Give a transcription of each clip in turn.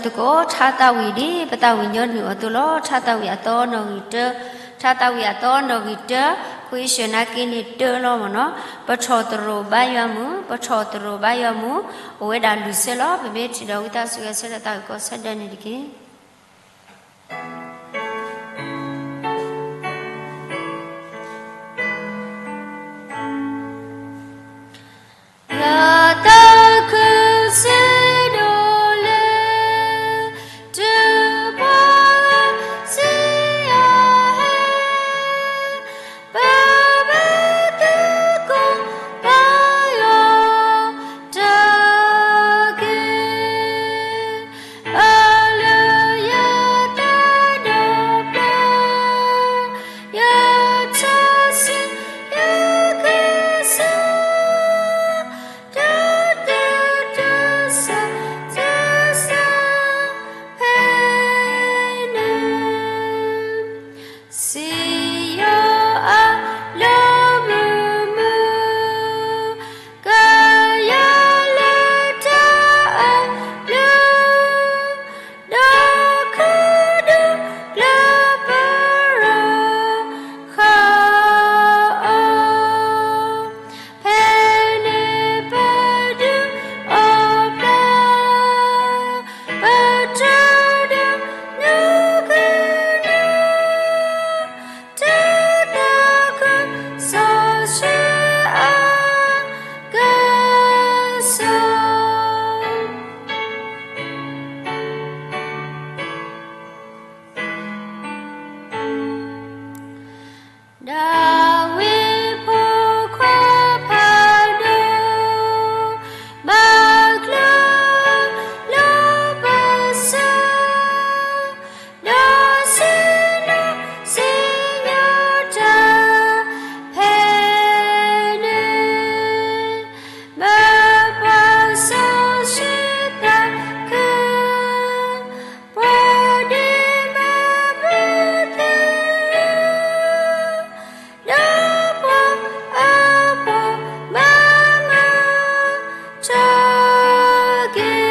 ပကစးထီၣ်သကိး ထါသးဝံၣ်ဒ်ပသးဝံၣ်ညီနုၢ်အီၤအသိးလီၤ. ထါသးဝံၣ်အသီနီၣ်ဂံၢ်တၢ, ထါသးဝံၣ်အသီနီၣ်ဂံၢ်တၢ, ခွံဆၢၣ်နာ်က့န့ၣ်တၢလီၤမ့ၢ်နီၤ. ပထီၣ်သရိာ်ဘါယွၤမုၢ်, ပထီၣ်သရိာ်ဘါယွၤမုၢ်, အိၣ်ဝဲဒၣ်လွံၢ်ဆၢလီၤ. ပမ့ၢ်ထံၣ်ဒီးဝံသးစူၤဂဲၤဆၢထၢၣ်သးဝံၣ်ကီၢ်ဆၢဒၢန့ၣ်တက့ၢ်. ယသးခုစံဒိၣ်လၢ တပှၤစံယဟဲ ပဘၣ်သကိးဘါယွၤတၢ်က့ၤ, ဘၣ်လၢယသးဒီဖျၢၣ်, ယထါစံးယကစၢ်, တၢ်တၢ်တၢ်စၢ်တၢ်စၢ် ဖဲန့ၣ် စံယိၤအလီၢ်မုၢ်မုၢ်, ကယၤလၢတၢ်အဘျုး, ဒီးခူဒူၣ်ကျၢၢ်ပရၢဃာ်အီၤ, ဖဲန့ၣ်ပဒုးအီၣ်ဘျၢ, ပတြၢၤဒီးနုာ်ကနၣ်, တၢ်သးခုစီဆှံအကစၢ် ဒၤဝံးဖိခွါဖးဒိၣ်, ဘၣ်ကျၢၤလၢပစၢၤ, ဒီးစံးနီၣ်စံးညီတၢ်ဖဲန့ၣ်, မ့ၢ်ပှၤစီဆှံသးခု, ပှၤဒ်မ့ၢ်မုၢ်သ့ၣ်, ဒီးပှၤအပှၤမၤမုာ်တၢ်က့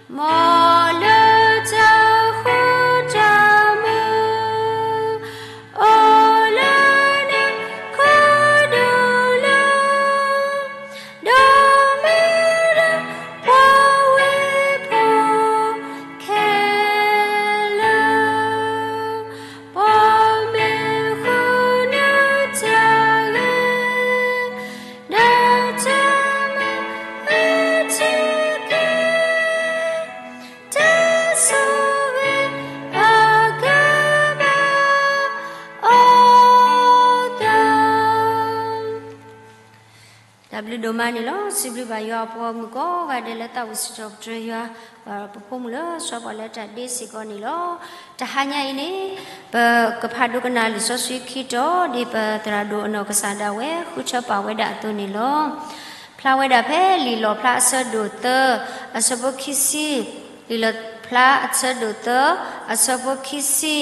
ၤ, မ်လၢတၢ်ဃူတၢ်မုာ် အိၣ်လၢနခီဒုၣ်လၢ ဒီးမ့ၢ်ဒၣ်ပှၤဝ့ၢ်ဖိခဲလၢာ်, ပှၤမ့ၢ်ဃုနတၢ်ဂ့ၤ, ဒီးတၢ်မၤအထံက့ၤ, တၢ်ဆိၣ်ဂ့ၤအကဘၣ်အိၣ်သး တၢ်ဘျုးဒိၣ်မးန့ၣ်လီၤ. စံးဘျုးဘၣ်ယွၤအပှၤဂီၢ်မုၢ်ကိးဂၤဒဲးလၢသးဝံၣ်စံးထီၣ်ပတြၢၤယွၤ, ပဖိမုၣ်လၢစီၤပှၤလၢတၢ်ဒ့စ့ၢ်ကီးန့ၣ်လီၤ. တဟါညါအံၤန့ၣ် ပကဖးဒိကနၣ်လံာ်စီဆှံခံတီၤ ဒ်ပသရၣ်ဒိၣ်အနီၢ်ကစၢ်ဒၣ်ဝဲ ဃုထၢပာ်ဝဲဒၣ်အသိးန့ၣ်လီၤ. ဖျါဝဲဒၣ်ဖဲလံာ်လီၣ်ဖျါအဆၢဒိၣ်သၢ အဆၢဖိခံဆံ, လံာ်လီၣ်ဖျါအဆၢဒိၣ်သၢ အဆၢဖိခံဆံ,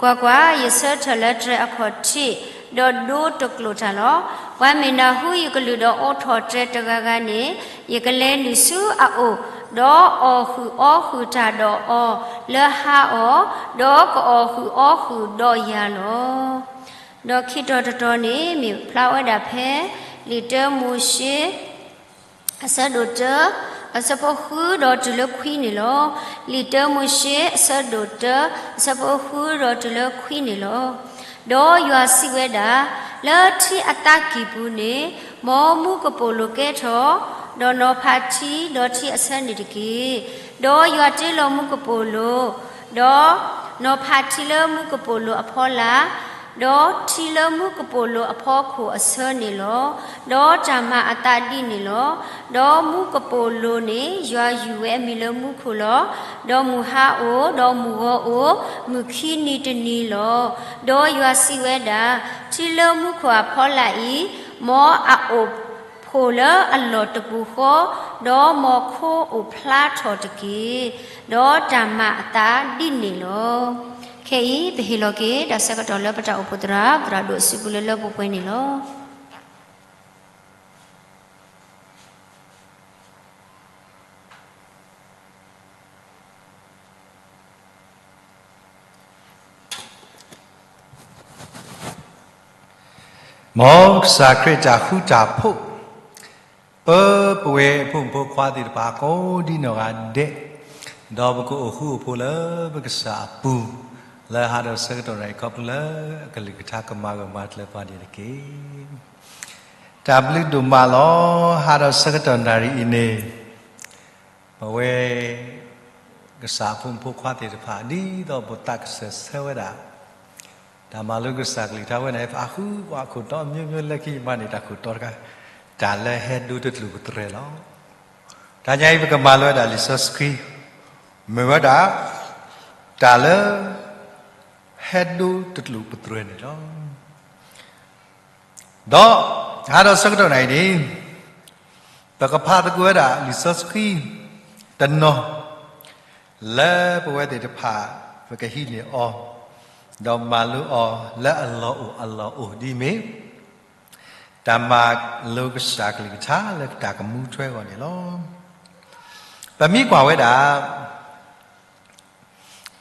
ကွၢ်ကွၢ်, ယဆၢထၢၣ်လၢတြဲၤအခီၣ်ထံး, ဒီးဒိတကျိာ်တၢ်လီၤ. ပှၤမ့ၢ်နၢ်ဟူယကလုၢ်ဒီးအိးထီၣ်တြဲၤတဂၤဂၤန့ၣ်, ယကလဲၤနုာ်ဆူအအိၣ်, ဒီးအီၣ်ဃုာ်အီဃုာ်တၢ်ဒီးအီၤလၢဟါအီၤ, ဒီးကအီၣ်ဃုာ်အီဃုာ်ဒီးယၤလီၤ. ဒီးခံတီၤတတီၤန့ၣ် မ့ၢ်ဖျါဝဲဒၣ်ဖဲ လံာ်တၢမိၤၡ့ အဆၢဒိၣ်တၢ အဆၢဖိဃုဒီးတုၤလၢခွံန့ၣ်လီၤ. လံာ်တၢမိၤၡ့ အဆၢဒိၣ်တၢ အဆၢဖိဃုဒီးတုၤလၢခွံန့ၣ်လီၤ. ဒီးယွၤစံးဝဲဒၣ်, လၢထံအသးကံၢ်ပူၤန့ၣ်, မ်မူကပိာ်လိၤကဲထီၣ်, ဒီးနီၤဖးထံဒီးထံအဆၢန့ၣ်တက့ၢ်. ဒီးယွၤတ့လီၤမူကပိာ်လိၤ, ဒီးနီၤဖးထံလၢမူကပိာ်လိၤအဖီလာ်, ဒီးထံလၢမူကပိာ်လိၤအဖီခိၣ်အဆၢန့ၣ်လီၤ. ဒီးတၢ်မၤအသးဒ်န့ၣ်လီၤ. ဒီးမူကပိာ်လိၤန့ၣ် ယွၤယုၢ်ဝဲအမံၤလၢမူခိၣ်လီၤ. ဒီးမုၢ်ဟါအိၣ်, ဒီးမုၢ်ဂီၤအိၣ်, မုၢ်ခံနံၤတနံၤလီၤ. ဒီးယွၤစံးဝဲဒၣ်, ထံလၢမူခိၣ်အဖီလာ်အံၤ, မ်အအိၣ်ဖှိၣ်လၢအလီၢ်တပူၤဃီ, ဒီးမ်ခိအိၣ်ဖျါထီၣ်တက့ၢ်. ဒီးတၢ်မၤအသးဒ်န့ၣ်လီၤ. ခဲအံၤ ပဟ့ၣ်လီၤက့ၤတၢ်ဆၢကတီၢ်လၢပတၢ်အိၣ်ဖှိၣ်သရၣ်, သရၣ်ဒိၣ်အစုပူၤလၢလၢပှဲၤပှဲၤန့ၣ်လီၤ. မ်ကစၢ်ခရံာ်တၢ်ဃူတၢ်ဖိး ပၢပဝဲအဖိမုၣ်ဖိခွါသ့ၣ်တဖၣ်ကိးဒ်နီၢ်ဂၤဒဲး, ဒီးပကအိၣ်ဃူအိၣ်ဖိးလၢပကစၢ်အပူၤ, လၢဟါဒီးဆၢကတီၢ်နၣ်ရံၣ်ခီဖျိလၢအကလုၢ်ကထါကမၤဂၢၢ်မၤကျၢၤပှၤန့ၣ်တက့ၢ်. တၢ်ဘျုးဒိၣ်မးလီၤ. ဟါဒီးဆၢကတီၢ်နၣ်ရံၣ်အံၤန့ၣ် ပဝဲ ကစၢ်အဖိမုၣ်ဖိခွါသ့ၣ်တဖၣ် ဒ်သိးပသးကစၢၢ်ဆၢဝဲဒၣ် တၢ်မၤလိကစၢ်ကလုၢ်ကထါဝဲန့ၣ် အဃုပှၤခိၣ်တီ မျိုးမျိုး လၢခံမးန့ၣ် တၢ်ခိၣ်တီတခါ တၢ်လၢဟဲဒိတကျိာ်ပတြၢၤလီၤ. တနံၤအံၤ ပကမၤလိဝဲဒၣ်လံာ်စီဆှံ မ့ၢ်ဝဲဒၣ် တၢ်လၢ ဟဲဒိတကျိာ်ပတြၢၤန့ၣ်လီၤ. ဒီး ဟါဒီးဆၢကတီၢ်နၣ်ရံၣ်အံၤန့ၣ် ပကဖးသကိးဝဲဒၣ်လံာ်စီဆှံတနီၤ လၢပဝဲသ့ၣ်တဖၣ် ပကဟံးန့ၢ်အီၤ ဒီးမၤလိအီၤလၢအလီၢ်အိၣ်အလီၢ်အိၣ်ဒ်အမ့ၢ် တၢ်မၤလိကစၢ်ကလုၢ်ကထါလၢတၢ်ကမူထွဲအဂီၢ်န့ၣ်လီၤ. ပမ့ၢ်ကွၢ်ဝဲဒၣ်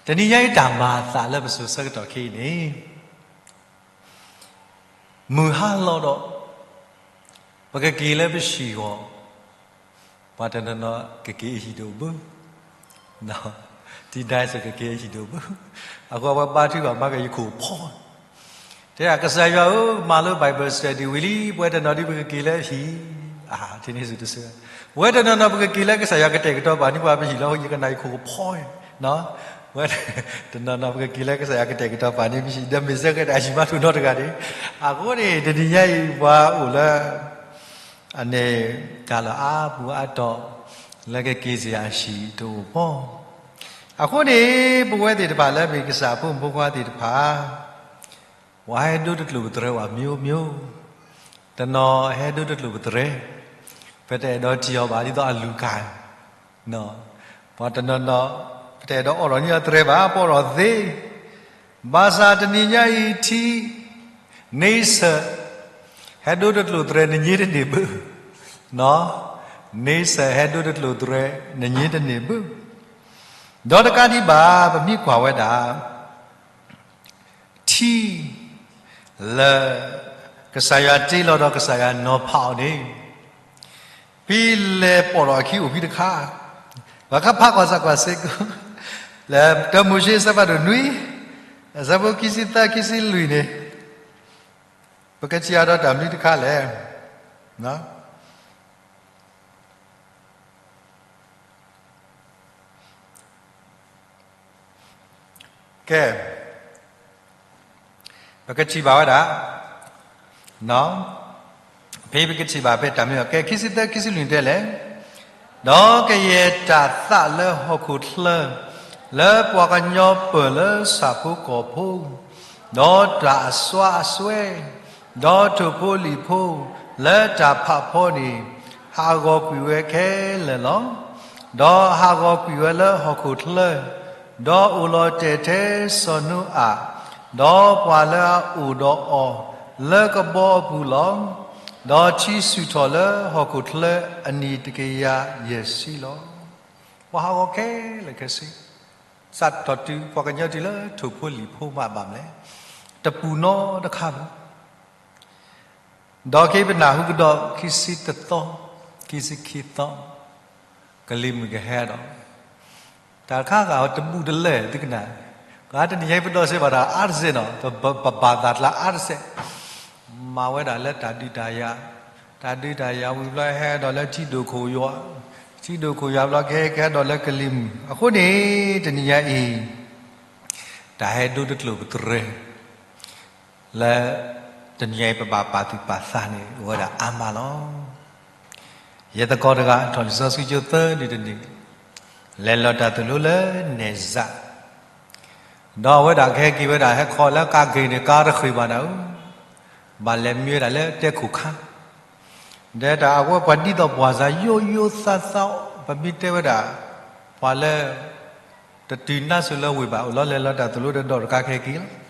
တနံၤညါအံၤတၢ်မၤအသးလၢပစိၤဆၢကတီၢ်ခဲအံၤန့ၣ် မုၢ်ဟါလီၤဒီး ပကက့ၤလၢပဟံၣ်အဂီၢ်, ပှၤတနီၤနီၤကက့ၤအဟံၣ်တအိၣ်ဘၣ်, တံၤဒါစ့ၢ်ကက့ၤအဟံၣ်တအိၣ်ဘၣ်, အဃိပှၤဘါထုကဖၣ်မၤက့ၤယခိၣ်ဖီ တဲဒၣ်ကစၢ်ယွၤဧၢ, မၤလိ Bible study ဝံၤလံ, ပဝဲတနီၤဒ်ပကက့ၤလၢဟံၣ်, အါ, တန့ၢ်စ့ၢ်တဆၢ, ပဝဲတနီၤနီၤပကက့ၤလၢကစၢ်ယွၤကတဲာ်ကတီၤပာ်န့ၢ်ပှၤပဟံၣ်လီၤ, ယကနၣ်ယခိၣ်ဖီ, ပဝဲတနီၤနီၤပကက့ၤလၢကစၢ်ယွၤကတဲာ်ကတီၤပာ်န့ၢ်ပဟံၣ်, ဒီးမ့ၢ်စ့ၢ်ကီးတၢ်ဟံၣ်မးထူၣ်နီတဂၤန့ၣ်, အဃိန့ၣ် တနံၤညါအံၤပှၤအိၣ်လၢ အန့ၣ် တၢ်လၢအါပူၤအါတီၢ် လၢကက့ၤစ့ၢ်အဟံၣ်တအိၣ်ဘၣ်. အဃိန့ၣ် ပဝဲသ့ၣ်တဖၣ်လၢမ့ၢ်ကစၢ်အဖိမုၣ်ဖိခွါသ့ၣ်တဖၣ် ပှၤဟဲဒိတကျိာ်ပတြၢၤဝဲ မျိုးမျိုး, တနီၤဟဲဒိတကျိာ်ပတြၢၤ, ပတအဲၣ်ဒိးထံၣ်အီၤဘၣ် ဒ်သိးအလူၤကၤ, ပှၤတနီၤနီၤ ပတအဲၣ်ဒိးအိးထီၣ်န့ၢ်အီၤတြဲၤဘၣ် ပအိးထီၣ်သ့, ဘၣ်ဆၣ်တနံၤညါအံၤထံၣ် န့ဆၢၣ် ဟဲဒိတကျိာ်တြဲၤ နည့တန့ၢ်ဘၣ်, န့ဆၢၣ်ဟဲဒိတကျိာ်တြဲၤ နည့တန့ၢ်ဘၣ်, ဒီးတကးဒံးဘၣ် ပမ့ၢ်ကွၢ်ဝဲဒၣ် ထံ လၢ ကစၢ်ယွၤတ့လီၤဒီးကစၢ်ယွၤနီၤဖးအီၤန့ၣ်, ဖဲလဲၤပိာ်ထီၣ်အခံအိၣ်ဖဲတခါ, ပှၤကဖးကွၢ်စၢ်ကွၢ်စ့ၢ်ကီး, လၢတၢမိၤၡ့ အဆၢဖးဒိၣ်နွံ, အဆၢဖိခံဆံသၢ ခံဆံလွံၢ်န့ၣ်, ပကထံၣ်အါဒီးတၢ်မနုၤတခါလဲၣ်. ကဲ, ပကထံၣ်ဘၣ်ဝဲဒၣ်, ဖဲပကထံၣ်ဘၣ်ဖဲတၢ်မနုၤ ကဲ ခံဆံသၢ ခံဆံလွံၢ်တဲလဲၣ်, ဒီးကယဲၢ်တၢ်သးလၢဟီၣ်ခိၣ်ချၢ, လၢပှၤကညီပၢၢ်လၢဆၣ်ဖိကီၢ်ဖိ, ဒီးတၢ်အစွါအစွဲ, ဒီးထိၣ်ဖိလံၣ်ဖိ, လၢတၢ်ဖးဖီန့ၣ်, ဟးဂီၤကွံာ်ဝဲခဲလၢာ်လီၤ. ဒီးဟးဂီၤကွံာ်ဝဲလၢဟီၣ်ခိၣ်ချၢ, ဒီးအိၣ်လီၤတဲာ်ထဲစီၤနိအၤ, ဒီးပှၤလၢအအိၣ်ဒီးအီၤ လၢကဘီအပူၤလီၤ. ဒီးထံဆူၣ်ထီၣ်လၢဟီၣ်ခိၣ်ချၢအနံၣ်တကယၤယဲၢ်ဆံလီၤ. ပှၤဟးဂီၤခဲလၢာ်ခဲဆ့, စးထီၣ်တုၤပှၤကညီတုၤလၢထိၣ်ဖိလံၣ်ဖိမးဘၣ်မလဲၣ်, တပူၤနီတခါဘၣ်. ဒီးက့ၤပနၢ်ဟူကဒီး ခံဆံတသီ, ခံဆံခံသီ, ကလံၤမုၢ်ကဟဲဒီး, တၢ်တခါဂၤတဘူၣ်တလၢာ်သုကနၣ်, ဂၤတနံၤညါအံၤပဒီးစဲးဘၣ်တၢ်အါတစဲးနီၤ, ပဘၣ်သးကျါအါတစဲး, မၤဝဲဒၣ်လၢတၢ်ဒုးတၢ်ယၤ, တၢ်ဒုးတၢ်ယၤဝံၤဘျီဟဲဒီးလၢထံဒိၣ်ခိၣ်ယွၤ, ထံဒိၣ်ခိၣ်ယွၤဘျီကဟဲကဟဲဒီးလၢကလံၤမုၢ်, အဃိန့ၣ် တနံၤညါအံၤ တၢ်ဟဲဒိတကျိာ်ပတြၢၤ လၢ တနံၤအံၤပဘၣ်ပာ်သူၣ်ပာ်သးန့ၣ် အိၣ်ဝဲဒၣ်အါမးလီၤ. ယဲသကိးတဂၤ ထီၣ်လံာ်စီဆှံကၠိသၢဒုတနံၤ, လဲၤလီၤတၢ်သိၣ်လိလၢနဲၣ်စး, ဒီးအဝဲဒၣ်ကဟဲက့ၤဝဲဒၣ် ဟဲခီလၢကါဂ့ၤန့ၣ် ကါတဃ့ၢ်ဘၣ်နၤဧၢ, ဘၣ်လဲၤမံဝဲဒၣ်လၢတဲခိၣ်ခါ ဒီးတၢ်အဝဲပှၤဒ်သိးပှၤစၢ်ယိယိသးသး, ပမ့ၢ်တဲဝဲဒၣ် ပှၤလၢ တတုၤနါစိၤလၢဝ့ၢ်ဘၣ် အိၣ်လီၤလဲၤလီၤတၢ်သိၣ်လိဒီးဒီးတကါခဲက့ၤလီၤ.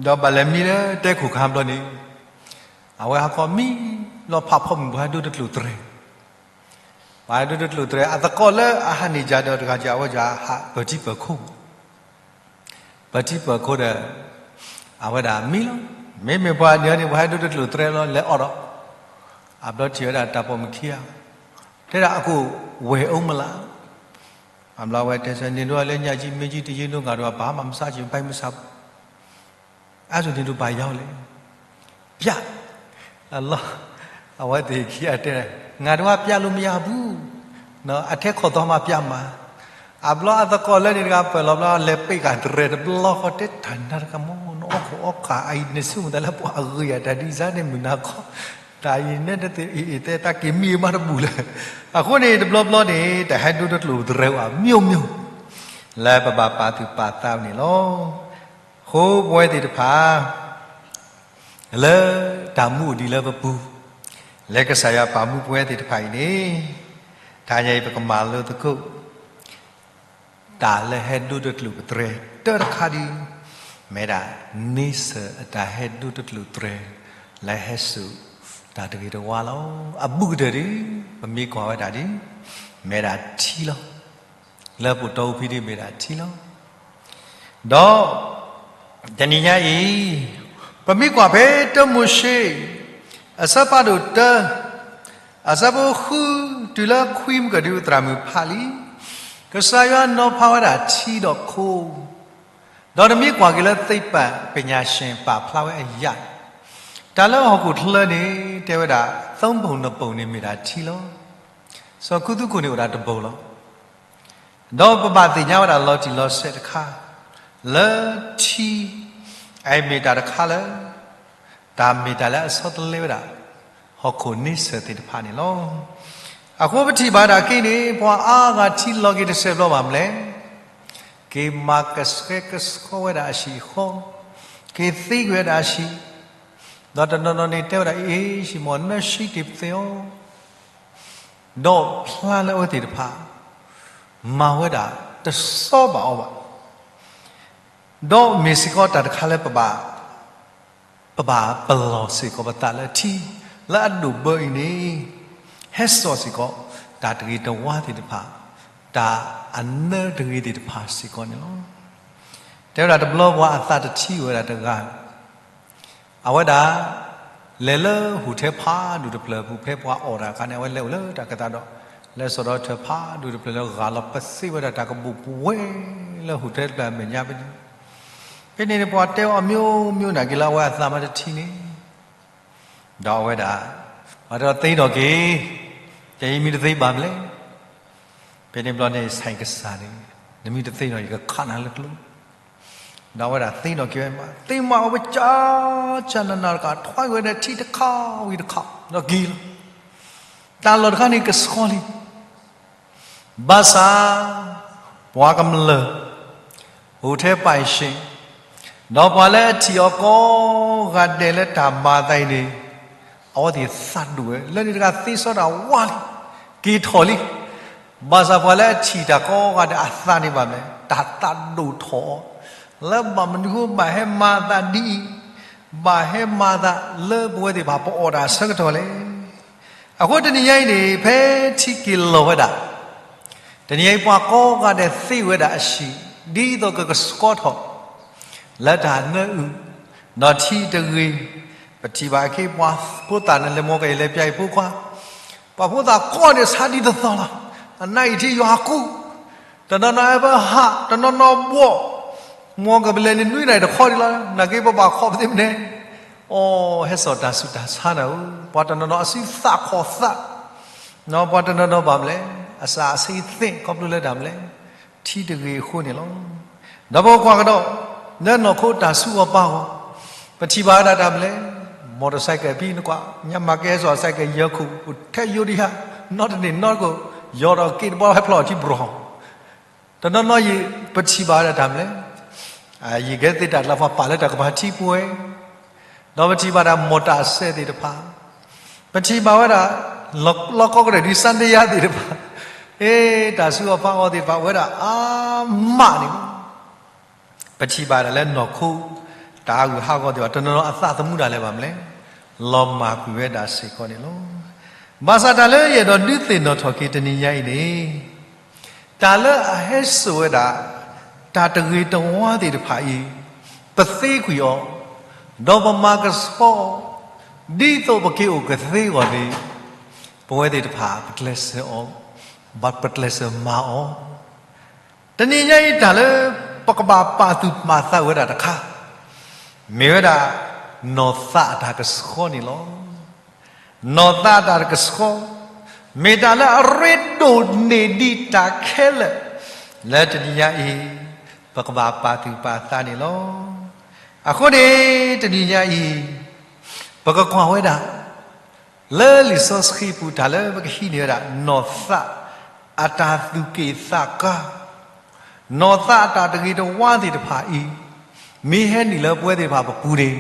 ဒီးဘၣ်လဲၤမံလၢတဲခိၣ်ခါဘျီန့ၣ်, အဝဲဟးခီမံလီၤဖးဖီမုၢ်ပှၤဟဲဒိတကျိာ်တြဲၤ, ပှၤဟဲဒိတကျိာ်တြဲၤ အသကိးလၢအဟးန့ၢ်ကဒီးတဂၤက အဝဲကဟးပၢၢ်ထံပၢၢ်ခိၣ် ပၢၢ်ထံပၢၢ်ခိၣ်ဒီး အဝဲဒၣ်မံလီၤ. မ့မ့ၢ်ပှၤနံၤအံၤန့ၣ် ပှၤဟဲဒိတကျိာ်သရဲလီၤ လဲၤအီၣ်ဒီး, အဘျီထံၣ်ဝဲဒၣ်တၢ်ပိာ်မုၣ်ခံဂၤ, တဲဒၣ်အကိၣ်ဝဲၢ်အိၣ်မုၢ်လၢ်, အဘျီဝဲတဲဆၢ နဒိလၢညါကံ မ့ၢ်ကံတယံၤဒိ ငါဒိးဘၣ်မၤမဆါကံ ဘၣ်မဆါ, အါဒိၣ်နဒိးဘၣ်ယၤလဲၣ်, ပျၢ်, အလီၢ်, အဝဲသ့ၣ်ခံဂၤတဲ, ငါဒိးဘၣ်ပျၢ်လိာ်မယၤဘူး, အထဲခီၣ်သီမးပျၢ်မး, အဘျီအသကိးလၢန့ၣ်တဂၤပၢၢ်လီၤဘျီ လဲၤပ့းဃာ်တရဲၣ်တဘျီဃီ တဲတၢ်နၤတကမီၤ နအီၣ်ခိၣ်အီၣ်ခၣ်အံၤ နဆိကမိၣ်သးလၢပှၤအဂ့ၤဧါ တၢ်ဒ်စါန့ၣ်မုၢ်နၤခီ, တၢ်အံၤနဲတသ့အံၤအံၤတဲတၢ်က့ၤမံမးတဘူၣ်လၢၤ, အဃိန့ၣ် တဘျီဘျီန့ၣ် တၢ်ဟဲဒိတကျိာ်သရဲဝဲ မျိုးမျိုး, လၢပဘၣ်ပာ်သူၣ်ပာ်သးန့ၣ်လီၤ. အဃိပဝဲသ့ၣ်တဖၣ် လၢတၢ်မူအိၣ်ဒံးလၢပပူၤ, လၢကစၢ်ယွၤပာ်မူပဝဲသ့ၣ်တဖၣ်အံၤန့ၣ်, တဟါညါအံၤပကမၤလိသကိး တၢ်လၢဟဲဒိတကျိာ်ပသရဲတၢတခါဒီး, မ့ၢ်ဒၣ် န့ဆၢၣ်အတၢ်ဟဲဒိတကျိာ်သရဲ လၢဟဲစိာ်တၢ်တဂ့ၤတဝါလီၤ. အဘူးကတၢၢ်ဒီး ပမ့ၢ်ကွၢ်ဝဲဒၣ်ဒီး မ့ၢ်ဒၣ်ထံလီၤ. လၢပအိၣ်တီအိၣ်ဖဲဒီးမ့ၢ်ဒၣ်ထံလီၤ. ဒီးတနံၤညါအံၤ ပမ့ၢ်ကွၢ်ဖဲတၢမိၤၡ့ အဆၢဖးဒိၣ်တၢ အဆၢဖိဃုတုၤလၢခွံမုၢ်ကဒုး သရၣ်မုၣ်ဖးလံ, ကစၢ်ယွၤနီၤဖးဝဲဒၣ်ထံဒီးခိ, ဒီးနမ့ၢ်ကွၢ်က့ၤလၢ သိပ္ပံပညာရှင် ပာ်ဖျါဝဲအယၣ်, တၢ်လၢဟီၣ်ခိၣ်ချၢန့ၣ် တဲဝဲဒၣ် သုံးပုံနှစ်ပုံန့ၣ် မ့ၢ်ဒၣ်ထံလီၤ. စီၤခူသူၣ်ခိၣ်န့ၣ်အိၣ်ဒၣ်တဘိလီၤ. ဒီးပဘၣ်သ့ၣ်ညါဝဲဒၣ်လီၤတံၢ်လီၤဆဲးတခါ လၢထံ အမ့ၢ်တၢ်တခါလၢ တၢ်မ့ၢ်တၢ်လၢအဆီတလဲဝဲဒၣ် ဟီၣ်ခိၣ်န့ဆၢၣ်သ့ၣ်တဖၣ်န့ၣ်လီၤ. အဃိပထံၣ်ဘၣ်ဒၣ်က့ၤန့ၣ် ပှၤအါဂၤထံလီၤက့ၤတစဲးဘျီဘၣ်မလဲၣ်, က့ၤမၤကဆှဲကဆှီဝဲဒၣ်အဟံၣ်အဃီ, က့ၤသ့ကွံာ်ဝဲဒၣ်အဟံၣ်, ဒီးတနီၤနီၤန့ၣ်တဲဝဲဒၣ် အ့ၣ် ဟံၣ်မီၢ်နၢဆံတ့ၢ်ပသ့အီၤ ဒီးဖျါလၢအဝဲသ့ၣ်တဖၣ် မၤဝဲဒၣ်တစီဘၣ်အီၤဘၣ်. ဒီးမ့ၢ်စ့ၢ်ကီးတၢ်တခါလၢပဘၣ်, ပဘၣ်ပလီၢ်စ့ၢ်ကီးပသးလၢထံ, လၢအဒိၣ်ဘၢအံၤန့ၣ်, ဟဲစိာ်စ့ၢ်ကီး တၢ်တဂ့ၤတဝါသ့ၣ်တဖၣ်, တၢ်အနၢတဂ့ၤသ့ၣ်တဖၣ်စ့ၢ်ကီးန့ၣ်လီၤ. တဲဝဲဒၣ်တဘျီပှၤအသးတထံၣ်ဝဲဒၣ်တဂၤ အဝဲဒၣ် လဲၤလၢဟူးထဲဖးဒိၣ်တဖျၢၣ်အပူၤ ဖဲပှၤအီၣ်တၢ်အခါန့ၣ် အဝဲလဲၤအိၣ်လၢတၢ်ကသးဒီး လဲၤစိာ်ဒီးထၢၣ်ဖးဒိၣ်တဖျၢၣ်လၢဂၤလီၤ ပသ့ဝဲဒၣ်တၢ်ကဘူၣ်ပဝဲလၢဟူးထဲတဖျၢၣ်အမဲာ်ညါဖဲန့ၣ်, ဖဲန့ၣ်န့ၣ် ပှၤတဲအီၤ မျိုးမျိုး နာ်က့ၤလၢအဝဲအသးမ့ၢ်တထံၣ်န့ၣ်, ဒီးအဝဲဒၣ် ပှၤတဲအီၤသ့ဒီးက့ၤ, တဲယမ့ၢ်တသ့ဘၣ်မလဲၣ်. ဖဲန့ၣ်ဘျီန့ၣ် ဆဲးကစၢ်န့ၣ်, နမ့ၢ်တသ့ဒီး ယကခးနၤလၢကျိ ဒီးအဝဲဒၣ်သ့ဒီးက့ၤဝဲမး, သ့မးအဝဲကၢ်, ကၢ်နးနးတကး ထွါက့ၤဝဲဒၣ်ထံတခါဝံၤတခါ ဒီးက့ၤလီၤ. တၢ်လီၢ်တခါန့ၣ်ကဆှီလံ. ဘၣ်ဆၣ် ပှၤကမျၢၢ် ဟူးထဲပၢၢ်ဆ့ၣ်, ဒီးပှၤလၢအထံၣ်အီၤကိးဂၤဒဲးလၢတၢ်မၤအသးအံၤန့ၣ်, အဝဲသ့ၣ်သးဒိၣ်ဝဲ, လၢန့ၣ်တဂၤသ့စီတၢ်ဝါလံ, က့ၤထီၣ်လံ. ဘၣ်ဆၣ်ပှၤလၢအထံၣ်တၢ်ကိးဂၤဒဲးအသးန့ၣ်ဘၣ်မလဲၣ်, တၢ်သးဒိၣ်ထီၣ်အီၤ, လၢဘၣ်မနုၤဃိဘၣ်ဟဲမၤအသးဒ်အံၤ, ဘၣ်ဟဲမၤအသးလၢပဝဲသ့ၣ်တဖၣ်ပအီၣ်တၢ်အဆၢကတီၢ်လဲၣ်. အဃိတနံၤညါအံၤန့ၣ် ဖဲထံက့ၤလီၤဝဲဒၣ်, တနံၤညါအံၤ ပှၤကိးဂၤဒဲးသ့ဝဲဒၣ်အဟံၣ်, ဒ်သိးကကဆှီထီၣ် လၢတၢ်နၢအုၣ်, ဒီးထံတဂ့ၤ, ပထံၣ်ဘၣ်အခ့ ပှၤဖိသၣ်န့ၣ် လဲၤမိၢ်ကယဲၢ်လဲၤပျၢ်အံၤဖိခွါ, ပှၤဖိသၣ်ကိးန့ၣ်ဆါဒ်သိးသိးလီၤ, အနၢအံၤထံယွၤကူၣ်, တနီၤနီၤအဲၣ်ပဟး, တနီၤနီၤဘှီၣ်, မိၢ်ကပလဲၤန့ၣ်နွံနၣ်ရံၣ်တခီဒံးလီၤ, နာ်က့ပဘၣ်ခိးပသ့မနုၤ, အိ ဟဲစိာ်တၢ်ဆူးတၢ်ဆါနၤဧၢ, ပှၤတနီၤနီၤအစုသးခိၣ်သး, ပှၤတနီၤနီၤဘၣ်မလဲၣ်, အစၢ်အဆံသ့ၣ်ခီဖျိလၢတၢ်မလဲၣ်, ထံတဂ့ၤအဃိန့ၣ်လီၤ. ဒီးပကွၢ်ကဒီး, လၢနီၢ်ခိတၢ်ဆူးအီၤပၢ်အဂီၢ်, ပထံၣ်ဘၣ်ဝဲဒၣ်တၢ်မလဲၣ်, မီၢ်တၢ်စဲးကဲးဖံးနကွၢ်, ညါမၤကဲစိာ်စဲးကဲးယဲၢ်ခိၣ်, အိၣ်ထဲယိၤဒံးဧါ, နီတန့ၢ်နီတကိၢ်, ယီၤဒီးက့တဘီဟဲဖျိးထံဘြီၣ် တနီၤနီၤယံၤ ပထံၣ်ဘၣ်ဝဲဒၣ်တၢ်မလဲၣ်, ယံၤကဲသ့ၣ်တၢ်လၢပှၤပာ်လၢတၢ်ကမၤထံပှဲၤ, ဒီးပထံၣ်ဘၣ်ဒၣ်မီၢ်တၢ်စဲးသ့ၣ်တဖၣ်, ပထံၣ်ဘၣ်ဝဲဒၣ် လီၢ်ကီၢ်ကရၢၢ်ဒ်စါဒ့ယါသ့ၣ်တဖၣ်, အ့ တၢ်ဆူးအီၤပၢ်အီၤသ့ၣ်တဖၣ် အိၣ်ဝဲဒၣ်အါမးန့ၣ် ပထံၣ်ဘၣ်ဒၣ်လၢနီၢ်ခိ တၢ်ဟးဂူာ်ဟးဂီၤသ့ၣ်တဖၣ် တနီၤနီၤအသးသမူဒၣ်လဲာ်ဘၣ်မလဲၣ်, လီၤမၢ်ကွံာ်ဝဲဒၣ်စ့ၢ်ကီးန့ၣ်လီၤ. ဘၣ်ဆၣ်တၢ်လၢယအဲၣ်ဒိးဒုးသ့ၣ်နီၣ်ထီၣ်က့ၤတနံၤညါအံၤန့ၣ်, တၢ်လၢအဟဲစိာ်ဝဲဒၣ် တၢ်တဂ့ၤတဝါသ့ၣ်တဖၣ်အံၤ, ပသ့ကွံာ်အီၤ, ဒီးပမၤကဆှီအီၤ, ဒ်သိးပက့ၤအိၣ်ကသ့အဂီၢ်န့ၣ်, ပဝဲသ့ၣ်တဖၣ် ပကျဲးစၢးအီၤ, ဘၣ်ပကျဲးစၢးမၤအီၤ. တနံၤညါအံၤတၢ်လၢ ပကဘၣ်ပာ်သူၣ်ပာ်သးဝဲဒၣ်တခါ, မ့ၢ်ဝဲဒၣ် နီၢ်သးအတၢ်ကဆှီန့ၣ်လီၤ. နီၢ်သးအတၢ်ကဆှီ, မ့ၢ်တၢ်လၢအရ့ဒိၣ်န့ၢ်ဒံးတၢ်ခဲလၢာ်, လၢတနံၤညါအံၤ ပကဘၣ်ပာ်သူၣ်ပာ်သးန့ၣ်လီၤ. အဃိန့ၣ် တနံၤညါအံၤ ပကကွၢ်ဝဲဒၣ် လၢလံာ်စီဆှံပူၤတၢ်လၢပကဟံးန့ၢ်ဝဲဒၣ် နီၢ်သးအတၢ်သူၣ်က့ၣ်သးကါ, နီၢ်သးအတၢ်တဂ့ၤတဝါသ့ၣ်တဖၣ်အံၤ, မ့ၢ်ဟဲနုာ်လၢပဝဲသ့ၣ်တဖၣ်ပပူၤန့ၣ်,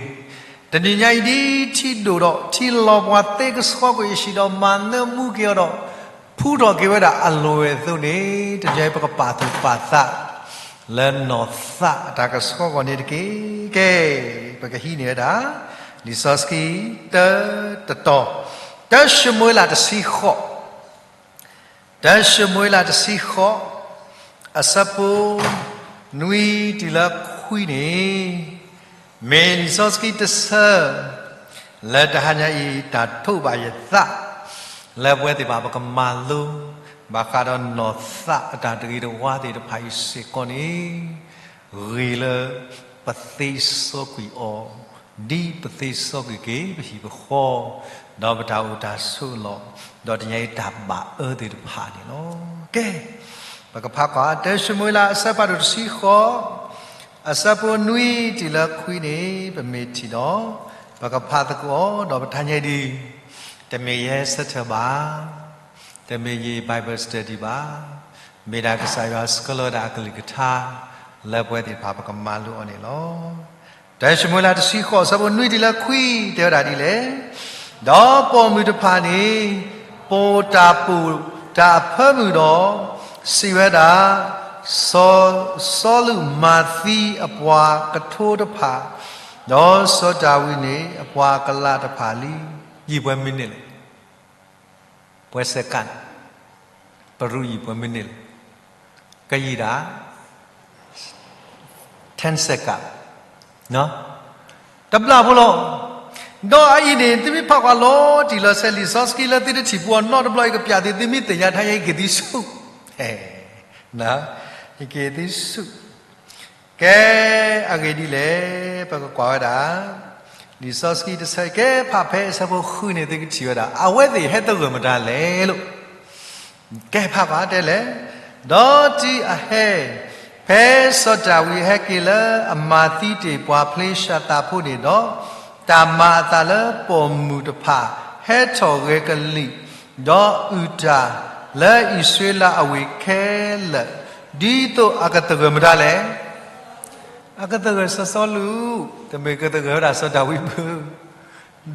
တနံၤညါအံၤဒ်ထံဒိၣ်ဒီးထံလီၤပှၤသ့ကဆှီကွံာ်ယစံၣ်ဒီး မၤနၢမူက့ၤအီၤဒီး ဖူထီၣ်က့ၤဝဲဒၣ်အလွဲၢ်အသိးန့ၣ်, တနံၤညါအံၤပကပာ်သူၣ်ပာ်သး လၢနီၢ်သးအတၢ်ကဆှီအဂီၢ်န့ၣ်တက့ၢ်. ကဲ, ပကဟံးန့ၢ်ဝဲဒၣ် လံာ်စီဆှံ တၢတတီၤ, တၢၡမူၤအ့လးတဆံဃိး, တၢၡမူၤအ့လးတဆံဃိး, အဆၢဖိ နွံတုၤလၢခွံန့ၣ်, မ့ၢ်လံာ်စီဆှံတဆၢ လၢတဟါညါအံၤ တၢ်ထိးဘၣ်ယသး လၢပဝဲသ့ၣ်တဖၣ်ပကမၤလိ ဘၣ်ဃးဒီးနီၢ်သးအတၢ်တဂ့ၤတဝါသ့ၣ်တဖၣ်အံၤစ့ၢ်ကီးန့ၣ်, ဂ့ၤလၢပသ့စီကွံာ်အီၤ, ဒ်ပသ့စီကွံာ်က့ၤပဟံၣ်ပဃီ, ဒီးပတၢ်အိၣ်တၢ်ဆိးအလီၢ်, ဒီးတနံၤညါအံၤတၢ်ဘၣ်အၢသ့ၣ်တဖၣ်န့ၣ်လီၤ. ကဲ, ပကဖးကွၢ် တၢၡမူၤအ့လးအဆၢဖးဒိၣ်တဆံဃိး, အဆၢဖိနွံတုၤလၢခွံန့ၣ် ပမ့ၢ်ထံၣ်ဒီး ပကဖးသကိးအီၤ, ဒီးပတနံၤညါအံၤဒ် တမ့ၢ်ယဟဲဆၢထၢၣ်ဘၣ်, တမ့ၢ်ယ Bible study ဘၣ်, မ့ၢ်ဒၣ်ကစၢ်ယွၤဆှၢလီၤဝဲဒၣ်အကလုၢ်ကထါ လၢပဝဲသ့ၣ်တဖၣ်ပကမၤလိအီၤန့ၣ်လီၤ. တၢၡမူၤအ့လးတဆံဃိး အဆၢဖိနွံတုၤလၢခွံ တဲဝဲဒၣ်ဒ်လဲၣ်, ဒီးပိာ်မုၣ်တဖၣ်န့ၣ် ပိာ်တၢ်ပိာ်တၢ်အဖၢမုၢ်ဒီး စံးဝဲဒၣ်, စီၤစီလူးမၤသံအပှၤကထိတဖၣ်, ဒီးစီၤဒၤဝံးန့ၣ် အပှၤကလးတဖၣ်လံ. ယံာ်ပှဲၤမံးနံးလဲၣ်, ပှဲၤစဲးကး, ပရူးယံာ်ပှဲၤမံးနံးလဲၣ်, ကယံာ်ဒၣ် ten second, တဘျီဖိလီၤ. ဒီးအအံၤန့ၣ် သုမ့ၢ်ဖးကွၢ်လီၤတံၢ်လီၤဆဲး လံာ်စီဆှံလၢသုတထံၣ်ပူၤအီၤနီတဘျီ ယကပျးသု သုမ့ၢ်သ့ၣ်ညါတဟါညါ ယက့ၤသုဆူၣ်, ယက့ၤသုဆူၣ်. ကဲ, အဂ့ၢ်ဒ်လဲၣ်, ပကကွၢ်ဝဲဒၣ် လံာ်စီဆှံတဆၢ, ကဲဖးဖဲအဆၢဖိဃုန့ၣ် သုကထံၣ်ဝဲဒၣ် အဝဲသ့ၣ်ဟဲသဂၢၢ်မတၤလဲၣ်လိၤ. ကဲဖးကွၢ်တဲလဲၣ်, ဒီးတုၤအဟဲ, ဖဲစီၤဒၤဝံးဟဲက့ၤလၢအမၤသံတ့ၢ်ပှၤဖလ့ၡသးဖိန့ၣ်ဒီး, တၢ်မၤအသးလၢပိာ်မုၣ်တဖၣ် ဟဲထီၣ်ဂဲၤကလံၣ်, ဒီးအုၣ်တၢ်လၢအံၣ်စရ့လးအဝ့ၢ်ခဲလၢာ်, ဒ်သိးအကသဂၢၢ်မတၤလဲၣ်. အကသဂၢၢ်စီၤစီလူး, တမ့ၢ်ကသဂၢၢ်ဝဲဒၣ်စီၤဒၤဝံးဘၣ်.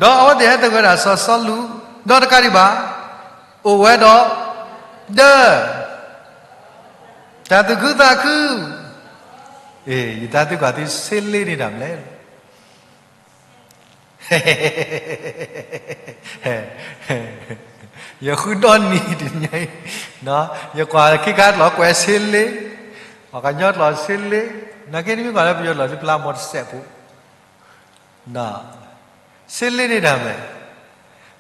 ဒီးအဝဲသ့ၣ်ဟဲသဂၢၢ်ဝဲဒၣ်စီၤစီလူး, ဒီးတကးဒံးဘၣ်, အိၣ်ဝဲဒီး ဒၢ, တၢ်သူၣ်ခုသးခု, အ့ ယတၢ်သံကွၢ်သု ဆ့လ့န့ၣ်တၢ်မနုၤလဲၣ်. ယဃုဒီနံၤတနံၤအံၤ, ယကွၢ်ခံခါတလီၤကွဲးဆ့လ့, ပှၤကညီတလီၤဆ့လ့, နာ်က့တမ့ၢ်ကွၢ်လၢပယီၤတလီၤ သုပျၢ်မီတစဲးဖိ ဆ့လ့န့ၣ်တၢ်မနုၤလဲၣ်.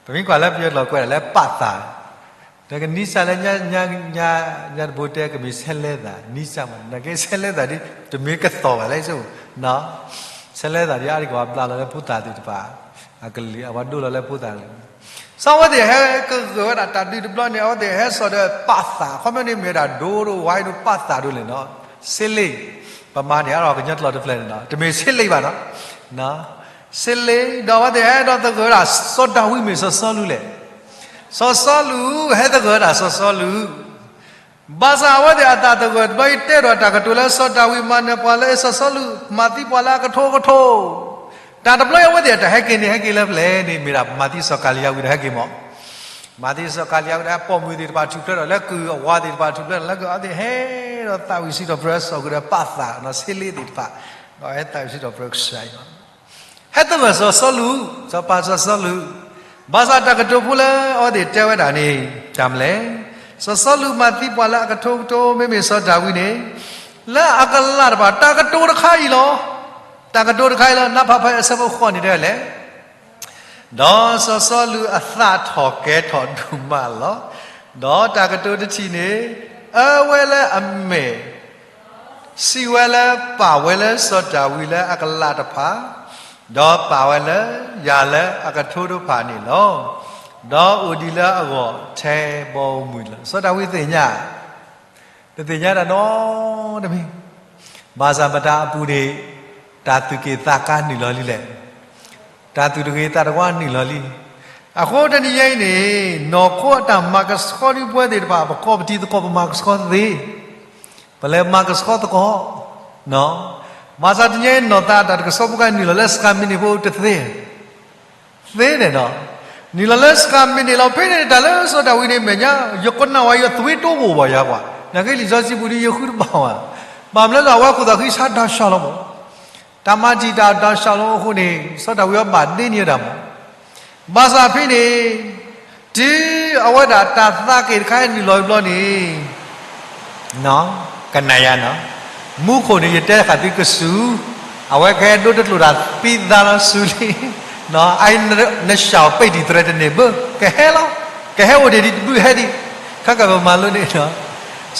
ပမ့ၢ်ကွၢ်လၢပယီၤတလီၤကွဲးဒၣ်လၢပာ်သး, ဒီးကနံစၢ်လၢညါ, ညါတဘိတဲကမ့ၢ်ဆဲလဲသး, နံစၢ်မး, နာ်က့ဆဲလဲသးဒ် တမ့ၢ်ကသီၣ်ဘၣ်လဲၣ်, ဆဲလဲသးဒ်အါတက့ၢ် ပှၤဘျးလီၤလၢဖိသၣ်သ့ၣ်တဖၣ် အကလုၢ်, အဝဲဒိလီၤလၢဖိသၣ်လၢ စီၤအဝဲသ့ၣ်ဟဲကဂၢၢ်ဝဲဒၣ်တၢ်ဒုးတဘျီန့ၣ် အဝဲသ့ၣ်ဟဲစိာ်ဒီးပာ်သး, ခီပညီန့ၣ်မ့ၢ်ဝဲဒၣ်ဒိၣ်ဒိၣ်ဝါအံၤဒိၣ် ပာ်သးဒိၣ်လဲၣ်နီၤ, ဆ့လ့, ပမၤန့ၣ်အါထီၣ်ကညီတလီၤတဖျၢၣ်န့ၣ်နီၤ, တမ့ၢ်ဆ့လ့ဘၣ်နီၤ, ဆ့လ့, ဒီးအဝဲသ့ၣ်ဟဲဒီးသဂၢၢ်ဝဲဒၣ် စီၤဒၤဝံးမ့ၢ်စီၤစီလူးလဲၣ်. စီၤစီလူးဟဲသဂၢၢ်ဝဲဒၣ်စီၤစီလူး ဘၣ်ဆၣ်အဝဲသ့ၣ်အတၢ်သဂၢၢ်တဘျီအံၤ တဲဒီးတၢ်ကတိၤလၢစီၤဒၤဝံးမၤနၢၤပှၤလၢစီၤစီလူး မၤသံပှၤလၢအကထိကထိ, တၢ်တဘျီအံၤအဝဲသ့ၣ်အတၢ်ဟဲက့ၤန့ၣ် ဟဲက့ၤလၢဖဲလဲၣ်န့ၣ် မ့ၢ်ဒၣ်မၤသံစီၤကၤလံယၤဝံၤဒီးဟဲက့ၤမး, မၤသံစီၤကၤလံယၤဝံၤဒီး ပိာ်မုၣ်သ့ၣ်တဖၣ်ထူၣ်ဖျဲးဒီးလၢကုၢ်, အဝၤသ့ၣ်တဖၣ်ထူၣ်ဖျဲးဒီးလၢကုၢ်, အဝဲသ့ၣ်ဟဲဒီးသးဝံၣ်စံးထီၣ်ပတြၢၤစီၤကွံာ်ဒီးပာ်သးနီၤ, ဆ့လ့သ့ၣ်တဖၣ်, ဒီးဟဲသးဝံၣ်စံးထီၣ်ပတြၢၤကစၢ်အံၤလီၤ. ဟဲသဂၢၢ်စီၤစီလူး, စီၤပၤစီၤစီလူး, ဘၣ်ဆၣ်တၢ်ကတိၤဖိလၢအဝဲသ့ၣ်တဲဝဲဒၣ်န့ၣ် တၢ်မနုၤလဲၣ်. စီၤစီလူးမၤသံပှၤလၢအကထိကထိ မ့မ့ၢ်စီၤဒၤဝံးန့ၣ် လၢအကလးတဖၣ် တၢ်ကတိၤတခါအံၤလီၤ. တၢ်ကတိၤတခါအံၤလီၤ. နဖးဖဲအဆၢဖိဃိးန့ၣ်တဲလဲၣ်, ဒီးစီၤစီလူးအသးထီၣ်ကဲထီၣ်ဒိၣ်မးလီၤ. ဒီးတၢ်ကတိၤတထံၣ်န့ၣ်, အၢဝဲလၢအမဲာ်, စံးဝဲလၢပာ်ဝဲလၢစီၤဒၤဝံးလၢအကလးတဖၣ်, ဒီးပာ်ဝဲလၢယၤလၢအကထိတဖၣ်န့ၣ်လီၤ. ဒီးအိၣ်ဒံးလၢအဂီၢ်ထဲဘီမုၢ်လီၤ. စီၤဒၤဝံးသ့ၣ်ညါ တသ့ၣ်ညါတၢ်နီတမံၤ, ဘၣ်ဆၣ်မတၤအပူၤန့ၣ် တၢ်သူၣ်က့ၣ်သးကါနုာ်လီၤလံလဲၣ်. တၢ်သူၣ်တဂ့ၤသးတဝါနုာ်လီၤလံ. အဃိတနံၤညါအံၤန့ၣ် နီၢ်ခိအတၢ်မၤကဆှီဒုပဝဲသ့ၣ်တဖၣ် ပကီၢ်ပတံၤသကိးပမၤကဆှီသ့, ပလဲၤမၤကဆှီသကိး, ဘၣ်ဆၣ်တနံၤညါအံၤ နီၢ်သးအတၢ်တကဆှီဖိခါနုာ်လီၤလၢစှၤမံးနံးဖိတသ့ သ့န့ၣ်ဒီး, နုာ်လီၤလၢစှၤမံးနံးလီၤ. ဖဲန့ၣ်တၢ်လၢစီၤဒၤဝံးန့ၣ်မဲာ်ညါ, ယကနၣ်ဝဲယသွံၣ်တိၢ်ဘိၣ်ဘၣ်ယၤကွၢ်, နာ်က့လံာ်စီဆှံပူၤဒီးယဃုတဘၣ်ဝဲ, ဘၣ်မနုၤလၢအဝဲခိၣ်သးဃံဆါတၢ်ဆှၢလီၤမး, တၢ်မၤတံာ်တာ်တၢ်ဆှၢလီၤအဃိန့ၣ် စီၤဒၤဝံးအဘၣ်ဒ့န့ၢ်ဝဲဒၣ်မး ဘၣ်ဆၣ်ဖဲန့ၣ်, တုၤအဝဲဒၣ်တၢ်သးက့ၣ်တခါအံၤနုာ်လီၤဘျီန့ၣ်, ကနၣ်ယၤနီၤ, မူခိၣ်န့ၣ် ယတဲဃာ်သုကစူၤ, အဝဲကဟဲဒိတကျိာ်တၢ်သံသါလီၤစူၤလံ, အအံၤနဆှၢပ့ၢ်ဒံးသရဲတန့ၢ်ဘၣ်, ကဟဲလီၤ, ကဟဲအိၣ်ဒံးဒံးတဘျုးဟဲဒံး, ခါကပမၤလိန့ၣ်ဒီး,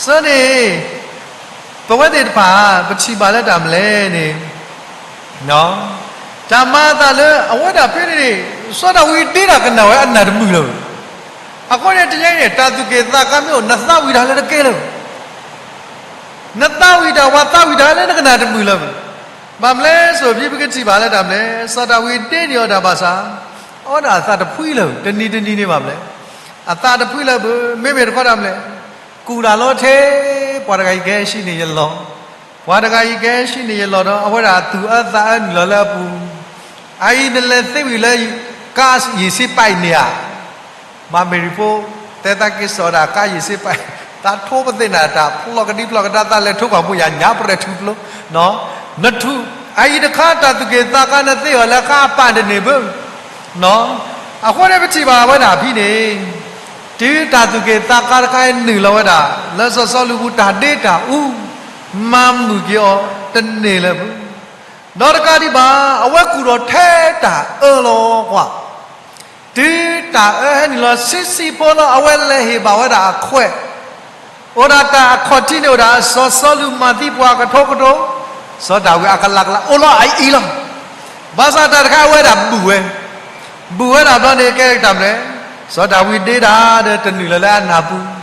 ဆၢန့ၣ် ပဝဲသ့ၣ်တဖၣ် ပထံၣ်ဘၣ်လၢတၢ်မနုၤလဲၣ်န့ၣ် တၢ်မၤအသးလၢအဝဲဒၣ်ဖဲန့ၣ်န့ၣ် စီၤဒၤဝံးဒ့တၢ်ကနၣ်ဝဲအနၢ်တမုာ်လၢၤဘၣ်. အဃိန့ၣ်တနံၤညါအံၤန့ၣ် တၢ်သူၣ်က့ၣ်သးကါမ့ၢ်အိၣ် နသးဝံၣ်တၢ်လၢတကဲလၢၤဘၣ်. နသးဝံၣ်တၢ် ပှၤသးဝံၣ်တၢ်လၢနကနၣ်တမုာ်လၢၤဘၣ်. ဘၣ်မနုၤလဲၣ် စိၣ်ဖံပကထံၣ်ဘၣ်လၢတၢ်မနုၤလဲၣ် စီၤဒၤဝံးဒ့န့ၢ်အီၤတၢ်ဘၣ်ဆၣ် အဝဲဒၣ်အသးတဖှံလၢၤ တနံၤတနံၤန့ၣ်ဘၣ်မနုၤလဲၣ် အသးတဖှံလၢၤဘၣ်. မ့မ့ၢ်တခီတၢ်မနုၤလဲၣ် ကူၣ်တၢ်လီၤထဲ ပှၤတဂၤအံၤကဟဲဆံးန့ၢ်ယလီၢ်, ပှၤတဂၤအံၤကဟဲဆံးန့ၢ်ယလီၢ်ဒီး အဝဲဒၣ်သူၣ်အၢသးအၢနုာ်လီၤလၢအပူၤ, အအံၤနလဲၤသ့ဝံၤလၢ ကါယ့ၣ်စ့ပာ်အံၤန့ၣ်ဧါ. မၤမ့ၢ်ရံဖိ တဲသးက့ၤစိာ်ဒၣ်ကါယ့ၣ်စ့ပာ်, သးထိပသ့ၣ်နၤတၢ်ဖျီၣ်ကဒံဖျီၣ်ကဒါ သးလဲၤထိကွၢ်မူယၤညါပရဲၣ်ထူၣ်ဖျိ, နထူၣ်, အအံၤတခါတၢ်သူၣ်က့ၣ်သးကါနသ့အီၤလၢကါအပာ်တန့ၢ်ဘၣ်. အဃိန့ၣ်ပထံၣ်ဘၣ်ဝဲဒၣ်ဖဲန့ၣ် တုၤတၢ်သူၣ်က့ၣ်သးကါတခါအံၤနုာ်လီၤဝဲဒၣ် လၢစီၤစီလူးပူၤတၢ်ဒ့တၢ်အူ မၤမုာ်က့ၤအီၤတန့ၢ်လၢၤဘၣ်. ဒီးတကးဒံးဘၣ် အဝဲကူၣ်ထီၣ်ထဲတၢ်အၢလီၤကွၢ်. တုၤတၢ်အၢဟဲနုာ်လီၤဆံးဆံးဖိလီၤ အဝဲလဲၤဟ့ၣ်ဘၣ်ဝဲဒၣ်အခွဲး, အိၣ်ဒၣ်တၢ်အခီၣ်ထံးန့ၣ် အိၣ်ဒၣ်စီၤစီလူးမၤသံပှၤကထိကထိ, စီၤဒၤဝံးအကလးကလး အိၣ်လီၤအအံၤလီၤ. ဘၣ်ဆၣ်တၢ်တခါအဝဲဒၣ်ဘူၣ်ဝဲ, ဘူၣ်ဝဲဒၣ်ဘျီန့ၣ် ကဲတၢ်မနုၤလဲၣ်, စီၤဒၤဝံးဒ့တၢ်ဒီးတနုာ်လီၤလၢအနၢ်ပူၤ,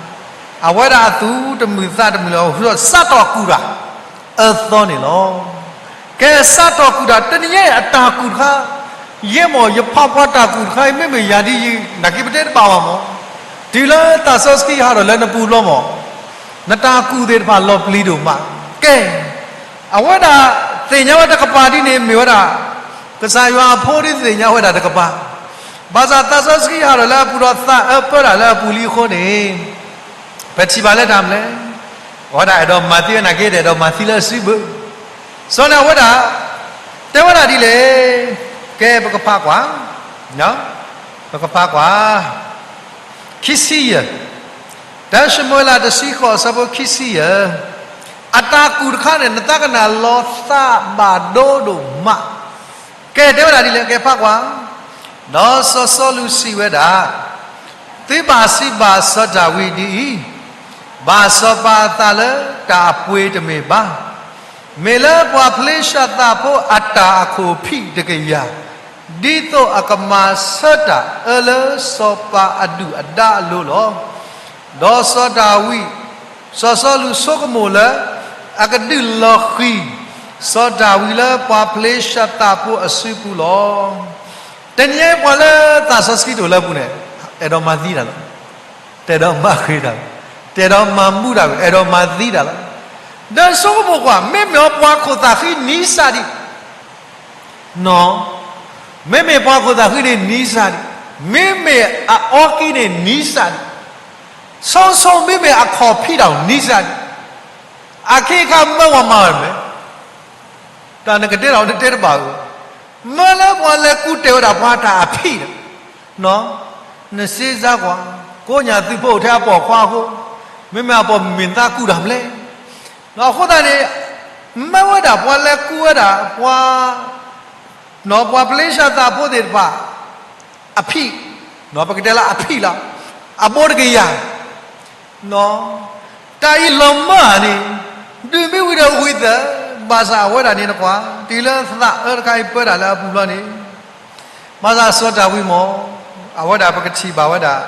အဝဲဒၣ်အသူၣ်တမုာ်သးတမုာ်လီၤ ဟူထီၣ်စးထီၣ်ကူၣ်တၢ် အၢသီန့ၣ်လီၤ. ကဲစးထီၣ်ကူၣ်တၢ် တနံၤညါအံၤအတၢ်ကူၣ်တခါ, ယဲမ့ၢ်ယဖးပှၤတၢ်ကူၣ်တခါအံၤ မ့မ့ၢ်ယၤဒ်ယံၤ နာ်က့ပတဲတဘၣ်ဘၣ်မး, တုၤလၢသးစီဆှံဟးထီၣ်လၢနပူၤဘျီမး, နတၢ်ကူၣ်သ့ၣ်တဖၣ်လီၤပျံၤဒိၣ်မး, ကဲ အဝဲဒၣ်သ့ၣ်ညါဝဲတကပၤဒ်န့ၣ်မ့ၢ်ဝဲဒၣ် ကစၢ်ယွၤအဖိဒ်သ့ၣ်ညါဝဲဒၣ်တကပၤ, ဘၣ်ဆၣ်သးစီဆှံဟးထီၣ်လၢအပူၤဒီးသးအၢပၢတၢ်လၢအပူၤလံအဃိန့ၣ်, ပထံၣ်ဘၣ်လၢတၢ်မနုၤလဲၣ်, အဝဲဒၣ်အဲၣ်ဒိးမၤသံဝဲနာ်က့ တအဲၣ်ဒိးမၤသံလၢအစုဘၣ်. စီၤန့ၣ်အဝဲဒၣ် တဲဝဲဒၣ်ဒ်လဲၣ်, ကဲပကဖးကွၢ်, ပကဖးကွၢ် ခံဆံယဲၢ်, တၢၡမူၤအ့လး တဆံဃိးအဆၢဖိခံဆံယဲၢ်, အတၢ်ကူၣ်တခါန့ၣ် နသးကနၣ်လီၤသးဘၣ်ဒိဒိၣ်မး, ကဲတဲဝဲဒၣ်ဒ်လဲၣ် ကဲဖးကွၢ်, ဒီးစီၤစီလူးစံးဝဲဒၣ်, သုဘၣ်စံးဘၣ်စီၤဒၤဝံးဒ်အံၤ, ဘၣ်စီၤပၤအသးလၢတၢ်အပှ့ၤတမ့ၢ်ဘၣ်, မ့ၢ်လၢပှၤဖလ့ၡသးဖိအတၢ်အခိၣ်ဖံးတကယၤ, ဒ်သိးအကမၤဆၢတၢ်အၢလၢစီၤပၤအဒုၣ်အဒါအလိၤလီၤ. ဒီးစီၤဒၤဝံး, စီၤစီလူးဆိကမိၣ်လၢ အကဒုးလီၤဃံၤ စီၤဒၤဝံးလၢပှၤဖလ့ၡသးဖိအစုပူၤလီၤ. တနံၤညါပှၤလၢသးစီဆှံတအိၣ်လၢအပူၤန့ၣ် အဲၣ်ဒိးမၤသံတၢ်လီၤ. တအဲၣ်ဒိးမၤဃ့တၢ်, တအဲၣ်ဒိးမၤဘူၣ်တၢ်, အဲၣ်ဒိးမၤသံတၢ်လီၤ. ဒီးဆိကမိၣ်ကွၢ် မ့မ့ၢ်အီၤပှၤခိၣ်သးဃံနံစၢ်ဒံး နီၤ, မ့မ့ၢ်ပှၤခိၣ်သးဃံန့ၣ်နံစၢ်ဒံး, မ့မ့ၢ်အအီကံန့ၣ်နံစၢ်ဒံး, ဆိဆိမ့မ့ၢ်အခီၣ်ဖံးတၢ်နံစၢ်ဒံး, အခ့အခါမၢဝဲမၤဝဲမ့ၢ် တၢ်နကတဲတၢ်နတဲတဘၣ်ဧၢ, မၢလၢပှၤလဲၤကူၣ်တဲာ်ဝဲဒၣ်ပှၤတၢ်အဖံးဒီး, နစ့စါကွၢ်, ကိးညၣ်သုးဖိအိၣ်ထဲအပိာ်ခွါအဃိ, မ့မ့ၢ်အပိာ်မုၣ်မ့ၢ်သးကူၣ်တၢ်မလဲၣ်. အဃိသတးန့ၣ်, မၢဝဲဒၣ်ပှၤလဲၤကူဝဲဒၣ်ပှၤ, ပှၤဖလ့ၡသးဖိသ့ၣ်တဖၣ် အဖံး, ပကတဲလၢအဖံးလီၤ, အဘိတကယၤ, တၢ်အံၤလီၤမၢ်ဧါန့ၣ်, ဒုးမ့ၢ်ဝံၤဒီးဝံၤသၢ, ဘၣ်ဆၣ်အဝဲဒၣ်န့ၣ်တကွၢ် တုၤလၢသးအၢတခါအံၤပၢတၢ်လၢအပူၤဘျီန့ၣ် ဘၣ်ဆၣ်စီၤဒၤဝံးမ့ၢ် အဝဲဒၣ်ပကထံၣ်ဘၣ်ဝဲဒၣ်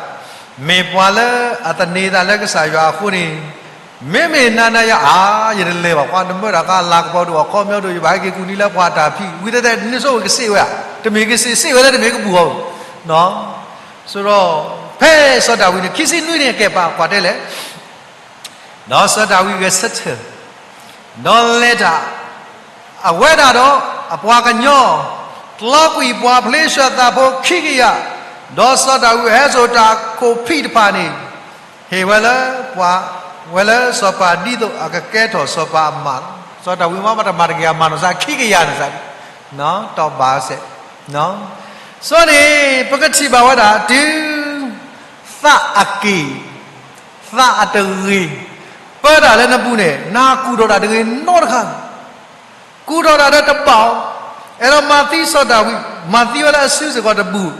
မ့ၢ်ပှၤလၢအသန့ၤသးလၢကစၢ်ယွၤအဃိန့ၣ်, မ့မ့ၢ်နၤနၤယၤဧါ, ယတလဲၤဘၣ်, ပှၤတမၢတၢ်ဃါလၤကပီၤဒိၣ်အခီပညီဒိၣ်, ယဘၣ်ဟဲက့ၤကူၣ်န့ၢ်လၢပှၤတၢ်ဖံး, ဝံၤသဲးသဲး နဆိၣ်ဂ့ၤကစ့ၣ်ဝဲဧါ, တမ့ၢ်ကစ့ၣ်, စ့ၣ်ဝဲလၢတမ့ၢ်ကဘူၣ်အီၤ, ဆိဒီး ဖဲစီၤဒၤဝံးန့ၣ် ခံဆံနွံန့ၣ် ကဲပာ်ကွၢ်တဲလဲၣ် ဒီးစီၤဒၤဝံးဂဲၤဆၢထၢၣ်, ဒီးလဲၤတၢ်, အဝဲဒၣ်ဒီးအပှၤကညီ, ကျီကွံာ်ပှၤဖလ့ၡသးဖိခံကယၤ, ဒီးစီၤဒၤဝံးဟဲစိာ်တၢ်ခိၣ်ဖံးတဖၣ်န့ၣ်, ဟ့ၣ်ဝဲလၢပှၤ, ဝဲလၢစီၤပၤဒ်သိးအကကဲထီၣ်စီၤပၤအမးလီၤ. စီၤဒၤဝံးမ့ၢ်တမၤတကယၤမၤနီၢ်စၢ်ခံကယၤန့ၣ်စၢ်, တီၢ်ဘၣ်စဲး, စီၤန့ၣ် ပကထံၣ်ဘၣ်ဝဲဒၣ်တုၤ သးအက့ၢ် သးအတဂ့ၤ, ပၢတၢ်လၢနပူၤန့ၣ် နကူၣ်ထီၣ်တၢ်တဂ့ၤနီတခါ, ကူၣ်ထီၣ်တၢ်ဒီးတဘၣ်အီၤ, အဲၣ်ဒိးမၤသံစီၤဒၤဝံး, မၤသံဝဲလၢအစုစ့ၢ်ကီးတဘူၣ်,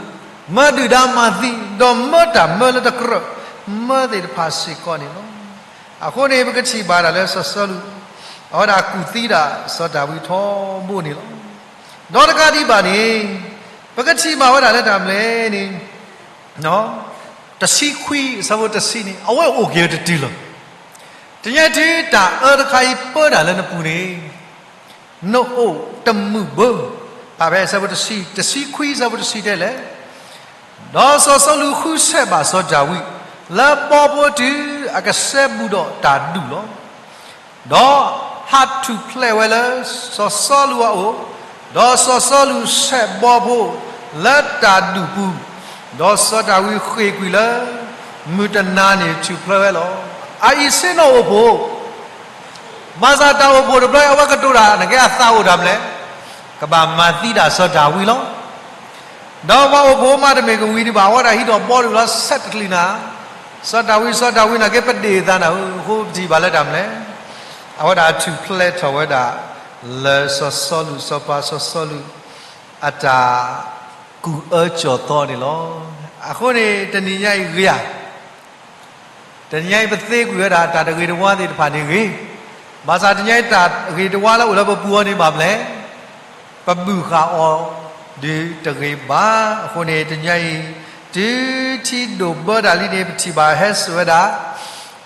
မၢဒုၣ်ဒါမၤသံ, ဒီးမၢတၢ်မၢလၢတကြၢး, မၢသ့ၣ်တဖၣ်စ့ၢ်ကီးန့ၣ်လီၤ. အဃိန့ၣ် ပကထံၣ်ဘၣ်ဒၣ်လၢစီၤစီလူး, အဝဲဒၣ်ကူၣ်သံဒၣ်စီၤဒၤဝံးထီဘိန့ၣ်လီၤ. ဒီးတကးဒံးဘၣ်န့ၣ်, ပကထံၣ်ဘၣ်ဝဲဒၣ်လၢတၢ်မနုၤလဲၣ်န့ၣ် တဆံခွံ အဆၢဖိတဆံန့ၣ် အဝဲအိၣ်က့ၤတတုၤလီၤ. တနံၤအံၤတုၤတၢ်အၢတခါအံၤပၢတၢ်လၢနပူၤန့ၣ်, နအိၣ်တမုာ်ဘၢ, ဖဲအဆၢဖိတဆံ, တဆံခွံ အဆၢဖိတဆံတဲလဲၣ်, ဒီးစီၤစီလူးဃုဆဲးဘၣ်စီၤဒၤဝံး လၢဘီဖိတုၤအကစဲဘူးဒီးတၢ်ဒူၣ်လီၤ. ဒီးဟးထူၣ်ဖျဲးဝဲလၢစီၤစီလူးအအိၣ်, ဒီးစီၤစီလူးဆဲးဘီဖိလၢတၢ်ဒူၣ်ပူၤ, ဒီးစီၤဒၤဝံးဃ့ၢ်ကွံာ်လၢ မုၢ်တနၤန့ၣ်ထူၣ်ဖျဲးဝဲလီၤ. အအံၤဆ့ၣ်နီၤအိၣ်ဖှိၣ် ဘၣ်ဆၣ်တၢ်အိၣ်ဖှိၣ်တဘျီအံၤ အဝဲကတိၤတၢ် နကဲအသးအိၣ်တၢ်မနုၤလဲၣ်, ကဘၣ်မၤသံဒၣ်စီၤဒၤဝံးလီၤ. ဒီးပှၤအိၣ်ဖှိၣ်မးတမ့ၢ်ကဝံၤဒံးဘၣ် အဝဲဒၣ်ဟံးထီၣ်ဘီဒုၣ်လီၤ ဆဲးတချုးနၤ, စီၤဒၤဝံး စီၤဒၤဝံး နကဲပဒ့ၣ်အသးနၤဧၢ, အဃိပထံၣ်ဘၣ်လၢတၢ်မနုၤလဲၣ်, အဝဲဒၣ်ထူၣ်ဖျဲးထီၣ်ဝဲဒၣ် လၢစီၤစီလူး စီၤပၤစီၤစီလူး အတၢ်ကူၣ်အၢကၠီၣ်သီန့ၣ်လီၤ. အဃိန့ၣ် တနံၤညါအံၤဂ့ၤဧါ တနံၤညါအံၤပသ့ကွံာ်ဝဲဒၣ်တၢ်တဂ့ၤတဝါသ့ၣ်တဖၣ်န့ၣ်ဂ့ၤ, ဘၣ်ဆၣ်တနံၤညါအံၤတၢ်ဂ့ၤတဝါလၢအိၣ်လၢပပူၤအီၤန့ၣ်ဘၣ်မနုၤလဲၣ်, ပဘူၣ်ဃာ်အီၤဒုးတဂ့ၤဘၣ်. အဃိန့ၣ် တနံၤညါအံၤ တုၤထံဒိၣ်ဘၢတၢ်လံန့ၣ် ပထံၣ်ဘၣ်ဟဲစိာ်ဝဲဒၣ်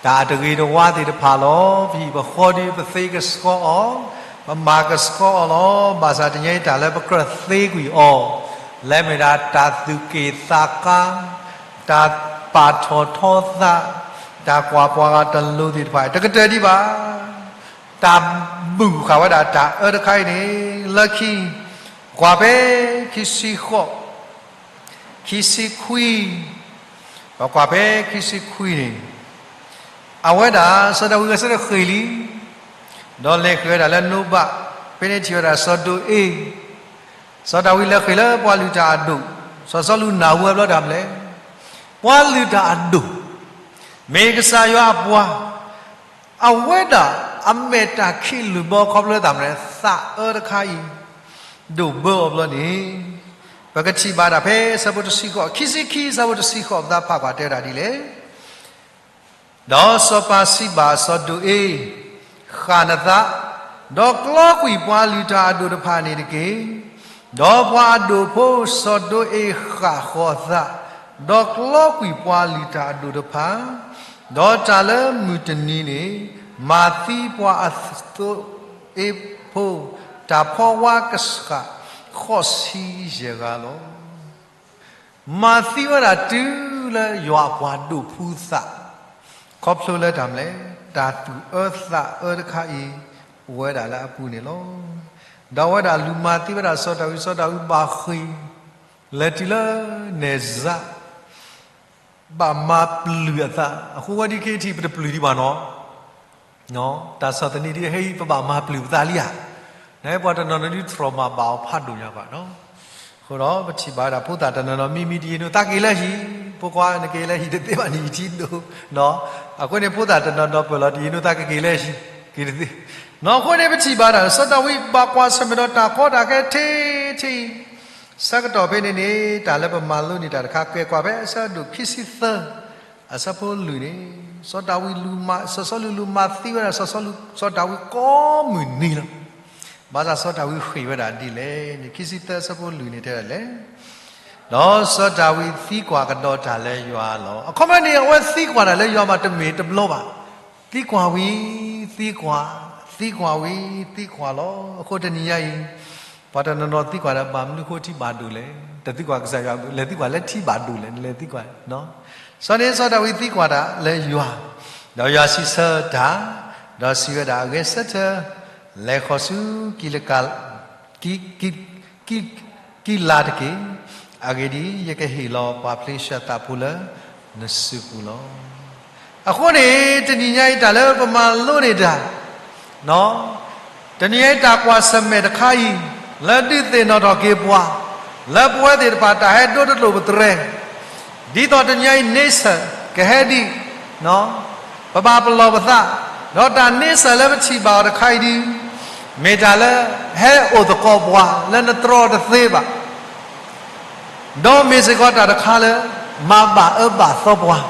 တၢ်တဂ့ၤတဝါသ့ၣ်တဖၣ်လီၤ. ပဟံၣ်ပဃီဒုးပသ့ကဆှီအီၤ, ပမၤကဆှီအီၤလီၤ. ဘၣ်ဆၣ်တနံၤညါအံၤတၢ်လၢပကြၢးသ့ကွံာ်အီၤ လၢမ့ၢ်ဒၣ်တၢ်သူၣ်က့ၣ်သးကါ တၢ်ပာ်ထီၣ်ထီသး, တၢ်ကွၢ်ပှၤဂၤတလိၤသ့ၣ်တဖၣ် တကတၢၢ်ဒံးဘၣ်. တၢ်ဘူၣ်ဃာ်ဝဲဒၣ်တၢ်အၢတခါအံၤန့ၣ် လၢခံ ပကွၢ်ဖဲခံဆံဃိး, ခံဆံခွံ, ပကွၢ်ဖဲခံဆံခွံန့ၣ် အဝဲဒၣ် စီၤဒၤဝံးဂဲၤဆၢထၢၣ်ဃ့ၢ်လံ, ဒီးလဲၤဃ့ၢ်ဝဲဒၣ်လၢနိဘး, ဖဲန့ၣ်ထံၣ်ဝဲဒၣ်စီၤဒိၣ်အ့, စီၤဒၤဝံးလဲၤဃ့ၢ်လၢပှၤလုၢ်တၢ်အဒိၣ်, စီၤစီလူးနၢ်ဟူဝဲဘျီတၢ်မနုၤလဲၣ်, ပှၤလုၢ်တၢ်အဒိၣ်, မ့ၢ်ကစၢ်ယွၤအပှၤ, အဝဲဒၣ်အမဲာ်တၢ်ခံးလုာ်ဘၢခီဖျိလၢတၢ်မနုၤလဲၣ်, သးအၢတခါအံၤ ဒိၣ်ဘၢအီၤဘျီန့ၣ်, ပကထံၣ်ဘၣ်ဒၣ်ဖဲဆၢဖိတဆံဃိး, ခံဆံခံဆၢဖိတဆံဃိး ပသးဖးကွၢ်တဲဝဲဒၣ်ဒ်လဲၣ်. ဒီးစီၤပၤစံးဘၣ်စီၤဒိၣ်အ့, ဃၣ်နသး, ဒီးကျီကွံာ်ပှၤလုၢ်တၢ်အဒိၣ်တဖၣ်န့ၣ်တက့ၢ်. ဒီးပှၤအဒိၣ်ဖိစီၤဒိၣ်အ့ဃၣ်ဃီၤအသး, ဒီးကျီကွံာ်ပှၤလုၢ်တၢ်အဒိၣ်တဖၣ်, ဒီးတၢ်လၢမုၢ်တနံၤန့ၣ် မၤသံပှၤအသိအ့ဖိ တၢ်ဖီဝါကဆှၣ်ဃိးဆံယဲၢ်ဂၤလီၤ. မၤသံဝဲဒၣ်တုၤလၢယွၤအပှၤဒိၣ်ဖုသး, ခီဖျိလၢတၢ်မနုၤလဲၣ်, တၢ်သူၣ်အၢသးအၢတခါအံၤ အိၣ်ဝဲဒၣ်လၢအပူၤန့ၣ်လီၤ. ဒီးအဝဲဒၣ်လူၤမၤသံဝဲဒၣ်စီၤဒၤဝံး, စီၤဒၤဝံးဘၣ်ဃ့ၢ်, လဲၤတုၤလၢနဲၣ်စး, ဘၣ်မၤပျုၢ်အသး, အဃိဝဲဒ်ခဲအံၤထံၣ် ပတပျုၢ်ဒံးဘၣ်နီၤ တၢ်ဆီၣ်သနံးဒ်ဟဲအံၤ ပဘၣ်မၤပျုၢ်ပသးလံဧါ. နပှၤတနီၤနီၤဒုး trauma ဘၣ်အီၤဖးဒိၣ်ညါဘၣ်နီၤ. အဃိဒီးပထံၣ်ဘၣ်ဝဲဒၣ်ဖိသၣ်တနီၤနီၤ မံမံတယံာ်နီၤ သးက့ၤလၢဟံၣ်, ဖိခွါနက့ၤလၢဟံၣ်တသ့ဘၣ်န့ၣ် ယထံၣ်ဒိၣ်နီၤ. အဃိန့ၣ် ဖိသၣ်တနီၤနီၤပၢၢ်လီၤတယံာ်နီၤ သးကက့ၤလၢဟံၣ် က့ၤတသ့, နီၢ်အဃိန့ၣ် ပထံၣ်ဘၣ်တၢ် စီၤဒၤဝံးဘၣ်ကွၢ်ဆၢၣ်မဲာ်ဒီးတၢ်ကီတၢ်ခဲထဲထဲအံၤ, ဆၢကတီၢ်ဖဲန့ၣ်န့ၣ် တၢ်လၢပမၤလိန့ၢ်တၢ်တခါ ကဲကွၢ်ဖဲအဆၢဒိၣ်ခံဆံသၢ အဆၢဖိလွံၢ်န့ၣ်, စီၤဒၤဝံးလူၤမၤ, စီၤစီလူးလူၤမၤသံဝဲဒၣ် စီၤစီလူး, စီၤဒၤဝံးကိးမုၢ်နံၤလီၤ. ဘၣ်ဆၣ်စီၤဒၤဝံးဃ့ၢ်ဝဲဒၣ်ဒ်လဲၣ်န့ၣ် ခံဆံသၢအဆၢဖိလွံၢ်န့ၣ်တဲဒၣ်လဲၣ် ဒီးစီၤဒၤဝံးသံကွၢ်ကဒီးတၢ်လၢယွၤလီၤ. အခီပညီန့ၣ် အဝဲသံကွၢ်တၢ်လၢယွၤမးတမ့ၢ်တဘျီဘၣ်. သံကွၢ်ဝံၤ, သံကွၢ်, သံကွၢ်ဝံၤ, သံကွၢ်လီၤ. အဃိတနံၤညါအံၤ, ပှၤတနီၤနီၤသံကွၢ်ဒီး ဘၣ်မနုၤဃိထံဘၣ်ဒိၣ်လဲၣ်. တသံကွၢ်ကစၢ်ယွၤဘၣ်, လဲၤသံကွၢ်လၢထံဘၣ်ဒိၣ်လဲၣ်, လဲၤသံကွၢ်. စီၤန့ၣ် စီၤဒၤဝံးသံကွၢ်တၢ်လၢယွၤ, ဒီးယွၤစံးဆၢတၢ်, ဒီးစံးဝဲဒၣ် အဂဲၤဆၢထၢၣ်, လဲၤဃီၤဆူကံလကၤ ကံလးတက့ၢ်. အဂ့ၢ်ဒ်အံၤ, ယကဟ့ၣ်လီၤပှၤဖလ့ၡသးဖိလၢနစုပူၤလီၤ. အဃိန့ၣ် တနံၤညါအံၤ တၢ်လၢပမၤလိန့ၢ်တၢ်, တနံၤညါအံၤ တၢ်ကွၢ်ဆၢၣ်မဲာ်တခါအံၤ လၢဒုးသ့ၣ်နီၣ်ထီၣ်က့ၤပှၤ လၢပဝဲသ့ၣ်တဖၣ်တၢ်ဟဲဒိတကျိာ်ပတြဲၤ ဒ်သိးတနံၤညါအံၤန့ဆၢၣ်ကဟဲဒံး, ပဘၣ်ပလီၢ်ပသး, ဒီးတၢ်န့ဆၢၣ်လၢပထံၣ်ဘၣ်အီၤတခါအံၤဒုး မ့ၢ်တၢ်လၢဟဲအိၣ်သကိးပှၤလၢနတြီအီၤတသ့ဘၣ် ဒီးမ့ၢ်စ့ၢ်ကီးတၢ်တခါလၢ မၤဘၣ်အၢဘၣ်သီပှၤ,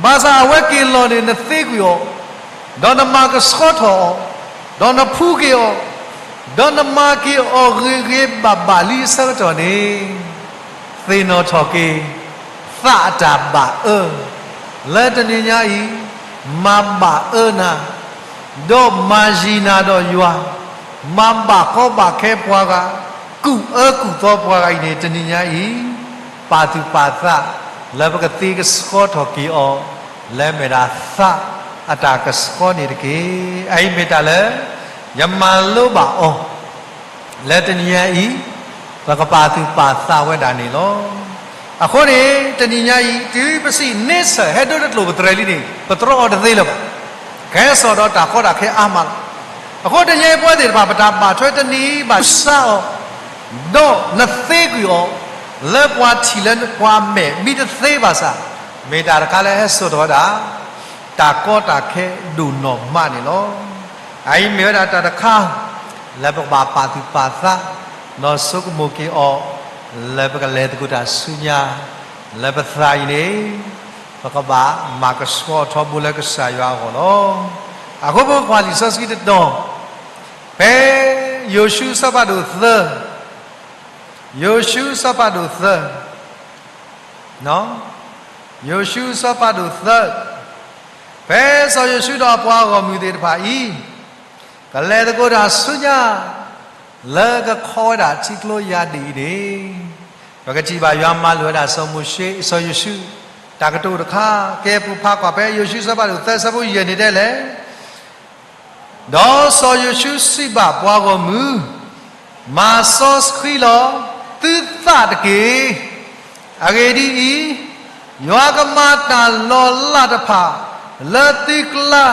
ဘၣ်ဆၣ်အဝဲက့ၤလီၤန့ၣ် နသ့ကွံာ်အီၤ, ဒီးနမၤကဆှီထီၣ်အီၤ, ဒီးနဖှူက့ၤအီၤ, ဒီးနမၤက့ၤအီၤဂ့ၤဂ့ၤဘၣ်ဘၣ်လံအဆၢကတီၢ်န့ၣ်, သ့ၣ်နီၣ်ထီၣ်က့ၤ သးအတၢ်ဘၣ်အၢ, လၢတနံၤညါအံၤ မၤဘၣ်အၢနၤ, ဒီးမၤယံၤနၤဒီးယွၤ, မၤဘၣ်ကီဘၣ်ခဲပှၤဂၤ, ကူၣ်အၢကူၣ်သီပှၤဂၤအံၤန့ၣ် တနံၤညါအံၤ ပာ်သူၣ်ပာ်သး လၢပကသ့ကဆှီထီၣ်က့ၤအီၤ လၢမ့ၢ်ဒၣ်သးအတၢ်ကဆှီန့ၣ်တက့ၢ်. အအံၤမ့ၢ်တၢ်လၢ ယမၤလိဘၣ်အီၤ လၢတနံၤညါအံၤ ပကပာ်သူၣ်ပာ်သးဝဲဒၣ်န့ၣ်လီၤ. အဃိန့ၣ် တနံၤညါအံၤ တုၤပစံးန့ဆၢၣ်ဟဲဒိတကျိာ်ပတြဲၤလံန့ၣ် ပတြီအီၤတသ့လၢၤဘၣ်. ကဟဲစိာ်ဒီးတၢ်ကီတၢ်ခဲအါမးလီၤ. အဃိတနံၤညါအံၤပဝဲသ့ၣ်တဖၣ် ပတၢ်ဘၣ်ထွဲတနံၤဘၣ်စးအီၤ ဒီးနသ့ကွံာ်အီၤ လၢပှၤထံၣ်လၢပှၤမဲာ်မံတသ့ဘၣ်ဆၣ်, မ့ၢ်တၢ်တခါလၢဟဲစိာ်ထီၣ်ဝဲဒၣ် တၢ်ကီတၢ်ခဲဒိၣ်နီၢ်မးန့ၣ်လီၤ. အအံၤမ့ၢ်ဝဲဒၣ်တၢ်တခါ လၢပကဘၣ်ပာ်သူၣ်ပာ်သး ဒီးဆိကမိၣ်က့ၤအီၤ လၢပကလဲၤသကိးတၢ်ဆူညါ လၢပသးအံၤန့ၣ် ပကဘၣ်မၤကဆှီထီဘိလၢကစၢ်ယွၤအဂီၢ်လီၤ. အဃိပကွၢ်လံာ်စီဆှံတတီၤ ဖဲယိၤၡူအဆၢဖးဒိၣ်သၢ ယိၤၡူအဆၢဖးဒိၣ်သၢ, ယိၤၡူအဆၢဖးဒိၣ်သၢ, ဖဲစီၤယိၤၡူဒီးအပှၤဂီၢ်မုၢ်သ့ၣ်တဖၣ်အံၤ ကလဲၤသကိးတၢ်ဆူညါ လၢကခီဝဲဒၣ်ထံကျိယၤဒံၣ်အံၤန့ၣ်, ပကထံၣ်ဘၣ်ယွၤမၤလိာ်ဝဲဒၣ်စီၤမိၤၡ့ စီၤယိၤၡူ တၢ်ကတိၤတခါ, ကဲပဖးကွၢ်ဖဲယိၤၡူအဆၢဖးဒိၣ်သၢ အဆၢဖိယဲၢ်န့ၣ်တဲလဲၣ် ဒီးစီၤယိၤၡူစံးဘၣ်ပှၤဂီၢ်မုၢ်, မၤစီဆှံလီၤသုသးတက့ၢ်. အဂ့ၢ်ဒ်အံၤ, ယွၤကမၤတၢ်လီၤလးတဖၣ် လၢသုကျါ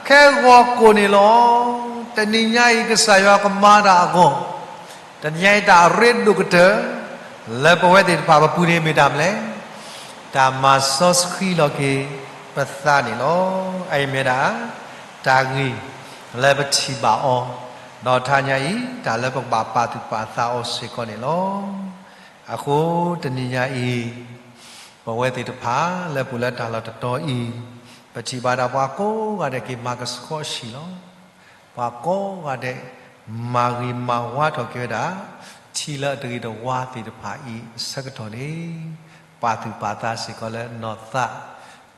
ခဲဂီၤကိာ်န့ၣ်လီၤ. တနံၤညါအံၤ ကစၢ်ယွၤကမၤတၢ်အဂီၢ်, တနံၤညါအံၤတၢ်အရ့ဒိၣ်ကတၢၢ် လၢပဝဲသ့ၣ်တဖၣ်ပပူၤန့ၣ်မ့ၢ်တၢ်မနုၤလဲၣ်, တၢ်မၤစီဆှံလီၤက့ၤပသးန့ၣ်လီၤ. အအံၤမ့ၢ်ဒၣ် တၢ်ဂ့ၢ်လၢပထံၣ်ဘၣ်အီၤ, ဒီးတနံၤညါအံၤ တၢ်လၢပကဘၣ်ပာ်သူၣ်ပာ်သးအီၤစ့ၢ်ကီးန့ၣ်လီၤ. အဃိတနံၤညါအံၤ ပဝဲသ့ၣ်တဖၣ်လၢပူၤလၢတၢ်လီၢ်တတီၤအံၤ, ပထံၣ်ဘၣ်ဒၣ်ပှၤကိးဂၤဒဲးက့ၤမၤကဆှီအီၤစ့ၢ်ကီးလီၤ. ပှၤကိးဂၤဒဲး မၤဂ့ၤမၤဝါထီၣ်က့ၤဝဲဒၣ် ထံလၢအတဂ့ၤတဝါသ့ၣ်တဖၣ်အံၤအဆၢကတီၢ်န့ၣ်, ပာ်သူၣ်ပာ်သးစ့ၢ်ကီးလၢနီၢ်သး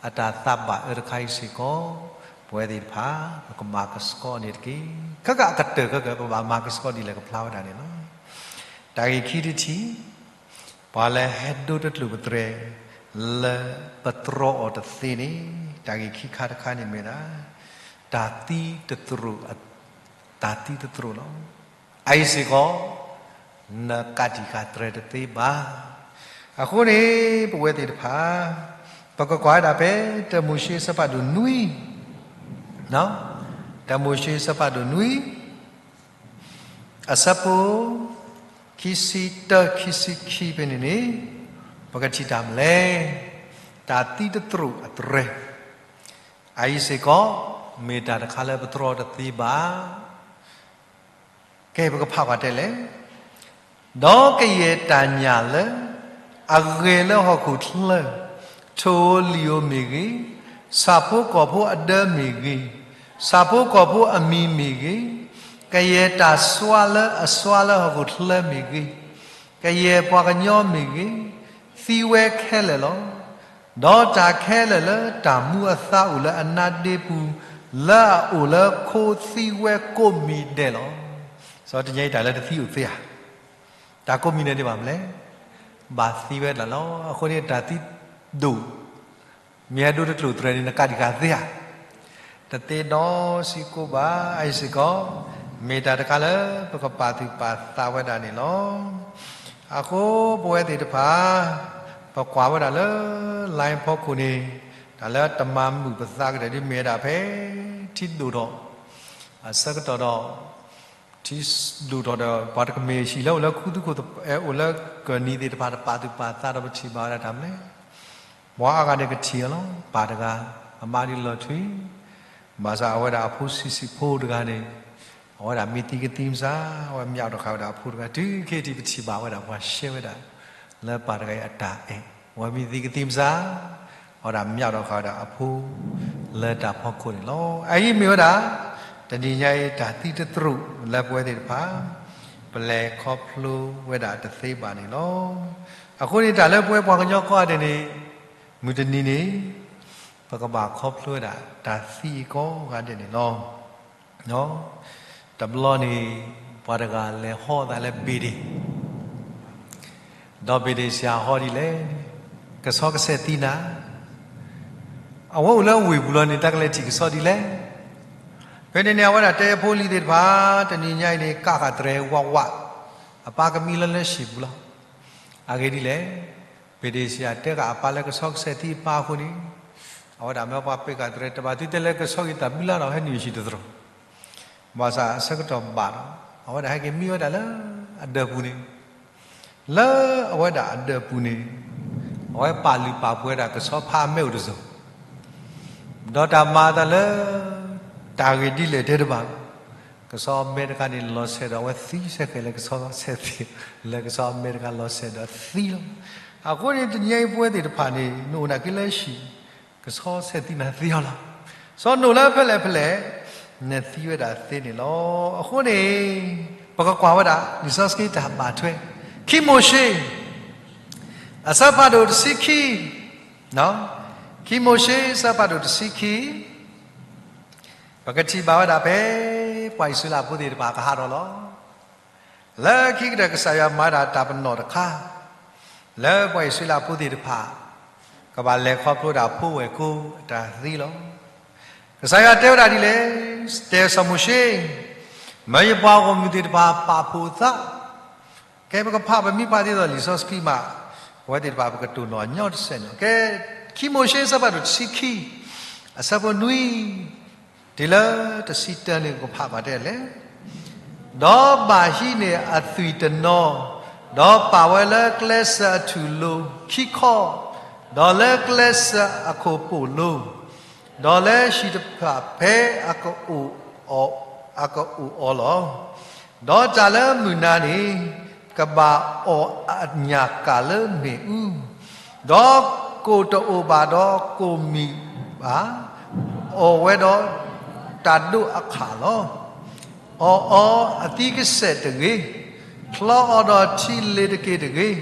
အတၢ်သးဘၣ်အၢတခါအံၤစ့ၢ်ကီး, ပဝဲသ့ၣ်တဖၣ် ပကမၤကဆှီန့ၣ်တက့ၢ်. ခဲကးအကတၢၢ်ခဲကး ပဘၣ်မၤကဆှီဒ်လဲၣ်ကဖျါဝဲဒၣ်န့ၣ်လီၤ. တၢ်ဂ့ၢ်ခံထံၣ်တထံၣ်, ပှၤလၢဟဲဒိတကျိာ်ပတြဲၤ လၢပတြီအီၤတသ့န့ၣ်, တၢ်ဂ့ၢ်ခံခါတခါန့ၣ်မ့ၢ်ဒၣ် တၢ်သံတသရိာ်, တၢ်သံတသရိာ်လီၤ. အအံၤစ့ၢ်ကီး နကးတံာ်ဃာ်တြဲၤတသ့ဘၣ်. အဃိန့ၣ် ပဝဲသ့ၣ်တဖၣ် ပကကွၢ်ဝဲဒၣ်ဖဲ တၢမိၤၡ့အဆၢဖးဒိၣ်နွံ, တၢမိၤၡ့အဆၢဖးဒိၣ်နွံ အဆၢဖိ ခံဆံတၢ ခံဆံခံဖဲန့ၣ်န့ၣ်, ပကထံၣ်တၢ်မနုၤလဲၣ်, တၢ်သံတသရိာ်အတြဲၤ, အအံၤစ့ၢ်ကီး မ့ၢ်တၢ်တခါလၢပတြီတသ့ဘၣ်. ကဲ ပကဖးကွၢ်တဲလဲၣ်. ဒီးကယဲၢ်တၢ်ညၣ်လၢ အဂဲၤလၢဟီၣ်ခိၣ်ချၢ, ထိၣ်ဧိၤလံၣ်ဧိၤမ့ၢ်ဂ့ၤ, ဆၣ်ဖိကီၢ်ဖိအဒၢမ့ၢ်ဂ့ၤ, ဆၣ်ဖိကီၢ်ဖိအမံၤမ့ၢ်ဂ့ၤ, ကယဲၢ်တၢ်စွါလၢအစွါလၢဟီၣ်ခိၣ်ချၢမ့ၢ်ဂ့ၤ, ကယဲၢ်ပှၤကညီမ့ၢ်ဂ့ၤ, သံဝဲခဲလၢာ်လီၤ. ဒီးတၢ်ခဲလၢာ်လၢတၢ်မူအသါအိၣ်လၢအနါဒ့ပူၤ လၢအအိၣ်လၢခိသံဝဲကိးမံၤဒဲးလီၤ. စီၤတညါအံၤတၢ်လၢတသံအိၣ်သ့ဧါ. တၢ်ကိးမံၤဒဲးဒ်ဘၣ်မနုၤလဲၣ်. ဘၣ်သံဝဲဒၣ်လီၤ. အဃိန့ၣ်တၢ်သံဒိၣ် မ့ၢ်ဟဲဒိတကျိာ်တြဲၤန့ၣ် နကးဒံးဃာ်သ့ဧါ. တသ့ဒီးစံးကိးဘၣ်အအံၤစ့ၢ်ကီး, မ့ၢ်တၢ်တခါလၢပကပာ်သူၣ်ပာ်သးဝဲဒၣ်န့ၣ်လီၤ. အဃိပဝဲသ့ၣ်တဖၣ် ပကွၢ်ဝဲဒၣ်လၢ line ဖီခိၣ်န့ၣ်, တၢ်လၢတမၤမုာ်ပသးကတၢၢ်ဒ်မ့ၢ်ဝဲဒၣ်ဖဲ ထံဒိၣ်ထီၣ် အဆၢကတီၢ်ဒီး ထံဒိၣ်ထီၣ်ဒီး ပှၤတကမ့ၢ်ဟံၣ်လၢအိၣ်လၢခူသူၣ်ခိၣ် အိၣ်လၢကၢၢ်နံၤသ့ၣ်တဖၣ် တပာ်သူၣ်ပာ်သးဒီးပထံၣ်ဘၣ်ဝဲဒၣ်တၢ်မနုၤလဲၣ်. ပှၤအါဂၤန့ၣ်ကထံၣ်အီၤလီၤ. ပၢ်တဂၤ အမါဒ်လီၤထွံ ဘၣ်ဆၣ်အဝဲဒၣ်အဖိဆံးဆံးဖိတဂၤန့ၣ် အဝဲဒၣ်မ့ၢ်သံကသံမစါ အဝဲမၠးဒီးဃာ်ဝဲဒၣ်အဖိတဂၤ တုၤခဲအံၤပထံၣ်ဘၣ်ဝဲဒၣ်ပှၤရှဲဝဲဒၣ် လၢပၢ်တဂၤအံၤအတၢ်အဲၣ် အဝဲမ့ၢ်သံကသံမစါ အဝဲဒၣ်မၠးဒီးဃာ်ဝဲဒၣ်အဖိ လၢတၢ်ဖီခိၣ်န့ၣ်လီၤ. အအံၤမ့ၢ်ဝဲဒၣ် တနံၤညါအံၤတၢ်သံတသရူးလၢပဝဲသ့ၣ်တဖၣ် ပလဲၤခီဖျိဝဲဒၣ်တသ့ဘၣ်န့ၣ်လီၤ. အဃိန့ၣ်တၢ်လၢပဝဲပှၤကညီကိးဂၤဒဲးန့ၣ် မုၢ်တနံၤန့ၣ် ပကဘၣ်ခီဖျိဝဲဒၣ်တၢ်သံအံၤကိးဂၤဒဲးန့ၣ်လီၤ. တဘျီန့ၣ် ပှၤတဂၤလဲၤဟီသးလၢဘ့ၣ်ဒ့ၣ် ဒီးဘ့ၣ်ဒ့ၣ်ဆရာဟီဒ်လဲၣ်, ကဆီကဆဲးသံနၤ, အဝဲအိၣ်လၢဝ့ၢ်ပူၤလီၤန့ၣ် တၢ်ကလဲၤထံၣ်ကဆီဒ်လဲၣ်. ဖဲန့ၣ်န့ၣ် အဝဲဒၣ်တဲဖိလံၤသ့ၣ်တဖၣ် တနံၤညါအံၤန့ၣ် ကးဃာ်တြဲၤဝးဝး, အပၢ်ကမံလၢလၢၡံၣ်ပူၤလီၤ. အဂ့ၢ်ဒ်လဲၣ်, ဘ့ၣ်ဒ့ၣ်ဆရာတဲဃာ်အပၢ်လၢကဆီကဆဲးသံအပၢ်အဃိန့ၣ်, အဝဲဒၣ်မၢပှၤပ့းဃာ်တြဲၤ တဘၣ်သုတဲလၢကဆီဂ့ၤသးဘျုးလၢ်ဒီးဟဲနုာ်ဆံးတသရိာ် ဘၣ်ဆၣ်အဆၢကတီၢ်ဘၣ်ဒီး အဝဲဒၣ်ဟဲက့ၤမံဝဲဒၣ်လၢအဒၢးပူၤန့ၣ်, လၢအဝဲဒၣ်အဒၢးပူၤန့ၣ်, အဝဲပာ်လုၢ်ပာ်ပှ့ၤဝဲဒၣ်ကဆီဖးအမဲအိၣ်တစိၤ, ဒီးတၢ်မၤအသးလၢ တၢ်ဂ့ၢ်ဒ်လဲၣ်တဲတဘၣ်, ကဆီအမဲတခါန့ၣ် လီၤဆဲးဒီးအဝဲသံဆဲးဃဲးလၢကဆီဆဲးသံ, လၢကဆီအမဲတခါလီၤဆဲးဒီးသံလီၤ. အဃိန့ၣ်တနံၤအံၤပဝဲသ့ၣ်တဖၣ်န့ၣ် နအိၣ်နာ်က့လၢဟံၣ် ကဆီဆဲးသံနၤသ့အီၤလီၤ. စီၤနိၣ်လၢဖဲလဲၣ်ဖဲလဲၣ်, နသံဝဲဒၣ်သ့န့ၣ်လီၤ. အဃိန့ၣ် ပကကွၢ်ဝဲဒၣ် လံာ်စီဆှံတၢ်ဘၣ်ထွဲ, ခံမိၤၡ့ အဆၢဖးဒိၣ်တဆံခံ, ခံမိၤၡ့ အဆၢဖးဒိၣ်တဆံခံ, ပကထံၣ်ဘၣ်ဝဲဒၣ်ဖဲ ပှၤအံၣ်စရ့လးဖိသ့ၣ်တဖၣ်ကဟးထီၣ်လီၤ. လၢခံကတၢၢ်ကစၢ်ယွၤမၤဒၣ်တၢ်ပနီၣ်တခါ, လၢပှၤအံၣ်စရ့လးဖိသ့ၣ်တဖၣ် ကဘၣ်လဲၤခီဖျိဒၣ်ဖိဝဲၢ်ကိာ်အတၢ်သံလီၤ. ကစၢ်ယွၤတဲဝဲဒၣ်ဒ်လဲၣ်, တဲစီၤမိၤၡ့, မၢယပှၤဂီၢ်မုၢ်သ့ၣ်တဖၣ်ပာ်ဖှိၣ်အသး, ကဲပကဖးပမ့ၢ်ဖးဒ်သိးလံာ်စီဆှံမး, ပဝဲသ့ၣ်တဖၣ်ပကတိၢ်နီၣ်ညီတစဲးန့ၣ်, ကဲ ခံမိၤၡ့အဆၢဖးဒိၣ်တဆံခံ, အဆၢဖိနွံ တုၤလၢတဆံတၢန့ၣ် ပကဖးကွၢ်တဲလဲၣ်. ဒီးဘၣ်ဟံးန့ၢ်အသွံၣ်တနီၤ, ဒီးပာ်ဝဲလၢကျဲစၢးအထူၣ်လိၤခံခီ, ဒီးလၢကျဲစၢးအခိၣ်ပိာ်လိၤ, ဒီးလၢဟံၣ်တဖၣ်ဖဲအကအိၣ်အီၤ, အကအိၣ်အီၤလီၤ. ဒီးတၢ်လၢမုၢ်နၤန့ၣ် ကဘၣ်အီၣ်အညၣ်ကၣ်လၢမ့ၣ်အူ, ဒီးကိၣ်တအိၣ်ဘၣ်ဒီးကိၣ်မံၣ်ဘၣ်, အီၣ်ဝဲဒီးတၢ်ဒိးအခၣ်လီၤ. အီၣ်အီၤအသံကစဲးတဂ့ၤ, ချီအီၤဒီးထံလ့ၤတက့ၢ်တဂ့ၤ,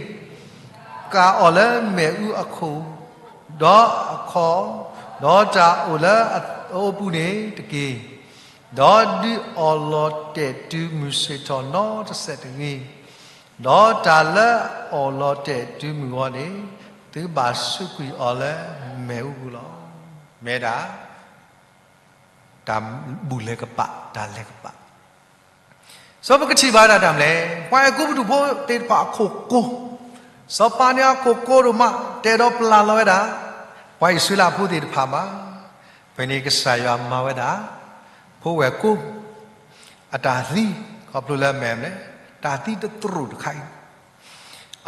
ကၣ်အီၤလၢမ့ၣ်အူအခိၣ်, ဒီးအခီၣ်, ဒီးတၢ်အိၣ်လၢအအိပူၤန့ၣ်တက့ၢ်. ဒီးဒုးအီၣ်လီၤတဲာ်တုၤမုၢ်ဆ့ၣ်ထီၣ်နီတစဲးတဂ့ၤ, ဒီးတၢ်လၢအအီၣ်လီၤတဲာ်တုၤမုၢ်ဂီၤန့ၣ် သုဘၣ်စူးကွံာ်အီၤလၢမ့ၣ်အူပူၤလီၤ. မ့ၢ်ဒၣ် တၢ်ဘူၣ်လဲၤကပာ် တၢ်လဲၤကပာ် စီၤပကထံၣ်ဘၣ်ဒၣ်တၢ်မနုၤလဲၣ်, ပှၤအဲၤကူပတူးဖိသ့ၣ်တဖၣ်အခိၣ်ကိၤ, စီၤပၤန့ၣ်အခိၣ်ကိၤဒိၣ်မး တဲဒီးပျၢ်လီၤဝဲဒၣ် ပှၤအံၣ်စရ့လးဖိသ့ၣ်တဖၣ်ဘၣ်. ဖဲန့ၣ်ကစၢ်ယွၤမၤဝဲဒၣ် ဖိဝဲၢ်ကိၤ အတၢ်သံ, ခီဖျိလၢမနုၤလဲၣ်, တၢ်သံတသရူးတခါအံၤ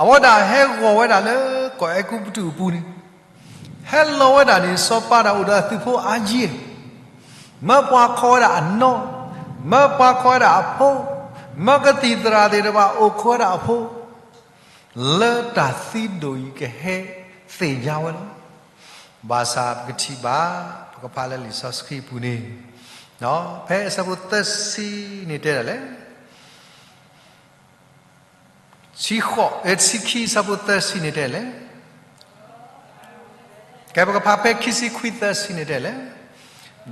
အဝဲဒၣ်ဟဲဂီၤဝဲဒၣ်လၢကီၢ်အဲၤကူပတူးအပူၤန့ၣ်, ဟဲလီၤဝဲဒၣ်န့ၣ် စီၤပၤဒၣ်အိၣ်ဒီးအသုးဖိအါယံၤ, မၢပှၤခီဝဲဒၣ်အနီၢ်, မၢပှၤခီဝဲဒၣ်အဖိ, မၢကသံၣ်သရၣ်သ့ၣ်တဖၣ်အိၣ်ခိးဝဲဒၣ်အဖိ, လၢတၢ်သံဒိၣ်အံၤကဟဲသ့ၣ်ညါဝဲလီၤ. ဘၣ်ဆၣ်ပကထံၣ်ဘၣ် ပကဖးလၢလံာ်စီဆှံပူၤန့ၣ်, ဖဲအဆၢဖိသၢဆံန့ၣ်တဲဒၣ်လဲၣ် ဆံဃိး, ဆံခံ အဆၢဖိသၢဆံန့ၣ်တဲလဲၣ်, ကဲ ပကဖးဖဲခံဆံခွံသၢဆံန့ၣ်တဲလဲၣ်,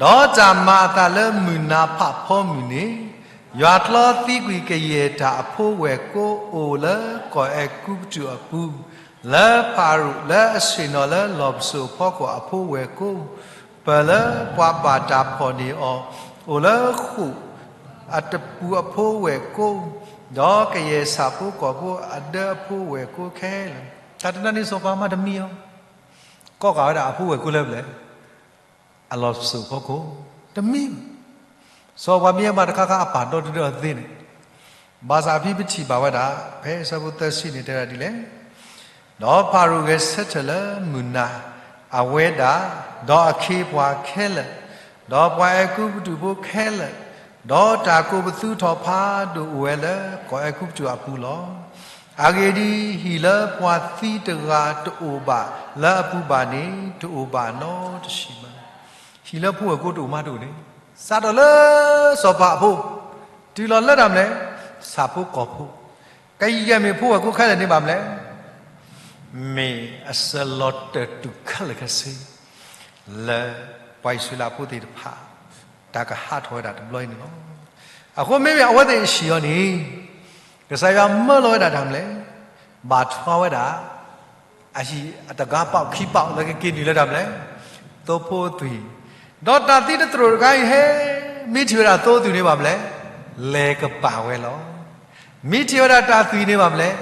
ဒီးတၢ်မၤအသးလၢမုၢ်နၤဖးဖီမုၢ်န့ၣ်, ယွၤကျီသံကွံာ်ကယဲၢ်တၢ်အဖိဝဲၢ်ကိအိၣ်လၢကီၢ်အဲၤကူပတူးအပူၤ, လၢဖၤရိၤလၢအဆ့ၣ်နီၤလၢလီၢ်ပစိာ်ဖီခိၣ်အဖိဝဲၢ်ကိ ပၢၢ်လၢပှၤဘၣ်တၢ်ဖီၣ်န့ၢ်အီၤ, အိၣ်လၢဃိာ်အတပူၤအဖိဝဲၢ်ကိ, ဒီးကယဲၢ်ဆၣ်ဖိကီၢ်ဖိအဒၢအဖိဝဲၢ်ကိခဲလၢာ်. တၢ်တနၤန့ၣ်စီၤပၤမၤတမံၤအီၤ, ကိးကးဝဲဒၣ်အဖိဝဲၢ်ကိလၢပျဲၢ် အလီၢ်ပစိာ်ဖီခိၣ်, တမံၤ စီၤပၤမ့ၢ်မၤတခါခါအပၢ်ဒီတဒၢအီၤသ့န့ၣ်, ဘၣ်ဆၣ်ဖဲပထံၣ်ဘၣ်ဝဲဒၣ် ဖဲအဆၢဖိသၢဆံန့ၣ်တဲဝဲဒၣ်ဒ်လဲၣ်, ဒီးဖၤရိၤဂဲၤဆၢထၢၣ်လၢမုၢ်နၤ, အဝဲဒၣ်, ဒီးအခ့အပှၤခဲလၢာ်, ဒီးပှၤအဲၤကူပတူးဖိခဲလၢာ်, ဒီးတၢ်ကိးပသူထီၣ်ဖးဒိၣ်အိၣ်ဝဲလၢကီၢ်အဲၤကူပတူးအပူၤလီၤ. အဂ့ၢ်ဒ်အံၤ, ဟံၣ်လၢပှၤသံတဂၤတအိၣ်ဘၣ်လၢအပူၤဘၣ်န့ၣ် တအိၣ်ဘၣ်နီတဆံးဘၣ်. ဟံၣ်လၢဖိဝဲၢ်ကိတအိၣ်မးတအိၣ်န့ၣ်, စးထီၣ်လၢစီၤပၤအဖိ, တုၤလီၤလၢတၢ်မနုၤလဲၣ်, ဆၣ်ဖိကီၢ်ဖိ, ကယဲၢ်မ့ၢ်ဖိဝဲၢ်ကိခဲလၢာ်န့ၣ်ဘၣ်မနုၤလဲၣ်, မ့ၢ်အစၢၤလီၤတၢၢ်တူၢ်ခဲလၢာ်ခဲဆ့ လၢပှၤအံၣ်စရ့လးဖိသ့ၣ်တဖၣ် တၢ်ကဟးထီၣ်ဝဲဒၣ်တဘျီအံၤန့ၣ်လီၤ. အဃိမ့မ့ၢ်အဝဲသ့ၣ်အဟံၣ်အီၤန့ၣ်, ကစၢ်ယွၤမၢလီၤဝဲဒၣ်တၢ်မနုၤလဲၣ်, ဘၣ်ထွါဝဲဒၣ် အဟံၣ်အတဂၤပာ်ခံပာ်လၢကက့ၤနုာ်လၢတၢ်မနုၤလဲၣ်, သိဖိအသွံၣ်, ဒီးတၢ်သံတသရိာ်တခါအံၤဟဲ, မ့ၢ်ထံၣ်ဝဲဒၣ်သိအသွံၣ်န့ၣ်ဘၣ်မနုၤလဲၣ်, လဲၤကပာ်ဝဲလီၤ. မ့ၢ်ထံၣ်ဝဲဒၣ်တၢ်သွံၣ်န့ၣ်ဘၣ်မနုၤလဲၣ်,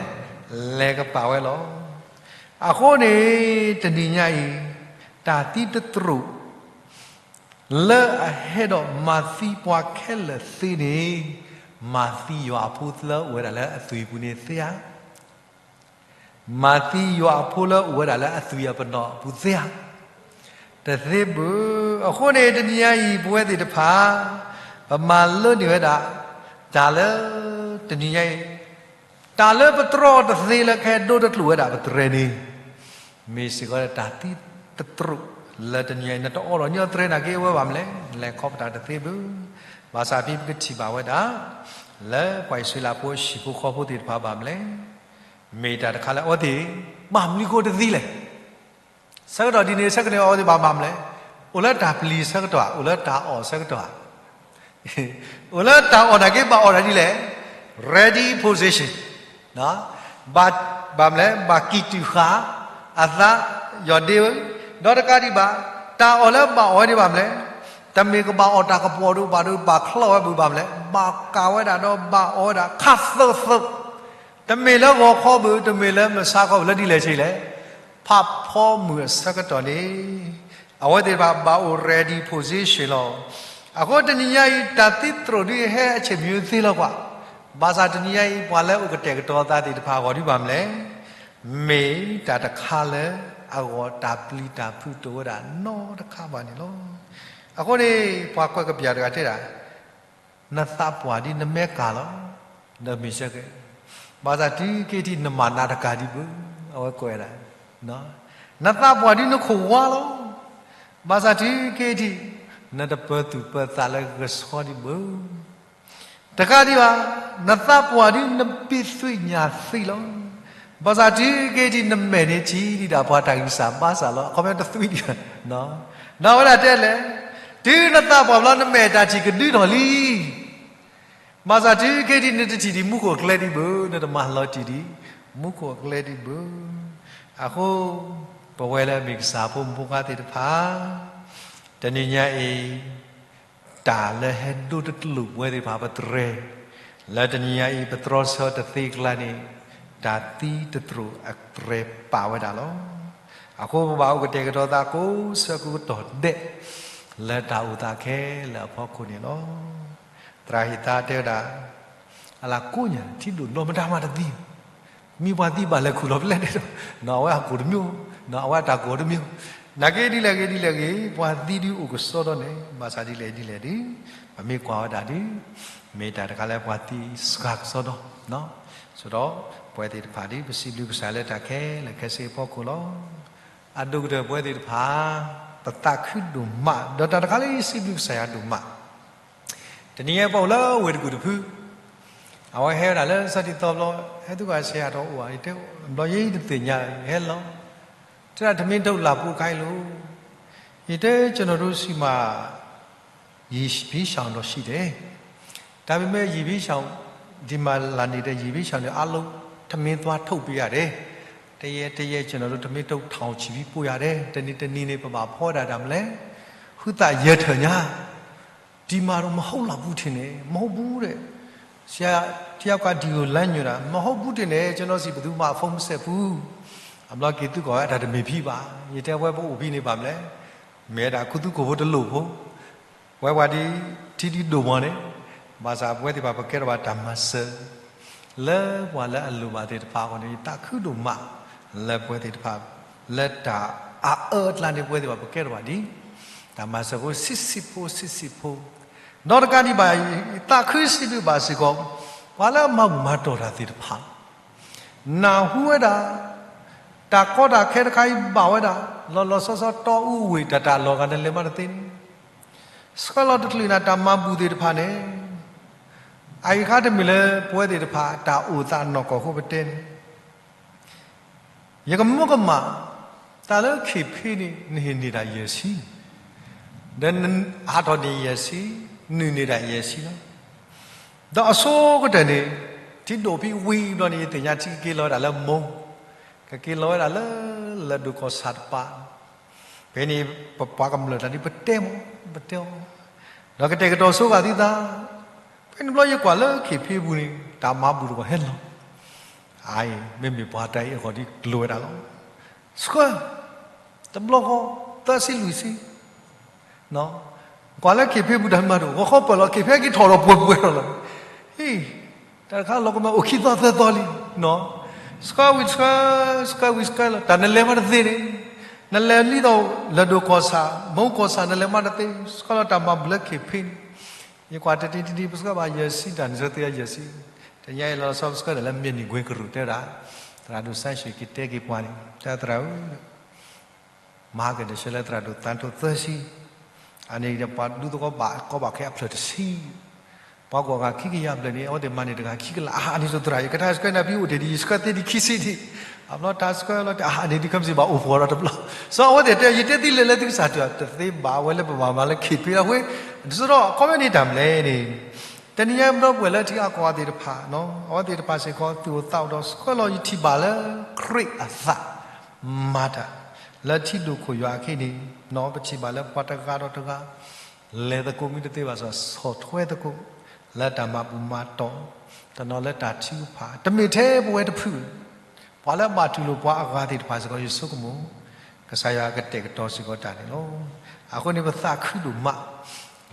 လဲၤကပာ်ဝဲလီၤ. အဃိန့ၣ် တနံၤညါအံၤ, တၢ်သံတသရိာ် လၢအဟဲဒီးမၤသံပှၤခဲလၢာ်သ့န့ၣ်, မၤသံယွၤအဖိလၢအိၣ်ဝဲဒၣ်လၢအသွံၣ်အပူၤန့ၣ်သ့ဧါ. မၤသံယွၤအဖိလၢအိၣ်ဝဲဒၣ်လၢအသွံၣ်အပနီၣ်အပူၤသ့ဧါ. တသ့ဘၣ်. အဃိန့ၣ် တနံၤညါအံၤ ပဝဲသ့ၣ်တဖၣ် ပမၤလိန့ၢ်ဝဲဒၣ် တၢ်လၢ တနံၤညါအံၤ တၢ်လၢပတြီတသ့လၢကဟဲဒိတကျိာ်ဝဲဒၣ်ပတြဲၤန့ၣ် မ့ၢ်စ့ၢ်ကီးတၢ်သံတသရိာ်လၢတနံၤညါအံၤ နတအိးထီၣ်ညီတြဲၤနာ်က့အဝဲဘၣ်မနုၤလဲၣ်, လဲၤခီပတာ်တသ့ဘၣ်. ဘၣ်ဆၣ်ဖဲပကထံၣ်ဘၣ်ဝဲဒၣ် လၢပှၤအံၣ်စရ့လးဖိဟံၣ်ဖိဃီဖိသ့ၣ်တဖၣ်ဘၣ်မနုၤလဲၣ်, မ့ၢ်တၢ်တခါလၢအဝဲသ့ၣ် ဘၣ်မနုၤဃိတသ့လဲၣ်. ဆၢကတီၢ်ဒ်န့ၣ် ဆၢကတီၢ်အဝဲသ့ၣ်ဘၣ်မနုၤလဲၣ်, အိၣ်လၢတၢ်ပျံၤဆၢကတီၢ်, အိၣ်လၢတၢ်အီၣ်ဆၢကတီၢ်, အိၣ်လၢတၢ်အီၣ်နာ်က့ဘၣ်အီၣ်တၢ်ဒ်လဲၣ်, ready position, ဘၣ်မနုၤလဲၣ်, ဘၣ်ကံၣ်တူာ်ဃာ် အသး ယီၢ်ဒ့ဝဲ, ဒီးတကးဒံးဘၣ် တၢ်အီၣ်လၢဘၣ်အီၣ်ဝဲန့ၣ်ဘၣ်မနုၤလဲၣ်, တမ့ၢ်ကဘၣ်အီၣ်တၢ်ကပီၤဒိၣ်ဘၣ်ဒိၣ် ဘၣ်ချီၣ်ဝဲဘၣ်မနုၤလဲၣ်, ဘၣ်ကးဝဲဒၣ်ဒီးဘၣ်အီၣ်ဝဲဒၣ်ခးသၢသၢ, တမ့ၢ်လၢဂီၤခီဘၣ်, တမ့ၢ်လၢမုၢ်ဆါခီဘၣ်, လၢဒ်လဲၣ်ဆ့လဲၣ်, ဖးဖီမုၢ်အဆၢကတီၢ်န့ၣ် အဝဲသ့ၣ်တဖၣ်ဘၣ်အိၣ် ready position လီၤ. အဃိတနံၤညါအံၤ တၢ်သံတြိာ်ဒုးဟဲအဆ့ၣ်မံၤသ့လီၤကွၢ်, ဘၣ်ဆၣ်တနံၤညါအံၤ ပှၤလၢအိၣ်ကတဲာ်ကတီၤသးသ့ၣ်တဖၣ်အဂီၢ်ဒုးဘၣ်မနုၤလဲၣ်, မ့ၢ်တၢ်တခါလၢအဂီၢ်တၢ်ပျံၤတၢ်ဖုးတအိၣ်ဝဲဒၣ်နီတခါဘၣ်န့ၣ်လီၤ. အဃိန့ၣ် ပှၤကွဲးကပျၢ်တဂၤတဲဒၣ် နသးပှၢ်ဒ်နမဲကၤလီၤ, ဒီးမ့ၢ်ဆၢက့ၤ, ဘၣ်ဆၣ်တုၤက့ၤထံၣ်နမၤနးတကးဒံးဘၣ်, အဝဲကွဲးဒၣ်, နသးပှၢ်ဒ်နခိၣ်ဝါလီၤ, ဘၣ်ဆၣ်တုၤက့ၤထံၣ် နတပၢၤသူၣ်ပၢၤသးလၢကဆှီဒံးဘၣ်. တကးဒံးဘၣ်, နသးပှၢ်ဒ်နဘံၣ်သွံၣ်ညၣ်သွံၣ်လီၤ, ဘၣ်ဆၣ်တုၤက့ၤထံၣ်နမဲာ်န့ၣ်ထံၣ်ဒံးဒၣ်ပှၤတၢ်ဂံၢ်စၢ်ဘါစၢ်လီၤ, အခီပညီတသွံၣ်ဒံးဘၣ်. ဒီးအဝဲဒၣ်တဲလဲၣ်, တုၤနသးပှၢ်ဘျီနမဲာ်တၢ်ထံၣ်ကဒုထီၣ်လံ ဘၣ်ဆၣ်တုၤက့ၤထံၣ်နတထံၣ်ဒံးမူခိၣ်အကျဲဒံးဘၣ်, နတမၤလီၤတံၢ်ဒံးမူခိၣ်အကျဲဒံးဘၣ်. အဃိ ပဝဲလၢအမ့ၢ်ကစၢ်ဖိမုၣ်ဖိခွါသ့ၣ်တဖၣ် တနံၤညါအံၤ တၢ်လၢဟဲဒိတကျိာ်ပဝဲသ့ၣ်တဖၣ်ပတြဲၤ လၢတနံၤညါအံၤ ပတြီဆၢတသ့အကျါန့ၣ် တၢ်သံတသရိာ်အတြဲၤပာ်ဝဲဒၣ်လီၤ. အဃိပဘၣ်အိၣ်ကတဲာ်ကတီၤသးကိးဆၢကိးကတီၢ်ဒဲး လၢတၢ်အိၣ်သးခဲလၢာ်အဖီခိၣ်န့ၣ်လီၤ. သရၣ်ဟ့ၣ်သါတဲဝဲဒၣ် အလၢကိးညါ ထံဒိၣ်နီၢ်မတၤမးတသံ, မ့ၢ်ပှၤသံဘၣ်လဲၤခူၣ်လီၤပလဲၣ်န့ၣ်, အဝဲအကိာ်တမံၤ, အဝဲအတၢ်ကိာ်တမံၤ, နာ်က့ဒ်လဲၣ်ဂ့ၤဒ်လဲၣ်ဂ့ၤ ပှၤသံဒုးအိၣ်ကစီဒီန့ၣ် ဘၣ်ဆၣ်ဒ်လဲၣ်ဒ်လဲၣ်ဒီး ပမ့ၢ်ကွၢ်ဝဲဒၣ်ဒီး မ့ၢ်တၢ်တခါလၢပှၤသံစှၤကစီဒီ, ဆိဒီး ပဝဲသ့ၣ်တဖၣ်ဒီး ပစံးဘျုးကစၢ်လၢတၢ်ခဲလၢာ်ခဲဆ့အဖီခိၣ်လီၤ. အဒိၣ်ကတၢၢ်ပဝဲသ့ၣ်တဖၣ် ပသးခုဒိၣ်မး ဒီးတၢ်တခါလၢယစံးဘျုးကစၢ်ယွၤဒိၣ်မး တနံၤညါပအိၣ်လၢဝ့ၢ်တကူၣ်တဖု, အဝဲဟဲဝဲဒၣ်လၢစီၤတံၤသီဘျီ, ဟဲသုကစၢ်ယွၤတအိၣ်ဧါ, ယတဲဘျီယဲယတသ့ၣ်ညါ ယဟဲလီၤ, တဲဒၣ်ထမင်းထုတ်လာပို့ခိုင်းလို့, ယတဲကျွန်တော်တို့ဆီမှာ ရေဖြေဆောင်တော့ရှိတယ်, ဒါပေမဲ့ရေဖြေဆောင် ဒီမှာလာနေတဲ့ရေဖြေဆောင်တွေအားလုံး ထမင်းသွားထုတ်ပေးရတယ်, တရက်တရက်ကျွန်တော်တို့ထမင်းထုတ်ထောင်ချီပြီးပို့ရတယ်, တနံၤတနံၤန့ၣ် ပဘၣ်ဖီဒၣ်တၢ်မလဲၣ်, ဟုသၣ်ယဲထၢၣ်ညါ ဒီမှာတော့မဟုတ်လောက်ဘူးထင်တယ်, မဟုတ်ဘူးတဲ့, ဆရာတယောက်ကဒီကိုလှမ်းညွှန်တာ, မဟုတ်ဘူးထင်တယ်, ကျွန်တော်ဆီဘယ်သူမှဖုန်းမဆက်ဘူး, အဘျီက့ၤသုကိးဝဲ အတၢ်တမ့ၢ်ဖံးဘၣ်, ယတဲဝဲပအိၣ်ဖံးန့ၣ်ဘၣ်မလဲၣ်, မ့ၢ်ဝဲဒၣ်ခူသူၣ်ကိာ်ဖိတလိၣ်ဖိ, ပဝဲပှၤဒ်ထံဒ်ဒိၣ်မးန့ၣ်, ဘၣ်ဆၣ်ပဝဲသ့ၣ်တဖၣ်ပကဲထီၣ်ဘၣ်တၢ်မၤစၢၤ လၢပှၤလၢအလိၣ်ဘၣ်သ့ၣ်တဖၣ်အဂီၢ်န့ၣ် ယသးခုဒိၣ်မး လၢပဝဲသ့ၣ်တဖၣ် လၢတၢ်အအၢအကျါန့ၣ် ပဝဲသ့ၣ်တဖၣ်ပကဲထီၣ်ဘၣ်ဒ် တၢ်မၤစၢၤဖိဆံးဆံးဖိဆံးဆံးဖိ, ဒီးတကးဒံးဘၣ် ယသးခုစံးဘျုးဘၣ်စ့ၢ်ကီး ပှၤလၢအမၤဘူၣ်မၤတီၢ်တၢ်သ့ၣ်တဖၣ် နၢ်ဟူဝဲဒၣ် တၢ်ကီတၢ်ခဲတခါအံၤဘၣ်ဝဲဒၣ် လီၤလီၤဆီဆီတီအူဝ့ၢ်တၢ်တၢ်လီၢ်ဂၤနလဲၤမးတသ့န့ၣ်, ဆှၢလီၤတချုးနၤတၢ်မၤဘူၣ်သ့ၣ်တဖၣ်န့ၣ်, အအံၤခါတမ့ၢ်လၢပဝဲသ့ၣ်တဖၣ်တၢ်အိၣ်သးနီၢ်ကီၢ်ဖိပတဲန့ၣ်, ယကမူကမၣ် တၢ်လၢခ့ၣ်ဖ့န့ၣ် နဟ့ၣ်န့ၢ်ဒၣ်ယဲၢ်ဆံ, ဒီးနဟးထီၣ်န့ၢ်ယဲၢ်ဆံ, နုာ်န့ၢ်ဒၣ်ယဲၢ်ဆံလီၤ. ဒီးအဆိကတၢၢ်န့ၣ် ထံဒိၣ်ဖံဝံၤဘျီန့ၣ် ယသ့ၣ်ညါထံကက့ၤလီၤဝဲဒၣ်လၢမိၢ်, ကက့ၤလီၤဝဲဒၣ်လၢ လၢၢ်ဒိၣ်ကီၢ်ဆၣ်တပၤ, ဖဲန့ၣ် ပပှၤကမျၢၢ်တၢ်ဒ်ပတဲမး ပတဲအီၤ, ဒီးကတဲာ်ကတီၤဆိဂာ်သုသး, ဖဲန့ၣ်ဘျီယကွၢ်လၢခ့ၣ်ဖ့ပူၤန့ၣ် တၢ်မၤဘူၣ်တဂီၤဟဲလီၤ, အအံၤ မ့မ့ၢ်ပှၤတၢ်အံၤအဂီၢ်ဒ်ကျိၤဝဲဒၣ်လီၤ, ဆှၢ တဘျီဃီ သၢဆံလွံၢ်ဆံ ကွၢ်လၢခ့ၣ်ဖ့ပူၤတၢ်မၤဘူၣ် ဂီၤခီပၢၢ်လီၤ ခ့ၣ်ဖ့က့ၤထီၣ်ဒီးပှဲၤပှဲၤထီၣ်လီၤ, ဟ့ၣ် တၢ်တခါလီၤကမၢအိၣ်ခံသီသၢသီလံ, ဆှၢဝံၤဆှၢ ဆှၢဝံၤဆှၢလီၤ တၢ်နလဲၤမးတသ့န့ၣ်, နလဲၤလံဒီး လၢၢ်ဒိၣ်ကီၢ်ဆၣ် မိၢ်ကီၢ်ဆၣ် နလဲၤမးတသ့ ဆှၢလီၤတၢ်မၤဘူၣ်လၢခ့ၣ်ဖ့န့ၣ်, ယကွၢ်တနံၤတနံၤ ပဆှၢဘၣ်ယဲၢ်ဆံ တၢ်နဆှၢသ့ယဲၢ်ဆံ, တနံၤအံၤလီၤဆီပဆှၢဒီးလၢ မ့ၢ်နံၣ်ကွ့ကရူၢ် တဲဝဲဒၣ်, သရၣ်ဒိၣ်စၢ်ဆှံက့ၤတဲက့ၤပှၤန့ၣ် တဲသရၣ်ဧၢ မၤကဒီးဆၢလၢသရၣ်ဒိၣ်သးထိၣ်သၢဆံ, အန့ၣ်ဒီးပှၤဒူသဝီဘၣ်ကီဘၣ်ခဲအဖျၢၣ်တဆံ, ပှၤကွၢ်ဂၤခံကယၤဘျဲၣ်န့ၣ် အဝဲသ့ၣ်မၤန့ၢ်တဂၤခံကလး အဟးန့ၢ်ဆိသရၣ် ယကထါဆှၢနၤဖံအိၣ်တ့ၢ်ဒံး ယဆှၢသ့ဒံးခံဆံဒံး, အဘျီတၢ်ဆှၢလီၤတၢ်အဟးန့ၢ်ဒံးခဲမုၢ်စံဘၣ်အိၣ်ဖှိၣ်ဒီးတဘျီ, စီၤအဝဲသ့ၣ်တဲ ယတဲသ့လဲၣ်လၢသုကစၢ်တဲတသ့ဘၣ် အဝဲလၢပဘၣ်မၤလၢခ့ၣ်ဖ့လီၤဝဲ, ဒီးအခီပညီန့ၣ်တၢ်မနုၤလဲၣ်န့ၣ်, တနံၤညါဘျီပှဲၤလၢထံအကီၢ်အသ့ၣ်တဖၣ်, အဝဲသ့ၣ်တဖၣ်စ့ၢ်ကီးသူၣ်အိၣ်သးအိၣ်ဒီးဆှၢလီၤယထံၣ်ဘၣ်လၢ ခရံာ်အသး မၤတၢ် လၢထံဒိၣ်ခိၣ်ယွၤအခံန့ၣ်, ပထံၣ်ဘၣ်လၢပှၤတဂၤဒီးတဂၤ လဲၤသကိးမ့ၢ်တသ့ဘၣ်ဆၣ် ဆီၣ်ထွဲသကိး လၢတၢ်မၤဘူၣ်မၤတီၢ်, တနီၤလၢတၢ်ထုကဖၣ် တမ့ၢ်ထဲပဝဲတဖု, ပှၤလၢအဘၣ်တူၢ်လိာ်ပှၤအဂၤသ့ၣ်တဖၣ်စ့ၢ်ကီး ယဆိကမိၣ် ကစၢ်ယွၤကတဲာ်ကတီၤစ့ၢ်ကီးတၢ်န့ၣ်လီၤ. အဃိန့ၣ် ပသးခုဒိၣ်မး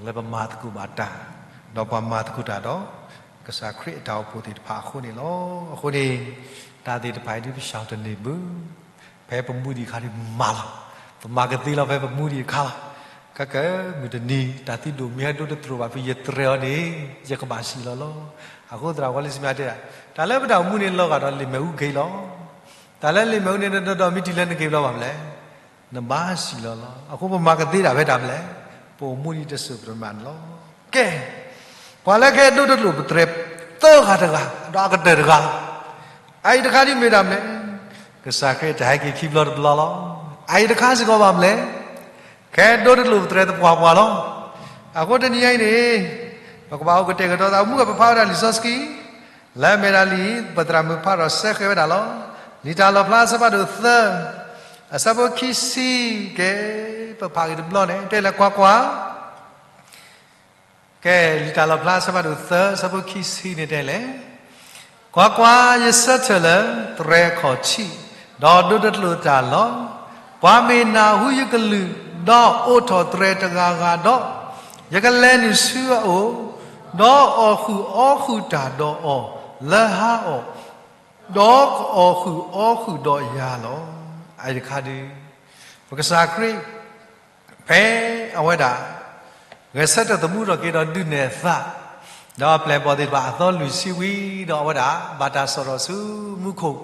လၢပမၤသကိးဘၣ်တၢ်, ဒီးပှၤမၤသကိးတၢ်ဒီး ကစၢ်ခရံာ်အတၢ်အိၣ်ဖှိၣ်သ့ၣ်တဖၣ်အဃိန့ၣ်လီၤ. အဃိန့ၣ် တၢ်သ့ၣ်တဖၣ်အံၤဒ်ပဆှၢတန့ၢ်ဘၣ် ဖဲပမူဒံးအခါဒ်မၤလီၤ, ပမၤကသ့လီၤ ဖဲပမူဒံးအခါလီၤ. ခဲကဲ မုၢ်တနံၤ တၢ်သံဒိၣ်မ့ၢ်ဟဲဒိတတြိာ်ဘၣ်ဖဲ ယတြဲၤအီၤန့ၣ် ယကဘၣ်စံၣ်လီၤလီၤ. အဃိသရၣ်ဝီလံစမံတဲဒၣ် တၢ်လၢပတၢ်အိၣ်မူန့ၣ် လီၤဂာ်ဒီးလံာ်မဲာ်ဟူက့ၤလီၤ. တၢ်လၢလံာ်မဲာ်ဟူန့ၣ် နဒီးမ့ၢ်တုၤလၢနက့ၤဘျီဘၣ်မလဲၣ်, နဘၣ်စံၣ်လီၤလီၤ. အဃိပမၤကသ့ဒၣ်ဖဲတၢ်မလဲၣ်, ပအိၣ်မူဒံးတစိၢ်ပတမၣ်န့ၣ်လီၤ. ကဲ ပှၤလၢကဟဲဒိတတြိာ်ပတြဲၤ သၢဂၤတဂၤ ဒီးအကတၢၢ်တဂၤ အအံၤတခါဒ်မ့ၢ်တၢ်မလဲၣ်, ကစၢ်ခရံာ်တၢ်ဟဲက့ၤခံဘျီတဘျီလီၤ. အအံၤတခါစ့ၢ်ကီးဘၣ်မလဲၣ်, ကဟဲဒိတတြိာ်ပတြဲၤသပှၢ်ပှၢ်လီၤ. အဃိတနံၤအံၤန့ၣ် ပကဘၣ်အိၣ်ကတဲာ်ကတီၤသး မုၢ်ကပဖးဝဲဒၣ်လံာ်စီဆှံ လၢအမ့ၢ်ဒၣ်လံာ် ပသရၣ်မုၣ်ဖးဒီးစဲဃဲၤဝဲဒၣ်လီၤ. လံာ်တၢ်လီၣ်ဖျါအဆၢဖးဒိၣ်သၢ အဆၢဖိခံဆံ ကဲ ပဖးက့ၤတဘျီန့ၣ် တဲလဲၣ်ကွၢ်ကွၢ် ကဲ လံာ်တၢ်လီၣ်ဖျါအဆၢဖးဒိၣ်သၢ အဆၢဖိခံဆံန့ၣ်တဲလဲၣ်, ကွၢ်ကွၢ်, ယဆၢထၢၣ်လၢ တြဲၤခီၣ်ထံး ဒီးဒိတကျိာ်တၢ်လီၤ. ပှၤမ့ၢ်နၢ်ဟူယကလုၢ် ဒီးအိးထီၣ်တြဲၤတဂၤဂၤဒီး, ယကလဲၤနုာ်ဆူအအိၣ်, ဒီးအီၣ်ဃုာ်အီဃုာ်တၢ်ဒီးအီၤလၢဟါအီၣ်, ဒီးကအီၣ်ဃုာ်အီဃုာ်ဒီးယၤလီၤ. အအံၤတခါဒုး ပကစၢ်ခရံာ် ဖဲအဝဲဒၣ် ဂဲၤဆၢထၢၣ်သမူထီၣ်က့ၤဒီးဒုးနဲၣ်အသး, ဒီးအပျဲၢ်အဘီၣ်သ့ၣ်တဖၣ်အသီလွံၢ်ဆံဝံၤဒီး အဝဲဒၣ် ဘၣ်တၢ်စီၣ်ထီၣ်ဆူမူခိၣ်,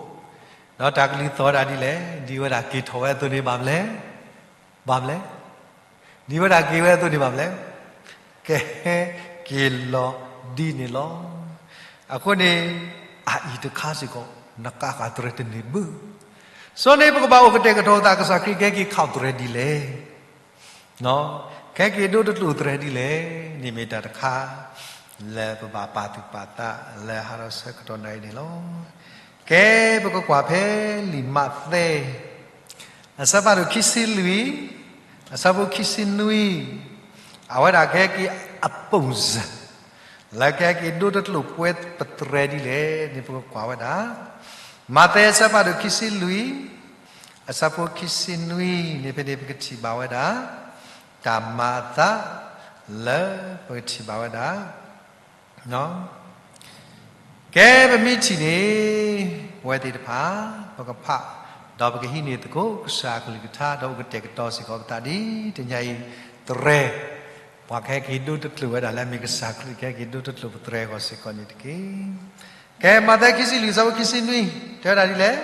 ဒီးတၢ်ကလုၢ်သီၣ်ဝဲဒၣ်ဒ်လဲၣ်, ဒ်ဝဲဒၣ်က့ၤထီၣ်ဝဲအသိးန့ၣ်ဘၣ်မလဲၣ်, ဘၣ်မလဲၣ်, ဒ်ဝဲဒၣ်က့ၤဝဲအသိးန့ၣ်ဘၣ်မလဲၣ်, ကဟဲက့ၤလီၤဒ်န့ၣ်လီၤ. အဃိန့ၣ် အအံၤတခါစ့ၢ်ကီး နကးဃာ်တြဲၤတန့ၢ်ဘၣ်. စီၤန့ၣ်ပကဘၣ်အိၣ်ကတဲာ်ကတီၤသးကစၢ်ခရံာ်ကဟဲက့ၤခးတြဲၤဒ်လဲၣ်, ကဟဲက့ၤဒိတကျိာ်တြဲၤဒ်လဲၣ်န့ၣ် မ့ၢ်တၢ်တခါ လၢပဘၣ်ပာ်သူၣ်ပာ်သးလၢဟါဒီးဆၢကတီၢ်နၣ်ရံၣ်န့ၣ်လီၤ. ကဲ ပကကွၢ်ဖဲလံာ်မးသဲ အဆၢဖးဒိၣ်ခံဆံလွံၢ်, အဆၢဖိခံဆံနွံ, အဝဲဒၣ်ကဟဲက့ၤအပူၤစၢၤ လၢကဟဲက့ၤဒိတကျိာ်ပှဲၤပတြဲၤဒ်လဲၣ်န့ၣ် ပကကွၢ်ဝဲဒၣ် မးသဲအဆၢဖးဒိၣ်ခံဆံလွံၢ်, အဆၢဖိခံဆံနွံန့ၣ် ဖဲန့ၣ်ပကထံၣ်ဘၣ်ဝဲဒၣ် တၢ်မၤအသး လၢပကထံၣ်ဘၣ်ဝဲဒၣ် ကဲ ပမ့ၢ်ထံၣ်န့ၣ် ပဝဲသ့ၣ်တဖၣ် ပကဖး ဒီးပကဟံးန့ၢ်သကိး ကစၢ်အကလုၢ်ကထါ ဒီးအိၣ်ကတဲာ်ကတီၤစ့ၢ်ကီးပသးဒ်တနံၤအံၤ တြဲၤ ပှၤကဟဲက့ၤဒိတကျိာ်ဝဲဒၣ်လၢအမ့ၢ်ကစၢ်ခရံာ်ကဟဲက့ၤဒိတကျိာ်ပတြဲၤအဂီၢ်စ့ၢ်ကီးန့ၣ်တက့ၢ်. ကဲ မးသဲခံဆံလွံၢ် အဆၢဖိခံဆံနွံ တဲဝဲဒၣ်ဒ်လဲၣ်,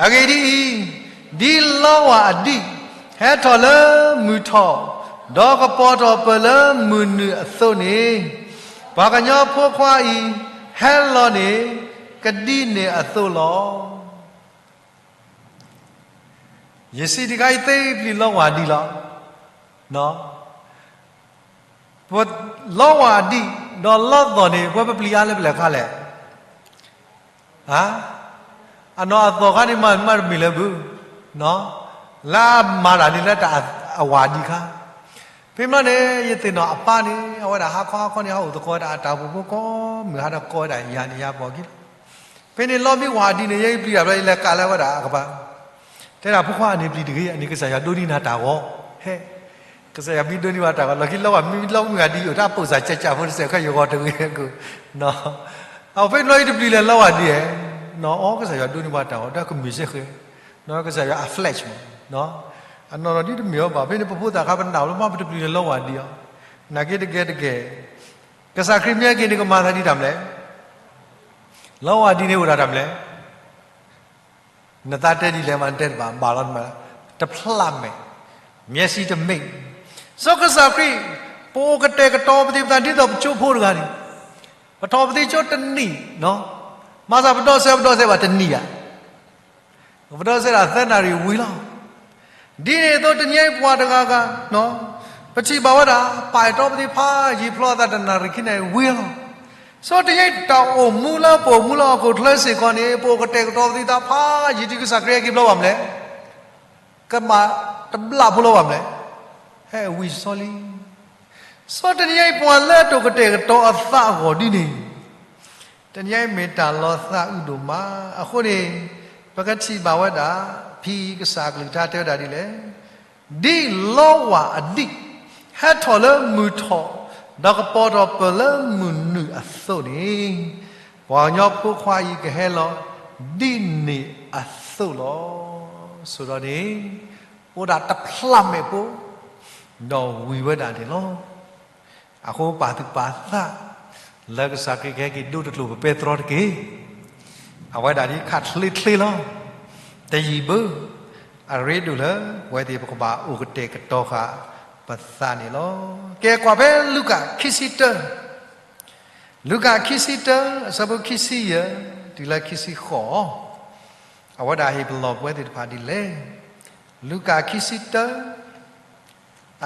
အဂ့ၢ်ဒ်အံၤ, ဒ်လီဝၢ်အဒံး ဟဲထီၣ်လၢမုၢ်ထီၣ်, ဒီးကပီၤထီၣ်ပၢၢ်လၢမုၢ်နုာ်အသိးန့ၣ်, ပှၤကညီဖိခွါအံၤ ဟဲလီၤန့ၣ် ကဒ်န့ၣ်အသိးလီၤ. ယစံးတခါအံၤ သ့ပျံၤလီဝၢ်ဒံးလီၤ. လီဝၢ်အဒံး ဒီးလီသီၣ်န့ၣ် ပှၤပပျံၤအါလၢပလဲၤခါလဲၣ်. အနီၢ်အသီၣ်ခါန့ၣ် မၤမၤတမ့ၢ်လၢဘု လၢအမၤတၢ်န့ၣ်လၢတၢ်အဝၢ်ဒံးခါ. ဖဲမ့ၢ်န့ၣ် ယသ့ၣ်နီၣ်အပၢ်န့ၣ် အဝဲဒၣ်ဟါခီဟါခီန့ၣ် ဟးအိၣ်သကိးဝဲဒၣ်အတၢ်အိၣ်ဖှိၣ်ဖိကိးမုၢ်ဟါဒီးကိးဝဲဒၣ်ယၤန့ၣ်ယၤပိာ်က့ၤလီၤ. ဖဲန့ၣ်လီမ့ၢ်ဝၢ်ဒံးန့ၣ် ယဲယပျံၤတၢ်ဘျီ ယလဲၤကးလၢဝဲဒၣ်အကပၤ တဲဒၣ်ဖိခွါအန့ၣ်ပျံၤတဂ့ၤ အန့ၣ်ကစၢ်ယွၤဒိးန့ၢ်နၤတၢ်ဂီၤ ဟဲ ကစၢ်ယွၤမ့ၢ်ဒိးန့ၢ်ဘၣ်တၢ်ဂီၤ လီၢ်ခံလီဝၢ်မ့ၢ်လီမုၢ်ဂၤဒံး ယအိၣ်တၢ်ပိာ်စၢ်ကၢ်ကၢ်ဖိတစဲးခဲယဂီၤတဂ့ၤအကိၣ် အဖဲဘျီယတပျံၤလဲၤလီဝၢ်ဒံးဧါ. အီ ကစၢ်ယွၤဒိးန့ၢ်ဘၣ်တၢ်ဂီၤ တၢ်ကမ့ၢ်စ့ၢ်ဃဲ ကစၢ်ယွၤအ flesh မး အနီၢ်နီၢ်ဒ်တမ့ၢ်အီၤဘၣ် ဖဲန့ၣ်ပဖိသၣ်ခါပနၢ်လီၤမး ပတပျံၤလဲၤလီဝၢ်ဒံးအီၤ နာ်က့တကဲတကဲ ကစၢ်ခရံာ်မ့ၢ်ဟဲက့ၤန့ၣ် ကမၤသးဒ်တၢ်မလဲၣ်. လီဝၢ်ဒံးန့ၣ်အိၣ်ဒၣ်တၢ်မလဲၣ်. နသးတဲဒ်လဲၣ်မး နတဲတဘၣ် ဘၣ်လီၤတမး တဖျးမဲာ် မျက်စိတမှိတ် စီၤကစၢ်ခရံာ် ပအိၣ်ကတဲာ်ကတီၤပသ့ၣ်ပသးဒ်သိးပကၠိဖိတဂၤန့ၣ် ပထီၣ်ပသ့ကၠိတနံၣ် မၤသးပဒီစဲးပဒီစဲးဘၣ်တနံၣ်ဧါ ပဒီစဲးဒၣ်သၢနၣ်ရံၣ်ဝံၤလီၤ. ဒ်န့ၣ်အသိးတနံၤအံၤပှၤတဂၤဂၤ ပထံၣ်ဘၣ်ဝဲဒၣ် ပာ်အဲၣ်တီပသ့ၣ်ဖးယံာ်ဖျီအသးတနၣ်ရံၣ်ခံနၣ်ရံၣ်ဝံၤလီၤ. စီၤတနံၤအံၤတၢ်အိၣ်မူလၢပအိၣ်မူလၢဟီၣ်ခိၣ်ချၢစ့ၢ်ကီးန့ၣ် ပအိၣ်ကတဲာ်ကတီၤပသ့ၣ်သးဖးယံာ်ဒ်ကစၢ်ခရံာ်ဟဲက့ၤဘျီဘၣ်မလဲၣ်. ကဘၣ်တဘျးဖိလီၤဘၣ်မလဲၣ်. ဟဲဝံၤစီလံ စီၤတနံၤအံၤပှၤလၢတအိၣ်ကတဲာ်ကတီၤအသးအဂီၢ်ဒ်န့ၣ် တနံၤအံၤမ့ၢ်တၢ်လီၤသးအုးဒိၣ်မး. အဃိန့ၣ် ပကထံၣ်ဘၣ်ဝဲဒၣ် ဖဲကစၢ်ကလုၢ်ကထါတဲဝဲဒၣ်ဒ်လဲၣ်, ဒ်လီဝၢ်အဒံး ဟဲထီၣ်လၢမုၢ်ထီၣ် ဒီးကပီၤထီၣ်ပၢၢ်လၢမုၢ်နုာ်အသိးန့ၣ် ပှၤကညီဖိခွါအံၤကဟဲလီၤ ဒ်န့ၣ်အသိးလီၤ. ဆိးဒီးန့ၣ် အိၣ်ဒၣ်တဖျးမဲာ်ဖိ ဒီးဝံၤဝဲဒၣ်န့ၣ်လီၤ. အဃိပာ်သူၣ်ပာ်သး လၢကစၢ်ခရံာ်ကဟဲက့ၤဒိတကျိာ်ပပဲတြီတက့ၢ်. အဝဲဒၣ်ဒ်ခးချ့ချ့လီၤ. တယံာ်ဘၣ် အရ့ဒိၣ်လၢ ပဝဲသ့ၣ်ပကဘၣ်အိၣ်ကတဲာ်ကတီၤဃာ်ပသးန့ၣ်လီၤ. ကဲကွၢ်ဖဲလူၤကၣ်ခံဆံတၢ လူၤကၣ်ခံဆံတၢ အဆၢဖိခံဆံယဲၢ် တုၤလၢခံဆံဃိး အဝဲဒၣ်ဟ့ၣ်ပလီၢ်ပဝဲသ့ၣ်တဖၣ်ဒ်လဲၣ်. လူၤကၣ်ခံဆံတၢ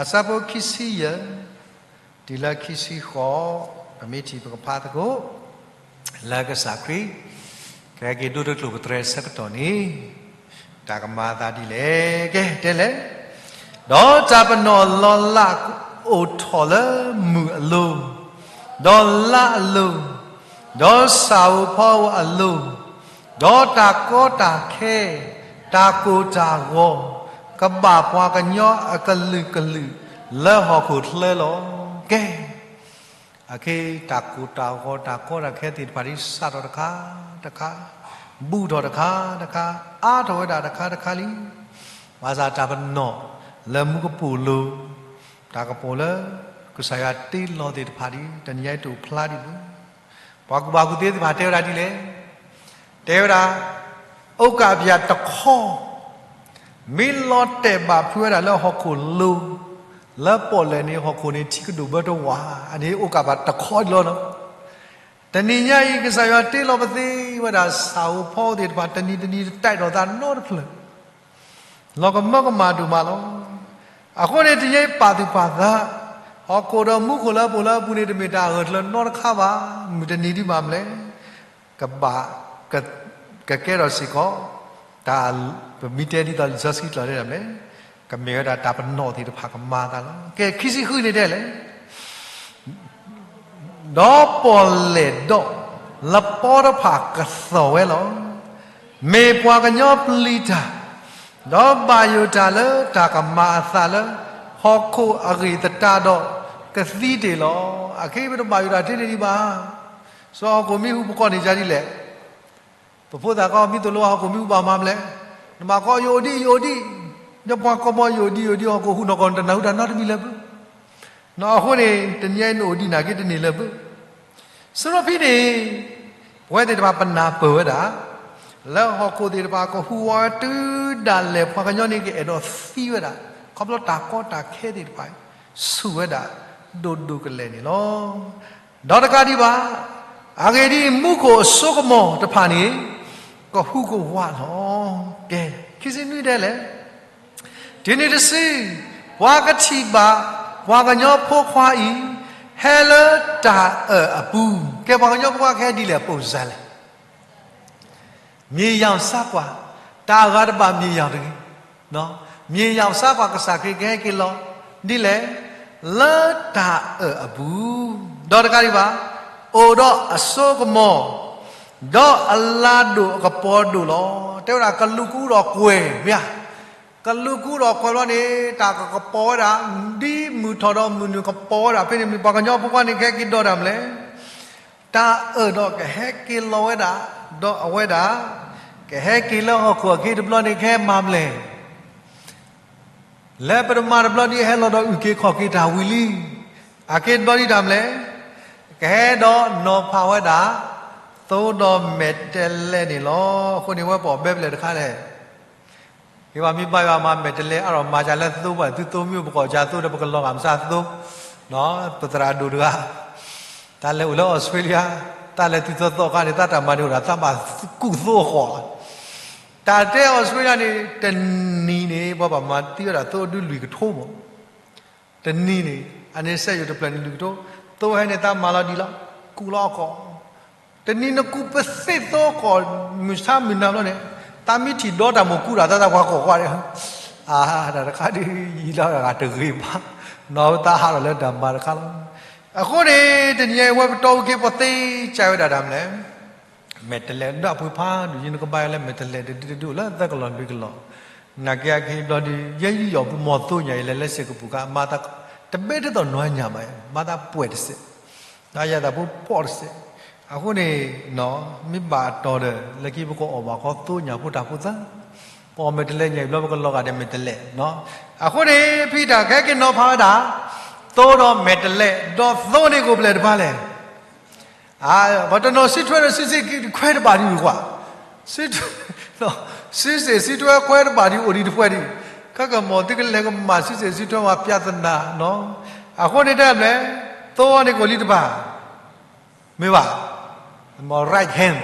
အဆၢဖိခံဆံယဲၢ် တုၤလၢခံဆံဃိး ပမ့ၢ်ထံၣ်ပကဖးသကိး လၢကစၢ်ခရံာ် ကဟဲက့ၤဒိတကျိာ်ပတြဲၤဆၢကတီၢ်န့ၣ် တၢ်ကမၤအသးဒ်လဲၣ်. ကဲ တဲလဲၣ်. ဒီးတၢ်ပနီၣ်လီၤလးအိၣ်ထီၣ်လၢမုၢ်အလိၤ, ဒီးလါအလိၤ, ဒီးဆၣ်ဧိၤဖီဧိၤအလိၤ, ဒီးတၢ်ကီတၢ်ခဲ, တၢ်ကိၢ်တၢ်ဂီၤ, ကဘၣ်ပှၤကညီအကလုာ်ကလုာ်လၢဟီၣ်ခိၣ်ချၢလီၤ. ကဲ အခဲအံၤ တၢ်ကိၢ်တၢ်ဂီၤ တၢ်ကီတၢ်ခဲသ့ၣ်တဖၣ်ဒ်စးထီၣ်တခါတခါ, ဘူးထီၣ်တခါတခါ, အါထီၣ်ဝဲဒၣ်တခါတခါလံ. ဘၣ်ဆၣ်တၢ်ပနီၣ်လၢမူကပိာ်လိၤ, တၢ်ကပီၤလၢကစၢ်ယွၤတ့လီၤသ့ၣ်တဖၣ်ဒီး တနံၤညါအံၤတအိၣ်ဖျါဒံးဘၣ်. ပှၤကူၣ်ဘၣ်ကူၣ်သ့သ့ၣ်တဖၣ်တဲဝဲဒၣ်ဒ်လဲၣ်. တဲဝဲဒၣ်, အိၣ်ကၣ်ပၠၣ်တခီ မ့ၢ်လီၤတဲာ်ဘၣ်ဖုးဝဲဒၣ်လၢဟီၣ်ခိၣ်လိၤ, လၢပီၣ်လဲၣ်န့ၣ် ဟီၣ်ခိၣ်န့ၣ် ထံကဒိၣ်ဘၢတဝး, အန့ၣ်အိၣ်ကၣ်ဘၣ်တခီဒံးလီၤလီၤ. တနံၤညါအံၤ ကစၢ်ယွၤတ့လီၤပသ့ဝဲဒၣ် ဆၣ်ဧိၤဖီဧိၤသ့ၣ်တဖၣ် တနံၤတနံၤတတဲဒီးသးနီတဖျၢၣ် လီၤကမၢကမၣ်ဒိၣ်မးလီၤ. အဃိန့ၣ် တနံၤညါအံၤပာ်သူၣ်ပာ်သး, ဟီၣ်ခိၣ်ဒီးမူခိၣ်လၢအပူၤလၢအပူၤန့ၣ် တမ့ၢ်တၢ်အဂၢၢ်ကျၢၤနီတခါဘၣ်. မုၢ်တနံၤဒံးဘၣ်မနုၤလဲၣ်, ကဘၣ်, က, ကကဲထီၣ်စ့ၢ်ကီး, တၢ်, ပမ့ၢ်တဲဒ်သိးလံာ်စီဆှံကျိာ်တဲဒ်လဲၣ်, ကမ့ၢ်ဝဲဒၣ်တၢ်ပနီၣ်သ့ၣ်တဖၣ်ကမၤအသးလီၤ. ကဲ ခံဆံဃုန့ၣ်ဒ်လဲၣ် ဒီးပီၣ်လဲၣ်ဒီးလပီတဖၣ်ကသီၣ်ဝဲလီၤ. မ့ၢ်ပှၤကညီပျံၤတၢ်, ဒီးဘၣ်ယိၣ်တၢ်လၢတၢ်ကမၤအသးလၢ ဟီၣ်ခိၣ်အဂ့ၢ်သတးဒီး ကသံတ့ၢ်လီၤ. အခဲအံၤပတဘၣ်ယိၣ်တၢ်ထဲန့ၣ်ဒံးဘၣ်. စီၤဟီၣ်ခိၣ်မ့ၢ်ဟူးပကိးန့ၣ်ဒ်လဲၣ်. ပဖိသၣ်ခီမ့ၢ်သိၣ်လိဟီၣ်ခိၣ်မ့ၢ်ဟူးဘၣ်မၤမလဲၣ်. နဘၣ်ကီယအိၣ်ဒံးယအိၣ်ဒံး, ယပှၤကီၢ်ဘီယအိၣ်ဒံးယအိၣ်ဒံး ဟီၣ်ခိၣ်ဟူးနီၢ်ကီၢ် နတနၢ်ဟူတၢ်နီတမံၤလၢၤဘၣ်. အဃိန့ၣ် တနံၤအံၤနအိၣ်ဒံးနာ်က့တန့ၢ်လၢၤဘၣ်. စရီဖံန့ၣ် ပဝဲသ့ၣ်တဖၣ်ပနၢ်ပၢၢ်ဝဲဒၣ် လၢဟီၣ်ခိၣ်သ့ၣ်တဖၣ်ကဟူးဝးဝဲတုၤဒၣ်လဲာ် ပှၤကညီန့ၣ်ကအဲၣ်ဒိးသံဝဲဒၣ် ခီဖျိတၢ်ကီတၢ်ခဲသ့ၣ်တဖၣ် ဆူၣ်ဝဲဒၣ်ဒိၣ်ဒိၣ်ကလဲာ်န့ၣ်လီၤ. ဒီးတကးဒံးဘၣ်, အဂ့ၢ်ဒ်အံၤ မူခိၣ်အစိကမီၤတဖၣ်န့ၣ် ကဟူးကဝးလီၤ. ကဲ, ခံဆံနွံဒ်လဲၣ်. တုၤနုၤတစု, ပှၤကထံၣ်ဘၣ် ပှၤကညီဖိခွါအံၤ ဟဲလၢတၢ်အၢၣ်အပူၤ. ကဲ ပှၤကညီဖိခွါကဟဲဒ်လဲၣ် ပိာ်စၢလဲၣ်. မြေရောင်စားကွာ်, တၢ်အဂၤတဘၣ် မြေရောင်တဂ့ၤ. မြေရောင်စားကွာ် ကစၢ်ခရံာ်ကဟဲက့ၤလီၤ ဒ်လဲၣ်, လၢတၢ်အၢၣ်အပူၤ, ဒီးတကးဒံးဘၣ်, အိၣ်ဒီးအစိကမီၤ, ဒီးအလၤဒိၣ်အကပီၤဒိၣ်လီၤ. တဲဝဲဒၣ် ကလူးကူဒီးကွဲၤ မ့ၢ်ဧါ. ကလူးကူဒီးကွဲၤဘျီန့ၣ် တၢ်ကကပီၤဝဲဒၣ်, ဒ်မုၢ်ထီၣ်ဒီးမုၢ်နုာ်ကပီၤဝဲဒၣ်ဖဲန့ၣ် မ့ၢ်ပှၤကညီဖိခွါန့ၣ် ကဟဲက့ၤဒီးတၢ်မလဲၣ်. တၢ်အၢၣ်ဒီးကဟဲက့ၤလီၤဝဲဒၣ်, ဒီးအဝဲဒၣ် ကဟဲက့ၤလၢဟီၣ်ခိၣ်အခံတဘျီန့ၣ် ကဟဲမၤမလဲၣ်. လၢပတမၤတဘျီဒ် ဟဲလီၤဒီးအုၣ်က့ၤခီၣ်က့ၤတၢ်ဝံၤလံ. အက့ၤတဘျီဒ်တၢ်မလဲၣ်, ကဟဲဒီးနီၤဖးဝဲဒၣ် သိဒီးမဲာ်တဲးလဲးန့ၣ်လီၤ. အဃိန့ၣ် ဝဲပအီၣ်ဘဲပလဲၣ်တခါလဲၣ်. ယဘၣ်မ့ၢ်ဘါယွၤမၤမဲာ်တဲးလဲး အါထီၣ်မၤစၢၤလၢသိဘၣ် သုသိမ့ၢ်အိၣ်ပကိးစၢ်သိဒီး ပကလီၤဂာ်မဆါသိ, ပသရၣ်ဒိၣ်တဂၤ, တၢ်လဲၤအိၣ်လၢအီစထြ့လယါ, တၢ်လဲၤတုၤသီသီခါန့ၣ် တၢ်တၢ်မၤန့ၣ်အိၣ်ဒၣ် တၢ်ဘၣ်ကူၣ်သိအဃီ, တၢ်တဲအီစထြ့လယါန့ၣ် တနံၤန့ၣ် ပှၤဘၣ်မၤသံဝဲဒၣ်သိဒုလွံၢ်ကထိမး တနံၤန့ၣ် အန့ၣ်စဲယိၤတဖျၢၣ်န့ၣ် လွံၢ်ကထိ, သိဟဲန့ၣ် တၢ်မၤလီၤဒံးလီၤ, ကူၣ်လီၤအကီၢ်, တနံၤနကူၣ်ပသ့ၣ်သိကီၢ် မုၢ်ဆါမုၢ်နၤဘျီန့ၣ်, တၢ်မ့ၢ်ထံၣ်ဒီတၢ်မိၢ်ကူၣ်ဒၣ် တၢ်တၢ်ပှၤကီၢ်ကွၢ်န့ၣ်, အါ, တၢ်တခါဒ်ယံာ်လီၤဂၤတဂ့ၤဘၣ်, နီၢ်ပတၢ်ဟးထီၣ်လၢတၢ်မၤတခါလီၤ. အဃိန့ၣ် တနံၤအံၤဝဲပတီၢ်ဝံၤက့ၤ ပသ့စံးဝဲဒၣ်တၢ်မလဲၣ် မဲာ်တဲးလဲး ဒီးအပှ့ၤဖးဒိၣ် ယနကဘၣ်ယွၤလၢမဲာ်တဲးလဲး တဒုတဒုလၢသၢကလီၢ်လွံၢ်ကလီၢ်, နာ်က့အခံဘျီဒုး ယဲယုၢ်ယီၣ်ပူၤမီၤသိညၣ်အံၤ လဲၤလၢစ့ၢ်ကပူၤခါ မၤသးတဘဲဒ်သိးနွၤညၣ်ဘၣ်, မၤသးပှဲၤတစဲး, ဒီးယၤသးဖိဖီၣ်တစဲး, အဃိန့ၣ် မ့ၢ်ဘၣ်တီၢ်ဒီး လၢခံပကအီၣ်ဘၣ်ခီသိညၣ်ဖိတၢ်ဖိသၢ, ပအီၣ်မဲာ်တဲးလဲးညၣ်အံၤဘျီ ပကလီၤဂာ်ဒီးမဲာ်တဲးလဲး, အဃိန့ၣ် ဖံတၢ်ကဟဲက့ၤနီၤဖးဝဲဒၣ် သိဒီးမဲာ်တဲးလဲး ဒီးသိန့ၣ်ကအိၣ်ဖျဲၣ်တဖၣ်လဲၣ် ပှၤတနီၤစုထွဲဒီးစုစ့ၣ်ခွဲတဘၣ်ဒံးကွၢ်, စုထွဲ, စုစ့ၣ်စုထွဲခွဲတဘၣ်ဒံးအိၣ်ဒံးတဖှဲဒံး, ခဲကမီၤသုကလဲၤကမၤစုစ့ၣ်စုထွဲဝဲ ပြဿနာနီၤ, အဃိန့ၣ်တၢ်မလဲၣ်, သိန့ၣ်ကအိၣ်လံတဖၣ်, မ့ၢ်ဘၣ်, right hand,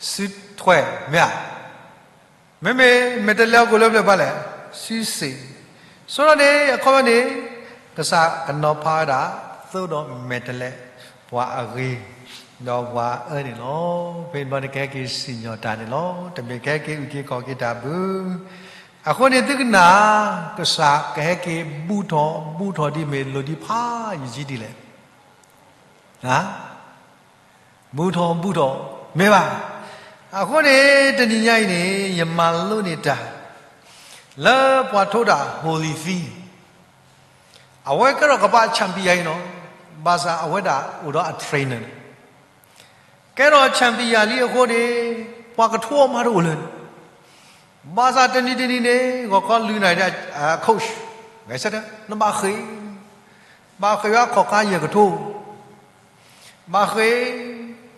စုထွဲ, မ့ၢ်ဧါ မ့မ့ၢ် မဲာ်တဲးလဲးအကအိၣ်လၢပျၢၤတဖၣ်လဲၣ်, စုစ့ၣ်, ဆိဒီးန့ၣ် အခီပညီန့ၣ် ကစၢ်ကနီၤဖးဝဲဒၣ် သိဒီးမဲာ်တဲးလဲး ပှၤအဂ့ၤ ဒီးပှၤအၢန့ၣ်လီၤ. ဖဲန့ၣ်ဘျီန့ၣ် ကဟဲက့ၤစံၣ်ညီၣ်တၢ်န့ၣ်လီၤ. တမ့ၢ်ကဟဲက့ၤအုၣ်က့ၤခီၣ်က့ၤတၢ်ဘၣ်. အဃိန့ၣ်သုကနၣ် ကစၢ်ကဟဲက့ၤဘူးထီၣ်ဘူးထီၣ်ဒ်မ့ၢ်လိၣ်ဒံးဖးယံာ်ဒ်လဲၣ် ဘူးထီၣ်ဘူးထီၣ် မ့ၢ်ဘၣ်. အဃိန့ၣ် တနံၤညါအံၤန့ၣ် ယမၤလိန့ၢ်တၢ် လၢပှၤထိးတၢ် Holyfield အဝဲကဲထီၣ်ကမ္ဘာ့ champion အံၤနီၤ, ဘၣ်ဆၣ်အဝဲဒၣ်အိၣ်ဒီးအ trainer န့ၣ် ကဲထီၣ် champion လံအဃိန့ၣ် ပှၤကထိးအီၤမးတအိၣ်လၢၤန့ၣ် ဘၣ်ဆၣ်တနံၤတနံၤန့ၣ် ဂီၤခီလွံၢ်နၣ်ရံၣ်ဒီး coach ဂဲၤဆၢထၢၣ် နဘၣ်ဃ့ၢ်, ဘၣ်ဃ့ၢ်ဝဲအခီၣ်ခါယဲၢ်ကထိ, ဘၣ်ဃ့ၢ်,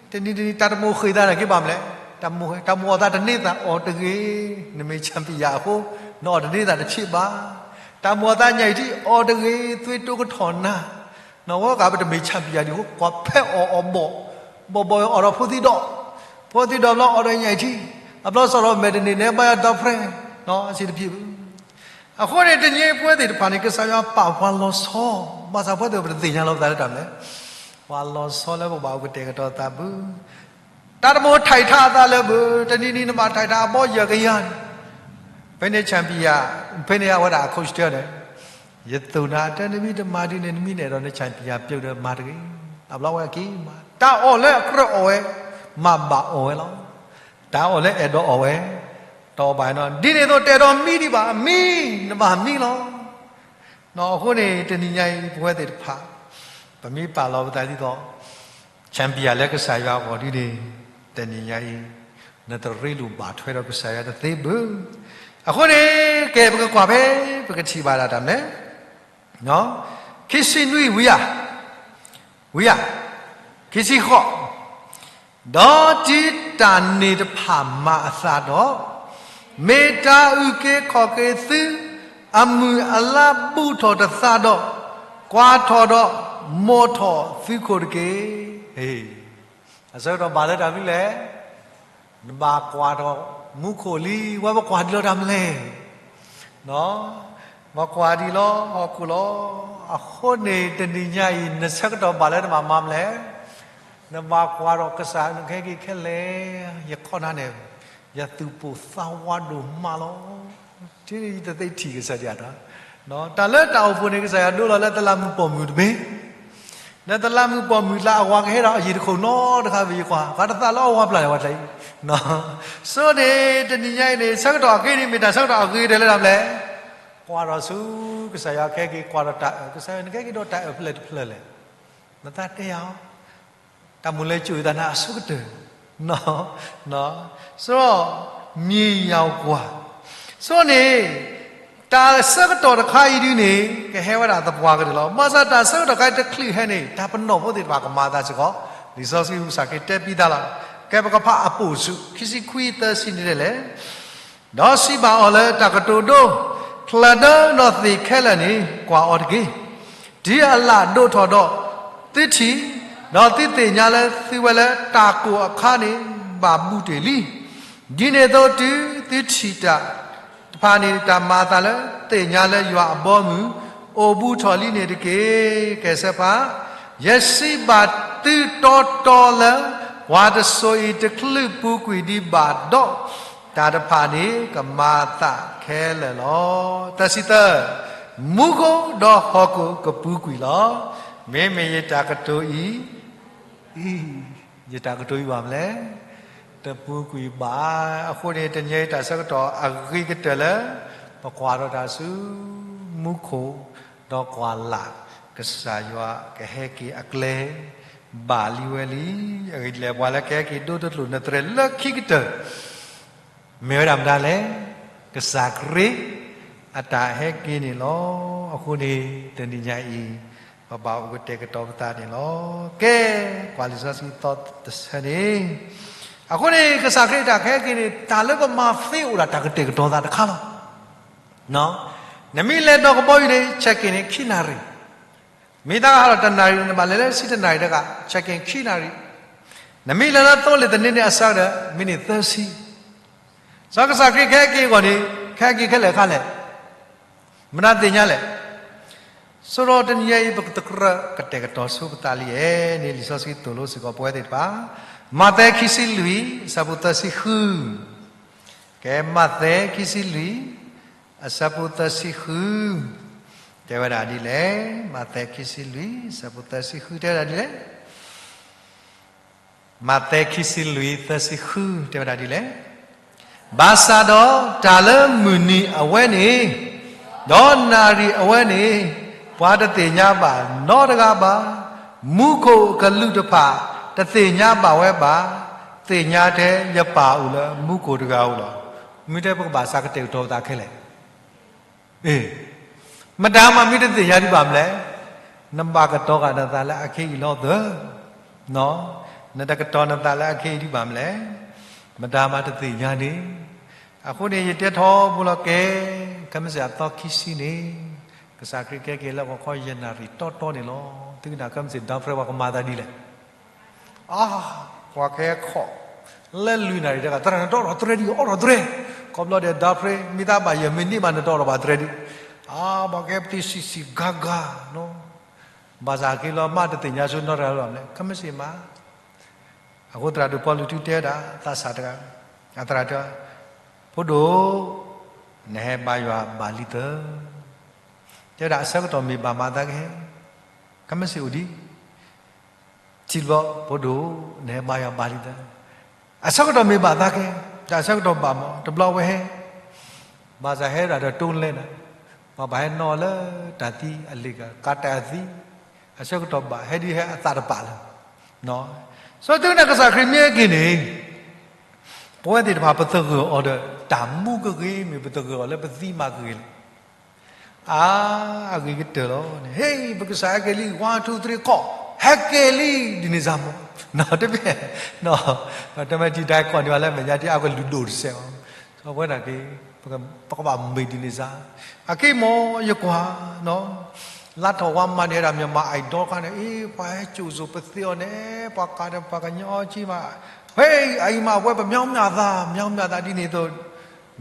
တနံၤတနံၤ တၢ်တမိၣ်ဃ့ၢ်သးန့ၣ်က့ၤဘၣ်မလဲၣ်, တၢ်မိၣ်အီၣ်သးတန့ၢ်သးအီၤတဂ့ၤ, နမ့ၢ် champion အဃိ နအီၣ်တန့ၢ်သးတဆံးဘၣ်, တၢ်မိၣ်အီၣ်သးညၣ်အံၤထံၣ် အီၣ်တဂ့ၤ သွံၣ်တိကထီၣ်နၤ နီၢ်ဝဲကး ပတမ့ၢ် champion ဒံးအဃိ ကွၢ်ဖဲအီၣ်အီၣ်ဘီၣ်, ဘီၣ်ဘီၣ်အီၣ်ဒီးဖိသံဒီး, ဖိသံဒီးဘျီအီၣ်ဒီးညၣ်အံၤထံၣ်, အဘျီစီၤဒီးမဲာ်တန့ၢ်န့ၣ် ဘၣ်ယၤဒီဖျဲၣ်, အဆံးတဖျၢၣ်ဘၣ်. အဃိန့ၣ် တနံၤအံၤပဝဲသ့ၣ်တဖၣ်န့ၣ် ကစၢ်ယွၤပာ်ပှၤလီၤဆီ, ဘၣ်ဆၣ်ပဝဲသ့ၣ်ပတသ့ၣ်ညါလီၤပသးလၢတၢ်မနုၤလဲၣ်, ပှၤလီၤဆီလၢပဘၣ်အိၣ်ကတဲာ်ကတီၤသးဘၣ်, တၢ်တမိၣ်ထဲးထးအသးလၢဘၣ်, တနံၤနံၤနဘၣ်ထဲးထးအဘီယဲၢ်ကယၤန့ၣ်, ဖဲန့ၣ် champion ဖဲန့ၣ်အဝဲဒၣ်အ coach တဲန့ၣ် ယသိၣ်နၤတဲ နမ့ၢ်တမၤဒ်န့ၣ် နမ့ၢ်နအဲၣ်ဒိးန champion ပၢၢ်ဒီးမၤတဂ့ၤ, အဘျီဝဲက့ၤမၤ, တၢ်အီၣ်လၢအကြၢးအီၣ်ဝဲ, မၤဘၣ်အီၣ်ဝဲလီၤ. တၢ်အီၣ်လၢအဲၣ်ဒိးအီၣ်ဝဲ, တအီၣ်ဘၣ်နီၤ, ဒ်န့ၣ်အသိးတအဲၣ်ဒိးမံဒံးဘၣ်, မံ, နဘၣ်မံလီၤ. အဃိန့ၣ် တနံၤညါအံၤ ပဝဲသ့ၣ်တဖၣ် ပမ့ၢ်ပာ်လီၤပသးဒ်သိး champion လၢကစၢ်ယွၤအဂီၢ်ဒ်န့ၣ်, တနံၤညါအံၤ နတရ့လိာ်ဘၣ်ထွဲဒီးကစၢ်ယွၤတသ့ဘၣ်. အဃိန့ၣ် ကဲ ပကကွၢ်ဖဲ ပကထံၣ်ဘၣ်ဒၣ်တၢ်မနုၤလဲၣ်, ခံဆံနွံ ဝံဧါ, ဝံဧါ, ခံဆံဃိး, ဒီးတုၤတၢ်န့ၣ်တဖၣ်မၤအသးဒီး, မ့ၢ်တၢ်အုၣ်က့ၤခီၣ်က့ၤသု အမုၢ်အလါဘူးထီၣ်တသးဒီး, ကွၢ်ထီၣ်ဒီး မိာ်ထီၣ်သုခိၣ်တက့ၢ်. အဆၢကတီၢ်ဘၣ်လၢတၢ်မနုၤလဲၣ်, နဘၣ်ကွၢ်ထီၣ်မူခိၣ်လံ, ဝဲပကွၢ်ဒံးလီၤတၢ်မနုၤလဲၣ်, ပကွၢ်ဒံးလီၤဟီၣ်ခိၣ်လီၤ. အဃိန့ၣ် တနံၤညါအံၤ နဆၢကတီၢ်ဘၣ်လၢနဘၣ်မၤမနုၤလဲၣ်, နဘၣ်ကွၢ်ထီၣ်ကစၢ်နကဟဲက့ၤခဲလၢာ်, ယခီၣ်နၤန့ၣ်, ယသူၣ်ပိၢ်သးဝးဒိၣ်မးလီၤ. တသ့ထံၣ်ကစၢ်ယွၤဒီး, တၢ်လၢတၢ်အိၣ်ဖှိၣ်န့ၣ် ကစၢ်ယွၤဒိလီၤလၢတလးမုၢ်ပိာ်မုၣ်တဘ့ၣ်, လၢတလးမုၢ်ပိာ်မုၣ်လၢအဝၤကဟဲဒီးအယံၤတခိၣ်နီတဂၤဘၣ်ယကွၢ်, ပှၤတသးလၢအဝၤဖျၢၣ်န့ၣ်ဝဲတၢ်အံၤ, ဆိန့ၣ် တနံၤညါအံၤန့ၣ် ဆၢကတီၢ်အဂ့ၤန့ၣ် မ့ၢ်တၢ်ဆၢကတီၢ်အဂ့ၤဒဲးလၢတၢ်မနုၤလဲၣ်, ကွၢ်ထီၣ်ဆူကစၢ်ယွၤကဟဲက့ၤ, ကွၢ်ထီၣ်တၢ်အၢၣ်, ကစၢ်ယွၤနကဟဲက့ၤဒီးတၢ်အၢၣ်ဖျၢၣ်တဖျၢၣ်လဲၣ်, နသးတဲယၤအီၤ တၢ်မူလၢကၠိအသးနၤအဆိကတၢၢ်, ဆိ မံယၤကွၢ်, ဆိန့ၣ် တၢ်ဆၢကတီၢ်တခါအံၤဒုန့ၣ် ကဟဲဝဲဒၣ်သပှၢ်ကတၢၢ်လီၤ. ဘၣ်ဆၣ်တၢ်ဆၢကတီၢ်တခါအံၤတချုးဟဲန့ၣ် တၢ်ပနီၣ်ဖိသ့ၣ်တဖၣ်ကမၤအသးစ့ၢ်ကီး, လံာ်စီဆှံကစၢ်ခရံာ်တဲပံးသးလီၤ. ကဲ ပကဖးအပိာ်ဆူ ခံဆံခွံ သၢဆံန့ၣ်ဒ်လဲၣ် ဒီးစံးဘၣ်အီၤလၢတၢ်ကတိၤဒိ, ချၢၣ်ဒၢဒီးသ့ၣ်ခဲလၢာ်န့ၣ် ကွၢ်အီၤတက့ၢ်. တုၤအလၣ်ဒိးထီၣ်ဒီး သုထံၣ်, ဒီးသုသ့ၣ်ညါလၢသုဝဲလၢတၢ်ကိၢ်အခါန့ၣ် ဘၣ်ဘူးတ့ၢ်လံ. ဒ်န့ၣ်အသိးတုၤသုထံၣ်တၢ်တဖၣ်န့ၣ် တၢ်မၤအသးလၢသ့ၣ်ညါလၢယွၤအဘီအမုၢ် အိၣ်ဘူးထီၣ်လံန့ၣ်တက့ၢ်. ကဲ ဆၢဖး, ယစံးဘၣ်သုတီတီလၢ ပှၤတစိၤအံၤတချုးပူၤကွံာ်ဒံးဘၣ်ဒီး, တၢ်တဖၣ်န့ၣ်ကမၤအသးခဲလၢာ်လီၤ. သၢဆံသၢ, မူခိၣ်ဒီးဟီၣ်ခိၣ်ကပူၤကွံာ်လီၤ. မ့မ့ၢ်ယတၢ်ကတိၤအံၤ, အံၤ, ယတၢ်ကတိၤအံၤဘၣ်မနုၤလဲၣ်, တပူၤကွံာ်ဘၣ်. အဃိန့ၣ် တနံၤအံၤတၢ်ဆၢကတီၢ်အဂ့ၤကတၢၢ်လၢ ပကွၢ်ထီၣ်တၢ်ဆူမူခိၣ်, ဒီးကွၢ်လၢ်ကစၢ်ယွၤကဟဲက့ၤအကျဲ ဘၣ်လံဝဲလံ. အဂ့ၢ်ဒ်လဲၣ် ပှၤလၢကဟဲက့ၤဒိတကျိာ်နသရဲၣ်လၢခံကတၢၢ် မ့ၢ်ဝဲဒၣ်မတၤလဲၣ်, ကစၢ်ခရံာ်အတၢ်ဟဲက့ၤန့ၣ်လီၤ. အဃိန့ၣ် တနံၤညါအံၤ ပဘၣ်အိၣ်ကတဲာ်ကတီၤပသးန့ၣ်လီၤ. ကဲ, ကွၢ်လံာ်စီဆှံသီတဆၢန့ၣ်, အဃိန့ၣ် ကစၢ်ခရံာ်အတၢ်ကဟဲက့ၤန့ၣ် တၢ်လၢပမၤသ့အိၣ်ဒၣ်တၢ်ကတဲာ်ကတီၤသးတခါလီၤ. နမ့ၢ်လဲၤဒီးကဘီယူၤန့ၣ် check in န့ၣ် ခံနၣ်ရံၣ်, မ့ၢ်တၢ်ကဟးထီၣ်တနၣ်ရံၣ် နဘၣ်လဲၤလၢဆံတနၣ်ရံၣ်တဂၤ check in ခံနၣ်ရံၣ်, နမ့ၢ်လဲၤလၢသိလ့ၣ်သန့န့ၣ်အဆၢကတီၢ် မံးနံးသၢဆံ, စီၤကစၢ်ခရံာ်ကဟဲက့ၤအဂီၢ်န့ၣ် ကဟဲက့ၤခဲလၢာ်အခါလဲၣ်, မတၤသ့ၣ်ညါလဲၣ်. ဆိဒီးတနံၤညါအံၤ ပကတကြၢးကတဲာ်ကတီၤဆိပသးလံန့ၣ် လံာ်စီဆှံသိၣ်လိစ့ၢ်ကီးပဝဲသ့ၣ်တဖၣ်, မးသဲခံဆံလွံၢ် အဆၢဖိသၢဆံဃု, ကဲ မးသဲခံဆံလွံၢ် အဆၢဖိသၢဆံဃု, တဲဝဲဒၣ်ဒ်လဲၣ်, မးသဲခံဆံလွံၢ် အဆၢဖိသၢဆံဃု တဲဝဲဒၣ်ဒ်လဲၣ်. မးသဲခံဆံလွံၢ် သၢဆံဃု တဲဝဲဒၣ်ဒ်လဲၣ်. ဘၣ်ဆၣ်ဒီးတၢ်လၢမုၢ်နံၤအဝဲန့ၣ်, ဒီးနၣ်ရံၣ်အဝဲန့ၣ်, ပှၤတသ့ၣ်ညါဘၣ်နီတဂၤဘၣ်, မူခိၣ်အကလူးတဖၣ်တသ့ၣ်ညါဘၣ်ဝဲဘၣ်, သ့ၣ်ညါထဲယပၢ်အိၣ်လၢမူခိၣ်တဂၤဧိၤလီၤ. မ့ၢ်တဲပကဘၣ်စးကတဲာ်ကတီၤပသးခဲလၢာ်, အ့, မတၤမးမ့ၢ်တသ့ၣ်ညါဒံးဘၣ်မလဲၣ်, နဘၣ်ကတီၤဃာ်နသးလၢအခဲအံၤလီၤသၢ, နတကတီၤနသးလၢအခဲအံၤဒံးဘၣ်မလဲၣ်, မတၤမးတသ့ၣ်ညါန့ၣ်, အဃိန့ၣ် ယတဲထီဘိလီၤကဲ, ခဲမုၢ်ဆ့ၣ်အသီခံဆံန့ၣ်, ကစၢ်ခရံာ်ကဲက့ၤလၢဂီၤခီယဲၢ်နၣ်ရံၣ်တီတီန့ၣ်လီၤ. သုကနၣ် ခဲမုၢ်ဆ့ၣ် ဒီဖရဲ ပှၤကမၤသးဒ်လဲၣ် အါ, ပှၤကဟဲခီၣ်, လၢလွံၢ်နၣ်ရံၣ်တဂၤ သရၣ်န့ၣ် တအိၣ်ထီၣ်တြဲၤဒံး အိၣ်ထီၣ်တြဲၤ, ခီဖျိဒီး ဒီဖရဲ မ့ၢ်သးဘၣ်ယဲၢ်မံးနံးမး နတအိၣ်ထီၣ်ဘၣ်တြဲၤဒံး, အါ, ပှၤကဟဲပသံစံးစံးဂၤဂၤ, ဘၣ်ဆၣ်က့ၤလီၤမးတသ့ၣ်ညါဆိနီတဂၤလၢၤဘၣ်မလဲၣ်, ခဲမုၢ်ဆ့ၣ်မး အဃိသရၣ်ဒိၣ်ပီလူးထုတဲဝဲဒၣ် သးစၢ်တဂၤ, အသရၣ်တဲ, ဖိဒိၣ်, နဟဲဘါယွၤဘၣ်လံသၢ, တဲဝဲဒၣ်အဆၢကတီၢ်မ့ၢ်ဘၣ်မးသးကဟဲ, ခဲမုၢ်ဆ့ၣ်အိၣ်ဒံး ထံၣ်ဘျီ ဖိဒိၣ်, နဟဲဘါယွၤဘၣ်လံသၢ, အဆၢကတီၢ်မ့ၢ်ဘၣ်သးကဟဲ, တၢ်ဆၢကတီၢ်ဘၣ်မး တဘျီဝဲဟဲ, ဘၣ်ဆၣ်ဟဲဒၣ်ဒီးတိလဲနၤ, ပှၤဘၣ်ဟဲနီၣ်လၢတၢ်သံအလ့ၣ်ကၤ ကးတၢ်အသံ, အဆၢကတီၢ်ဘၣ် ဟဲဒ်ဟဲအသးတပာ်လၢၤ စီၤသုကနၣ်ကစၢ်ခရံာ်မ့ၢ်ဟဲက့ၤန့ၣ်, ပဝဲသ့ၣ်တဖၣ်ပသဂၢၢ်အီၤဒီးတၢ်မူကဂ့ၤ မ့ၢ်ပသဂၢၢ်အီၤလၢပသံမးကဂ့ၤလဲၣ်. အါ, အဂ့ၤကတၢၢ်လီၤန့ၣ်, ဟ့ၣ် ပကစၢ်ဟဲက့ၤလံ one two three ခီၣ်, ဟဲက့ၤလံ ဒ်န့ၣ်စ့ၢ်မး, တမ့ၢ်, တမ့ၢ်ထံၣ်တၢ်ခီၣ်န့ၣ်ဘၣ်လၢမဲာ်ညါဒ်အကလုာ်ဒိၣ်တစဲးအီၤ, စီၤပဝဲနာ်က့ၤ, ပကဘၣ်မ့ၢ်ဒ်န့ၣ်စ့ၢ်, အက့ၢ်မ့ၢ်ယကွၢ် လါထီၣ်ဝါမၤန့ၢ်ဝဲဒၣ် မြန်မာ Idol ခါန့ၣ်, အ့ ပှၤဟဲစိာ်စိာ်ပသ့အီၤန့ၣ်, ပှၤကးဒီးပှၤကညီအီၤက့မး, ဟ့ၣ် အအံၤမး အဝဲပမၠီမၠၣ်သး မၠီမၠၣ်သးဒ်န့ၣ်အသိး,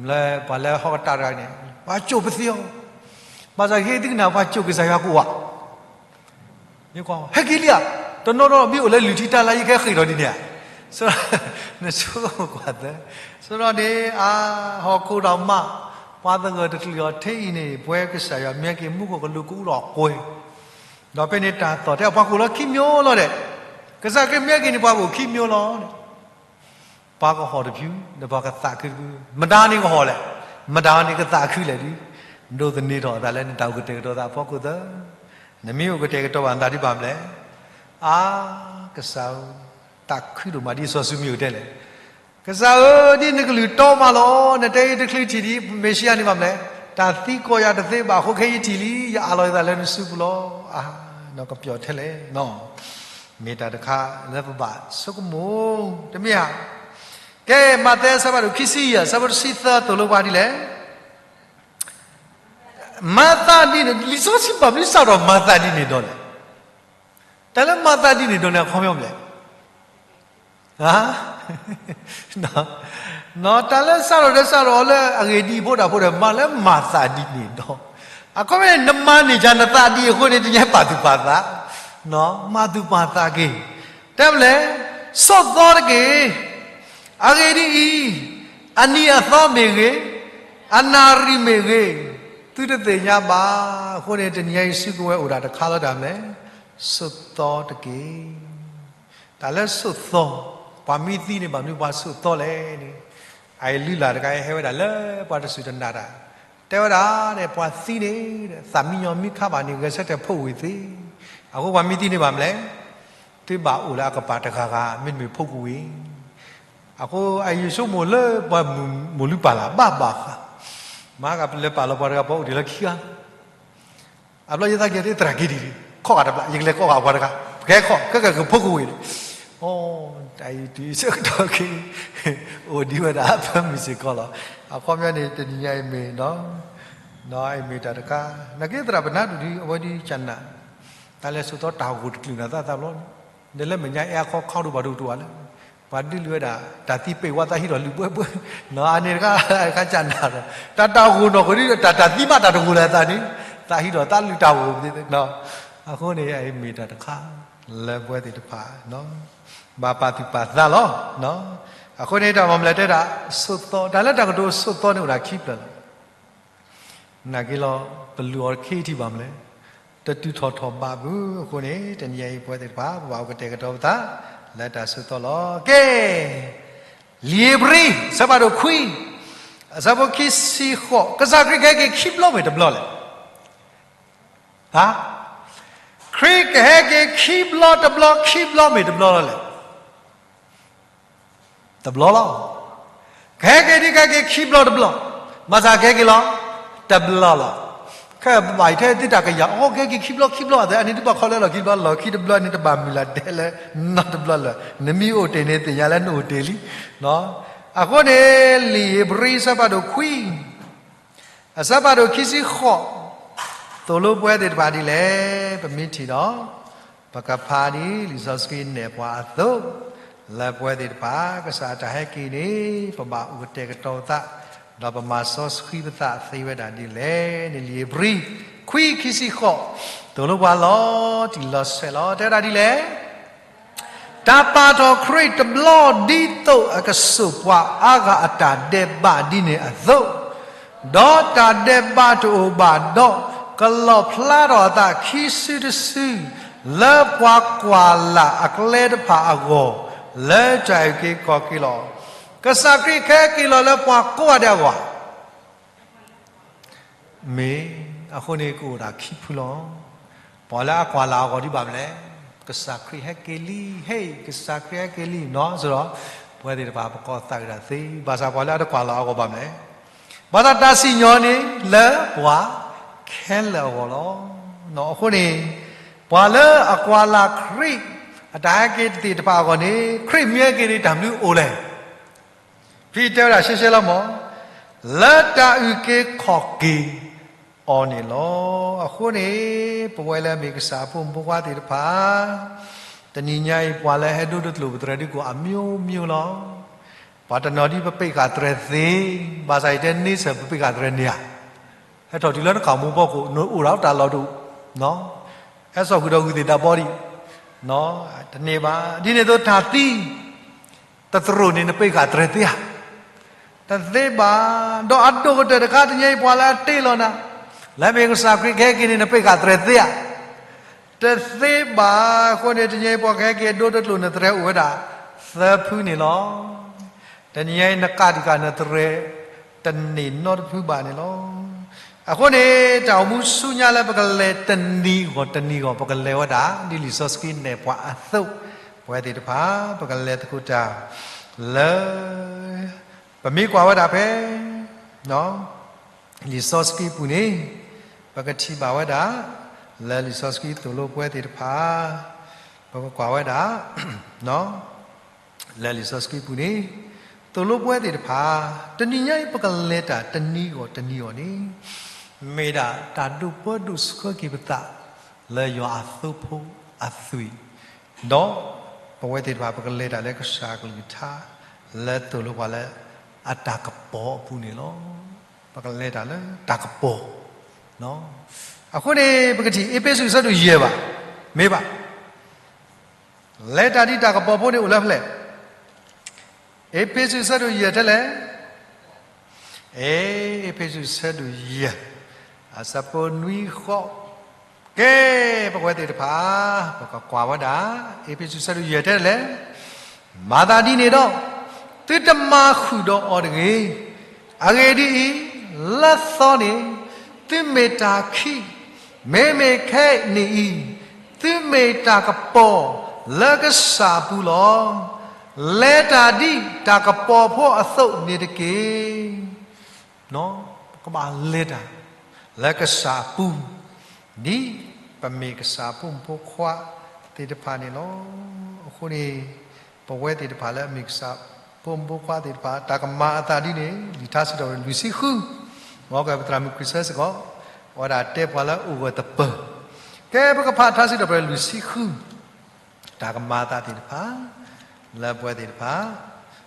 လၢပှၤလၢဟီၣ်ကတၢၢ်တဂၤန့ၣ်, ပှၤစိာ်ပသ့အီၤ, ဘၣ်ဆၣ်ဂ့ၤသုကနၣ် ပှၤစိာ်ကစၢ်ယွၤကိးဂၤ ဟဲက့ၤလံဧါ, တနီၤနီၤမ့ၢ်အိၣ်လၢလုၢ်ထံတၢ်လါ ယကဟဲဃ့ၢ်ထီၣ်ဒ်န့ၣ်ဧါ, နဆိကမိၣ်ကွၢ်သၢ, ဆိဒီးန့ၣ် အါ, ဟီၣ်ခိၣ်ဒီးမး, ပှၤသဂၢၢ်တချုးအီၤထဲအံၤန့ၣ် ပဝဲကစၢ်ယွၤမ့ၢ်ဟဲက့ၤ မူခိၣ်ကလူးကအူလီၤကွဲ, ဒီးဖဲန့ၣ်တၢ်သီၣ်ထဲအပှၤကိၣ်လီၤခံမျိုးလီၤဒီး, ကစၢ်ခရံာ်မ့ၢ်ဟဲက့ၤန့ၣ် ပှၤကိၣ်ခံမျိုးလီၤန့ၣ် ပှၤကဟီၣ်တဖု, ဒီးပှၤကသးခုတဖု, မတၤန့ၣ်ကဟီၣ်လဲၣ်, မတၤန့ၣ်ကသးခုလဲၣ်ဒုး, ဒိးသန့ၤထီၣ်အသးလၢနတၢ်အိၣ်ကတဲာ်ကတီၤသးအဖီခိၣ်သၢ, နမ့ၢ်အိၣ်ကတဲာ်ကတီၤဘၣ်နသးဒ်ဘၣ်မလဲၣ်, အါ, ကစၢ်ဧၢ, သးခုဒိၣ်မးဒ်စီၤၡမံၤအိၣ်တဲလဲၣ်, ကစၢ်ဧၢ, ဒ်နကလုၢ်တီမးလီၤ, နတဲယတချုးထံၣ်ဒံး မ့ၣ်ၡံအၤန့ၣ်ဘၣ်မလဲၣ်, တၢ်သံကွၢ်ယၤတသ့ဘၣ်အဃိ ခဲအံၤယထံၣ်လံ, ယအးလီၤယသးလၢနစုပူၤလီၤ, အါ, နီၢ်ကပျီၣ်ထဲလဲၣ် မ့ၢ်တၢ်တခါလၢပဘၣ်ဆိကမိၣ်, တမ့ၢ်ဧါ. ကဲ, မးသဲအဆၢဖးဒိၣ်ခံဆံယဲၢ် အဆၢဖိတဆံသၢ သိၣ်လိပှၤဒ်လဲၣ်. မၤသးဒ်န့ၣ်, လံာ်စီဆှံဘၣ်မနုၤစးထီၣ်မၤသးဒ်န့ၣ်ဒီးလဲၣ်. တၢ်လၢမၤသးဒ်န့ၣ်ဒီးန့ၣ် အခီပညီမနုၤလဲၣ်. တၢ်လၢစးထီၣ်ဒီးစးထီၣ်အီၤလၢအဂ့ၢ်ဒ်အံၤအဖိတၢ်ဖိဒီး မၤလၢမၤသးဒ်န့ၣ်ဒီး, အခီပညီန့ၣ် နမၤန့ၢ်ယၤနသးဒ်အံၤအဃိန့ၣ် တညါပာ်သူၣ်ပာ်သး, မၤသူၣ်ပာ်သးက့ၤ, တဲမလဲၣ်, ဆိးသီတက့ၢ်. အဂ့ၢ်ဒ်အံၤ, အနံၤအသီမ့ၢ်ဂ့ၤ, အနၣ်ရံၣ်မ့ၢ်ဂ့ၤ, သုတသ့ၣ်ညါဘၣ်. အဃိန့ၣ် တနံၤညါအံၤ စုကဝဲၤအိၣ်ဒၣ်တခါလီၤ တၢ်မလဲၣ်, ဆိးသီတက့ၢ်. တၢ်လၢဆိးသီ, ပှၤမ့ၢ်သံန့ၣ် ဘၣ်မနုၤပှၤဆိးသီလဲၣ်န့ၣ်, အအံၤလုၢ်လၢ်တခါအံၤ ဟဲဝဲဒၣ်လၢပှၤတစူၢ်တနာ်တၢ်, တဲဝဲဒၣ်န့ၣ် ပှၤသံန့ၣ် သးမံညီမံခါဘၣ်န့ၣ် ဂဲၤဆၢထၢၣ်ဖိးဝံၤသ့. အဃိပှၤမ့ၢ်သံန့ၣ်ဘၣ်မလဲၣ်, သုဘၣ်အိၣ်လၢအကပၤတဂၤဂၤ မ့တမ့ၢ်ဖိးကွံာ်ဝံၤ. အဃိအယဆိကမိၣ်လၢပှၤမိၢ်လုၢ်ပၢ်လၢ်ဘၣ်ဘၣ်ဃး, မၤကလဲၤပာ်လီၤပှၤတဂၤ ပှၤအိၣ်တ့ၢ်လၢခံဂၤ အဘျီယသးက့ၤသရၣ်က့ၤဒ်န့ၣ် ခီၣ်ဂၤတဘျီ ယကလဲၤကိးဂၤပှၤတဂၤ ပကဟဲခီၣ် ခဲကဲကဖိးကွံာ်ဝံၤန့ၣ်, အိ တၢ်အံၤတုၤဆၢကတီၢ်ခဲအံၤ အိၣ်ဒံးဝဲဒၣ်အဖၢမုၢ်စ့ၢ်ကီးလီၤ. အခီပညီန့ၣ် တနံၤညါအံၤမ့ၢ် အံၤမ့ၢ်တၢ်တခါ, နာ်က့သရၣ်ပနၢ်ဒုးဒုး အဝဲဒုးကနၣ် တၢ်လဲၤဆိးသီတၢ်ဂိၢ်တချုးနၤသၣ်သးဘျီန့ၣ်, ဒီးလၢမဲာ်ညါအဲအါခီခီဒိၣ်ဘၣ်ဒိၣ်တအိၣ်ဘၣ်လၢ ပှၤဒုးလုာ်ဝဲဒၣ် တၢ်သံပ့ၤဝါသးဟံးထီၣ်လုၢ်ဘှဲဘှဲ, အန့ၣ်တခါ တခါကနၣ်ဒီး တၢ်တၢ်ဂိၢ်နီၢ်ကီၢ်ဒုး တၢ်တၢ်သံဘၣ်တၢ်တဂိၢ်လၢအသးန့ၣ်, သးဟံးထီၣ်သးလုၢ်တၢ်ဂိၢ်သ့ၣ်, အဃိန့ၣ် အံၤမ့ၢ်တၢ်တခါ လၢပဝဲသ့ၣ်တဖၣ် ဘၣ်ပာ်သူၣ်ပာ်သးလီၤ. အဃိန့ၣ် တၢ်မၤမလဲၣ်တဲဒၣ် ဆိးသီ တၢ်လၢတၢ်ကတိၤဆိးသီန့ၣ်အိၣ်ဒၣ်ခံဖျၢၣ်လီၤ. နာ်က့လီၤ ပလူၤအီၤတခ့ထံၣ်ဘၣ်မလဲၣ်, တတုၤထီၣ်ထီၣ်ဘးဘုး. အဃိန့ၣ် တနံၤညါအံၤ ပဝဲသ့ၣ်တဖၣ် ပဘၣ်အိၣ်ကတဲာ်ကတီၤပသး လၢတၢ်ဆိးသီလီၤ. ကဲ, လံာ်ဧ့ၤဘြံၤ အဆၢဖးဒိၣ်ခွံ အဆၢဖိခံဆံဃိး, ကစၢ်ခရံာ်ကဟဲက့ၤခံဘျီမ့ၢ်တဘျီလဲၣ်. ဟါ, ခရံာ်ကဟဲက့ၤခံဘျီတဘျီ ခံဘျီမ့ၢ်တဘျီလီၤလဲၣ်. တဘျီလီၤ. ကဟဲက့ၤဒ်ကဟဲက့ၤခံဘျီတဘျီ, ဘၣ်ဆၣ်ကဟဲက့ၤလီၤ တဘျီလီၤ. ခဲဘၣ်အံၤထဲသုတၢ်ကယၤ အိ ကဟဲက့ၤခံဘျီခံဘျီအသး အန့ၣ်ဒုးဘၣ်ခီလၢလီၢ်ခံဘျီ လီၢ်ခံတဘျီန့ၣ် တဘၣ်မုၢ်လၢ်ဒဲးလၢ နီတဘျီလၢၤ နမ့ၢ်အိၣ်တ့ၢ်န့ၣ် သ့ၣ်ညါလၢနအိၣ်တ့ၢ်လံ. အဃိန့ၣ် လံာ်ဧ့ၤဘြံၤအဆၢဖးဒိၣ်ခွံ အဆၢဖးဒိၣ်ခံဆံဃိး, သိၣ်လိပဝဲသ့ၣ်တဖၣ်ဒ်လဲၣ်, ပမ့ၢ်ထံၣ်ဒီး ပကဖးဒ်လံာ်စီဆှံနဲၣ်ပှၤအသိး, လၢပဝဲသ့ၣ်တဖၣ် ကစၢ်တၢ်ဟဲက့ၤန့ၣ် ပဘၣ်အိၣ်ကတဲာ်ကတီၤပသး, ဒီးပမၤစီဆှံပသးသ့ဝဲဒၣ်ဒ်လဲၣ်န့ၣ် လံာ်ဧ့ၤဘြံၤ ခွံခံဆံဃိး, သိၣ်လိပှၤလီၤတံၢ်လီၤဆဲးလီၤ တဲဝဲဒၣ်ဒ်လဲၣ် တၢ်ပာ်ထီၣ်ခရံာ်တဘျီဒ်သိးအကစိာ်ပှၤအါဂၤအတၢ်ဒဲးဘးဒ်န့ၣ်အသိး, ဒီးတၢ်ဒဲးဘးတအိၣ်ဘၣ်ဒီး ကလီၣ်ဖျါထီၣ်အသးခံစုတစု လၢပှၤကွၢ်လၢ်အကျဲတဖၣ်အဂီၢ် လၢတၢ်အုၣ်က့ၤခီၣ်က့ၤလီၤ. ကစၢ်ခရံာ်ကဟဲက့ၤလီၤလၢပှၤကိးဂၤဒဲးအဂီၢ် မ့ၢ်, အဃိန့ၣ်ကအိၣ်ဒၣ်ခံဖုလီၤ. ပှၤလၢအကွၢ်လၢ်အဂီၢ်ဒ်ဘၣ်မနုၤလဲၣ်, ကစၢ်ခရံာ်ဟဲက့ၤလံ, ဟဲ, ကစၢ်ခရံာ်ဟဲက့ၤလံနီၤ, ဆိုတော့ ပဝဲသ့ၣ်တဖၣ်ပကီၢ်သးဝံၣ်ဒၣ်သ့, ဘၣ်ဆၣ်ပှၤလၢအတကွၢ်လၢ်အဂီၢ်ဘၣ်မနုၤလဲၣ်, ဘၣ်ဆၣ်တၢ်စံၣ်ညီၣ်န့ၣ်လၢပှၤခဲလၢာ်အဂီၢ်လီၤ. အဃိန့ၣ် ပှၤလၢအကွၢ်လၢ်ခရံာ် အတၢ်ဟဲက့ၤသ့ၣ်တဖၣ်အဂီၢ်န့ၣ် ခရံာ်မ့ၢ်ဟဲက့ၤန့ၣ် တၢ်မနုၤအိၣ်လဲၣ် ဖဲတဲဝဲဒၣ်ရှဲရှဲလီၤမး, လၢတၢ်အုၣ်က့ၤခီၣ်က့ၤအီၤန့ၣ်လီၤ. အဃိန့ၣ် ပဝဲလၢအမ့ၢ်ကစၢ်အဖိမုၣ်ဖိခွါသ့ၣ်တဖၣ်, တနံၤညါအံၤ ပှၤလၢဟဲဒိတကျိာ်ပတြဲၤဒုးကိးအမျိုးမျိုးလီၤ. ပှၤတနီၤဒ်ပပ့းဃာ်တြဲၤသ့, ဘၣ်ဆၣ်ယတဲန့ဆၢၣ် ပပ့းဃာ်တြဲၤန့ၢ်ဧါ, ဟဲထီၣ်တုၤလၢနကမူၤဖီခိၣ် နအိၣ်ဒၣ်တၢ်လီၢ်ဒိၣ်, ဟဲစိာ်ဃုာ်ဒီးဂုၢ်သ့ၣ်တၢ်ဘီဒံး, တန့ၢ်ဘၣ်. ဒ်န့ၣ်အသိးတၢ်သံ တသရိာ်န့ၣ် နပ့းဃာ်တြဲၤသ့ဧါ, တသ့ဘၣ်. ဒီးအဒိၣ်ကတၢၢ်တခါ တနံၤအံၤပှၤလၢအတ့လီၤနၤ, လၢမ့ၢ်ကစၢ်ခရံာ်ကဟဲက့ၤန့ၣ် နပ့းဃာ်တြဲၤသ့ဧါ, တသ့ဘၣ်. အဃိန့ၣ် တနံၤအံၤပှၤကဟဲက့ၤဒိတကျိာ်နတြဲၤအိၣ်ဝဲဒၣ် သၢဖုန့ၣ်လီၤ. တနံၤအံၤနကးဒံးကးနတြဲၤ တန့ၢ်နီတဖုဘၣ်န့ၣ်လီၤ. အဃိန့ၣ် တၢ်အိၣ်မူဆူညါလၢပကလဲၤတနံၤဂီၢ်တနံၤဂီၢ် ပကလဲၤဝဲဒၣ် ဒ်လံာ်စီဆှံနဲၣ်ပှၤအသိး, ပဝဲသ့ၣ်တဖၣ် ပကလဲၤသကိးတၢ် လၢ ပမ့ၢ်ကွၢ်ဝဲဒၣ်ဖဲ လံာ်စီဆှံပူၤန့ၣ် ပကထံၣ်ဘၣ်ဝဲဒၣ် လၢလံာ်စီဆှံသိၣ်လိပဝဲသ့ၣ်တဖၣ် ပကကွၢ်ဝဲဒၣ် လၢလံာ်စီဆှံပူၤန့ၣ် သိၣ်လိပဝဲသ့ၣ်တဖၣ် တနံၤညါအံၤ ပကလဲၤတၢ်တနံၤဂီၢ်တနံၤဂီၢ်န့ၣ် မ့ၢ်ဒၣ်တၢ်ဒိးပၢဒိးဆှၢက့ၤပသး လၢယွၤအသိဖိအသွံၣ်, ဒီးပဝဲသ့ၣ်တဖၣ် ပကလဲၤတၢ်လၢကစၢ်အကလုၢ်ကထါ လၢသိၣ်လိပှၤလၢ အတၢ်ကပီၤအပူၤန့ၣ်လီၤ. ပကလဲၤတၢ်လၢတၢ်ကပီၤ အဃိန့ၣ် ပကထံၣ်အ့းဖ့းစူးအဆၢဒိၣ်ယဲၢ်ဘၣ်, မ့ၢ်ဘၣ် လဲၤတၢ်ဒ်တၢ်ကပီၤဖိန့ၣ်အိၣ်လၢဖဲလဲၣ်. အ့းဖ့းစူးအဆၢဒိၣ်ယဲၢ်ထဲလဲၣ်. အ့ အ့းဖ့းစူးအဆၢဒိၣ်ယဲၢ် အဆၢဖိနွံဃိး, ကဲ ပဝဲသ့ၣ်တဖၣ် ပကကွၢ်ဝဲဒၣ် အ့းဖ့းစူးအဆၢဒိၣ်ယဲၢ်ထဲလဲၣ်. မၤသးဒ်န့ၣ်ဒီး သုတမၤဃုာ်ဒီးအီၤတဂ့ၤ. အဂ့ၢ်ဒ်အံၤ, လၢသီန့ၣ် သုမ့ၢ်တၢ်ခံး, မ့မ့ၢ်ခဲအံၤန့ၣ်အံၤ သုမ့ၢ်တၢ်ကပီၤလၢကစၢ်အပူၤလီၤ. လဲၤတၢ်ဒ်တၢ်ကပီၤဖိအသိးန့ၣ်တက့ၢ်. ပကဘၣ်လဲၤတၢ် လၢကစၢ်အပူၤ, ဒ်ပမ့ၢ်ကစၢ်ဖိမုၣ်ဖိခွါသ့ၣ်တဖၣ်န့ၣ်လီၤ. အဃိန့ၣ် ပဝဲသ့ၣ်တဖၣ်လၢအမ့ၢ်ကစၢ်ဖိမုၣ်ဖိခွါသ့ၣ်တဖၣ် တၢ်ကမၤအသးဒ်န့ၣ် လံာ်ထါစံးထီၣ်ပတြၢၤလွံၢ်ဆံဃု, မ်ကပသရၣ်မုၣ်ခရံာ်စၢ်စ့ၢ်ကီး အဝဲဒၣ်တဲပှၤလၢအိၣ်ဂၢၢ်သပၢၤ, ကဲ ပကဖးထါစံးထီၣ်ပတြၢၤလွံၢ်ဆံဃု တၢ်ကမၤအသးသ့ၣ်တဖၣ် လၢပဝဲသ့ၣ်တဖၣ်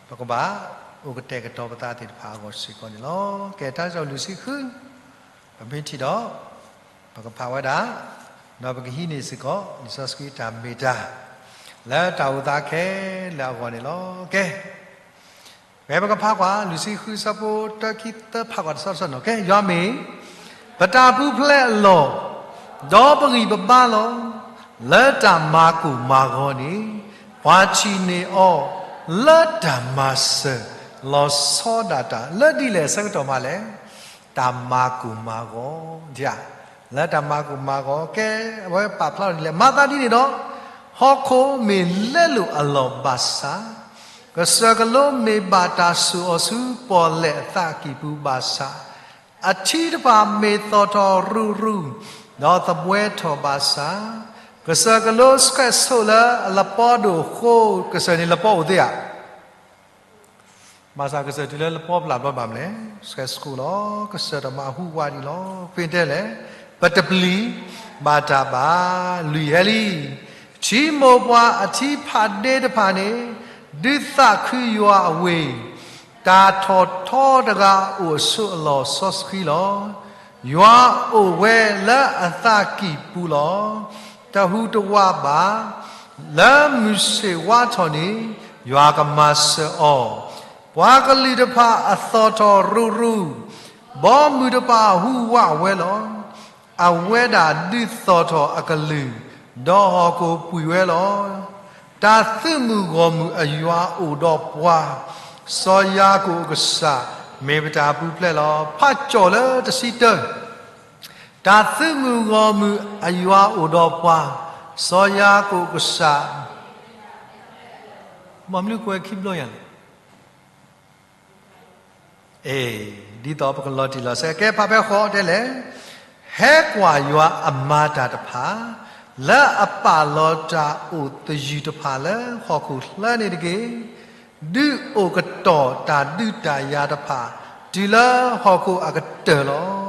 ပကဘၣ်အိၣ်ကတဲာ်ကတီၤပသးသ့ၣ်တဖၣ်အဂီၢ်စ့ၢ်ကီးန့ၣ်လီၤ. ကဲ ထါစံးထီၣ်ပတြၢၤလွံၢ်ဆံဃု, ပမ့ၢ်ထံၣ်ဒီး ပကဖးဝဲဒၣ်, ဒီးပကဟံးန့ၢ်စ့ၢ်ကီး လံာ်စီဆှံတၢ်မ့ၢ်တၢ် လၢတၢ်အိၣ်သးခဲလၢာ်အဂီၢ်န့ၣ်လီၤ. ကဲ ဖဲပကဖးကွၢ် လွံၢ်ဆံဃု ဆၢဖိတၢ ခံ သၢ ဖးကွၢ်တဆီတဆီန့ၣ်, ကဲ ယွၤမ့ၢ် ပတၢ်ပူၤဖျဲးအလီၢ်, ဒီးပဂံၢ်ပဘါလီၤ. လၢတၢ်မၤကိၢ်မၤဂီၤန့ၣ် ပှၤထံၣ်န့ၢ်အီၤ လၢတၢ်မၤစၢၤလီၤဆီဒၣ်တၢ် လၢဒ်လဲၣ်အဆၢကတီၢ်မးလဲၣ်. တၢ်မၤကိၢ်မၤဂီၤ, လၢတၢ်မၤကိၢ်မၤဂီၤ, ကဲ အဝဲပာ်ဖျါထီၣ်ဒ်လဲၣ်. မၤသးဒ်န့ၣ်ဒီး ဟီၣ်ခိၣ်မ့ၢ်လဲလိာ်အလီၢ်ဘၣ်ဆၣ် ကစၢၢ်ကလိမ့ၢ်ဘၣ်တၢ်ဆိၣ်အီၤဆူပီၣ်လဲၣ်အသးကံၢ်ပူၤဘၣ်ဆၣ်, အထံတဖၣ်မ့ၢ်သီၣ်ထီၣ်ရူၤရူၤ, ဒီးသဘှဲထီၣ်ဘၣ်ဆၣ်, ကစၢၢ်ကလိဆှဲးဆိးလၢအလပီဒိၣ်အဃိ, ကစၢၢ်န့ၣ်လပီအိၣ်သ့ဧါ. ဘၣ်ဆၣ်ကစၢၢ်တုၤလၢလပီပျၢ်ဘျီဘၣ်မနုၤလဲၣ်, ဆှဲးဆိးလီၤ. ကစၢၢ်တၢ်မၤဟူးဝးဒံးလီၤ. ဖဲတဲလဲၣ်, ပတပျံၤဘၣ်တၢ်ဘၣ်, လွံၢ်ဟဲလံ. ထံမိၢ်ပှၢ်အထံဖးဒ့တဖၣ်န့ၣ်, ဒုးသးခုယွၤအဝ့ၢ်, တၢ်ထီၣ်ထီတဂၤအိၣ်အဆိးအလီၢ်စီဆှံလီၤ. ယွၤအိၣ်ဝဲလၢအသးကံၢ်ပူၤလီၤ. တဟူးတဝးဘၣ်. လၢမုၢ်ဆ့ၣ်ဝါထီၣ်န့ၣ်, ယွၤကမၤစၢၤအီၤ. ပှၤကလုာ်တဖၣ်အသီၣ်ထီၣ်ရူၤရူၤ, ဘီမုၢ်တဖၣ်ဟူးဝးဝဲလီၤ. အဝဲဒၣ်ဒုးသီၣ်ထီၣ်အကလုၢ်, ဒီးဟီၣ်ခိၣ်ပှံၤဝဲလီၤ. တၢ်သုးမုၢ်ဂီၢ်မုၢ်အယွၤအိၣ်ဒီးပှၤ, စီၤယၤကိာ်အကစၢ်, မ့ၢ်ပတၢ်ပူၤဖျဲးလီၤ. ဖးကၠီၣ်လၢတဆံတၢ, တၢ်သုးမုၢ်ဂီၢ်မုၢ်အယွၤအိၣ်ဒီးပှၤ, စီၤယၤကိာ်အကစၢ်, ဘၣ်မနုၤကွဲးခံဘျီယၤလဲၣ်. အ့, ဒ်သိးပကလီၤတံၢ်လီၤဆဲး, ကဲဖးဖဲဃီတဲလဲၣ်, ဟဲကွၢ်ယွၤအမၤတၢ်တဖၣ်, လၢအပာ်လီၤတၢ်အိၣ်သယုၢ်တဖၣ်လၢဟီၣ်ခိၣ်ချၢန့ၣ်တက့ၢ်. ဒုးအိၣ်ကတီၢ်တၢ်ဒုးတၢ်ယၤတဖၣ်, တုၤလၢဟီၣ်ခိၣ်အကတၢၢ်လီၤ.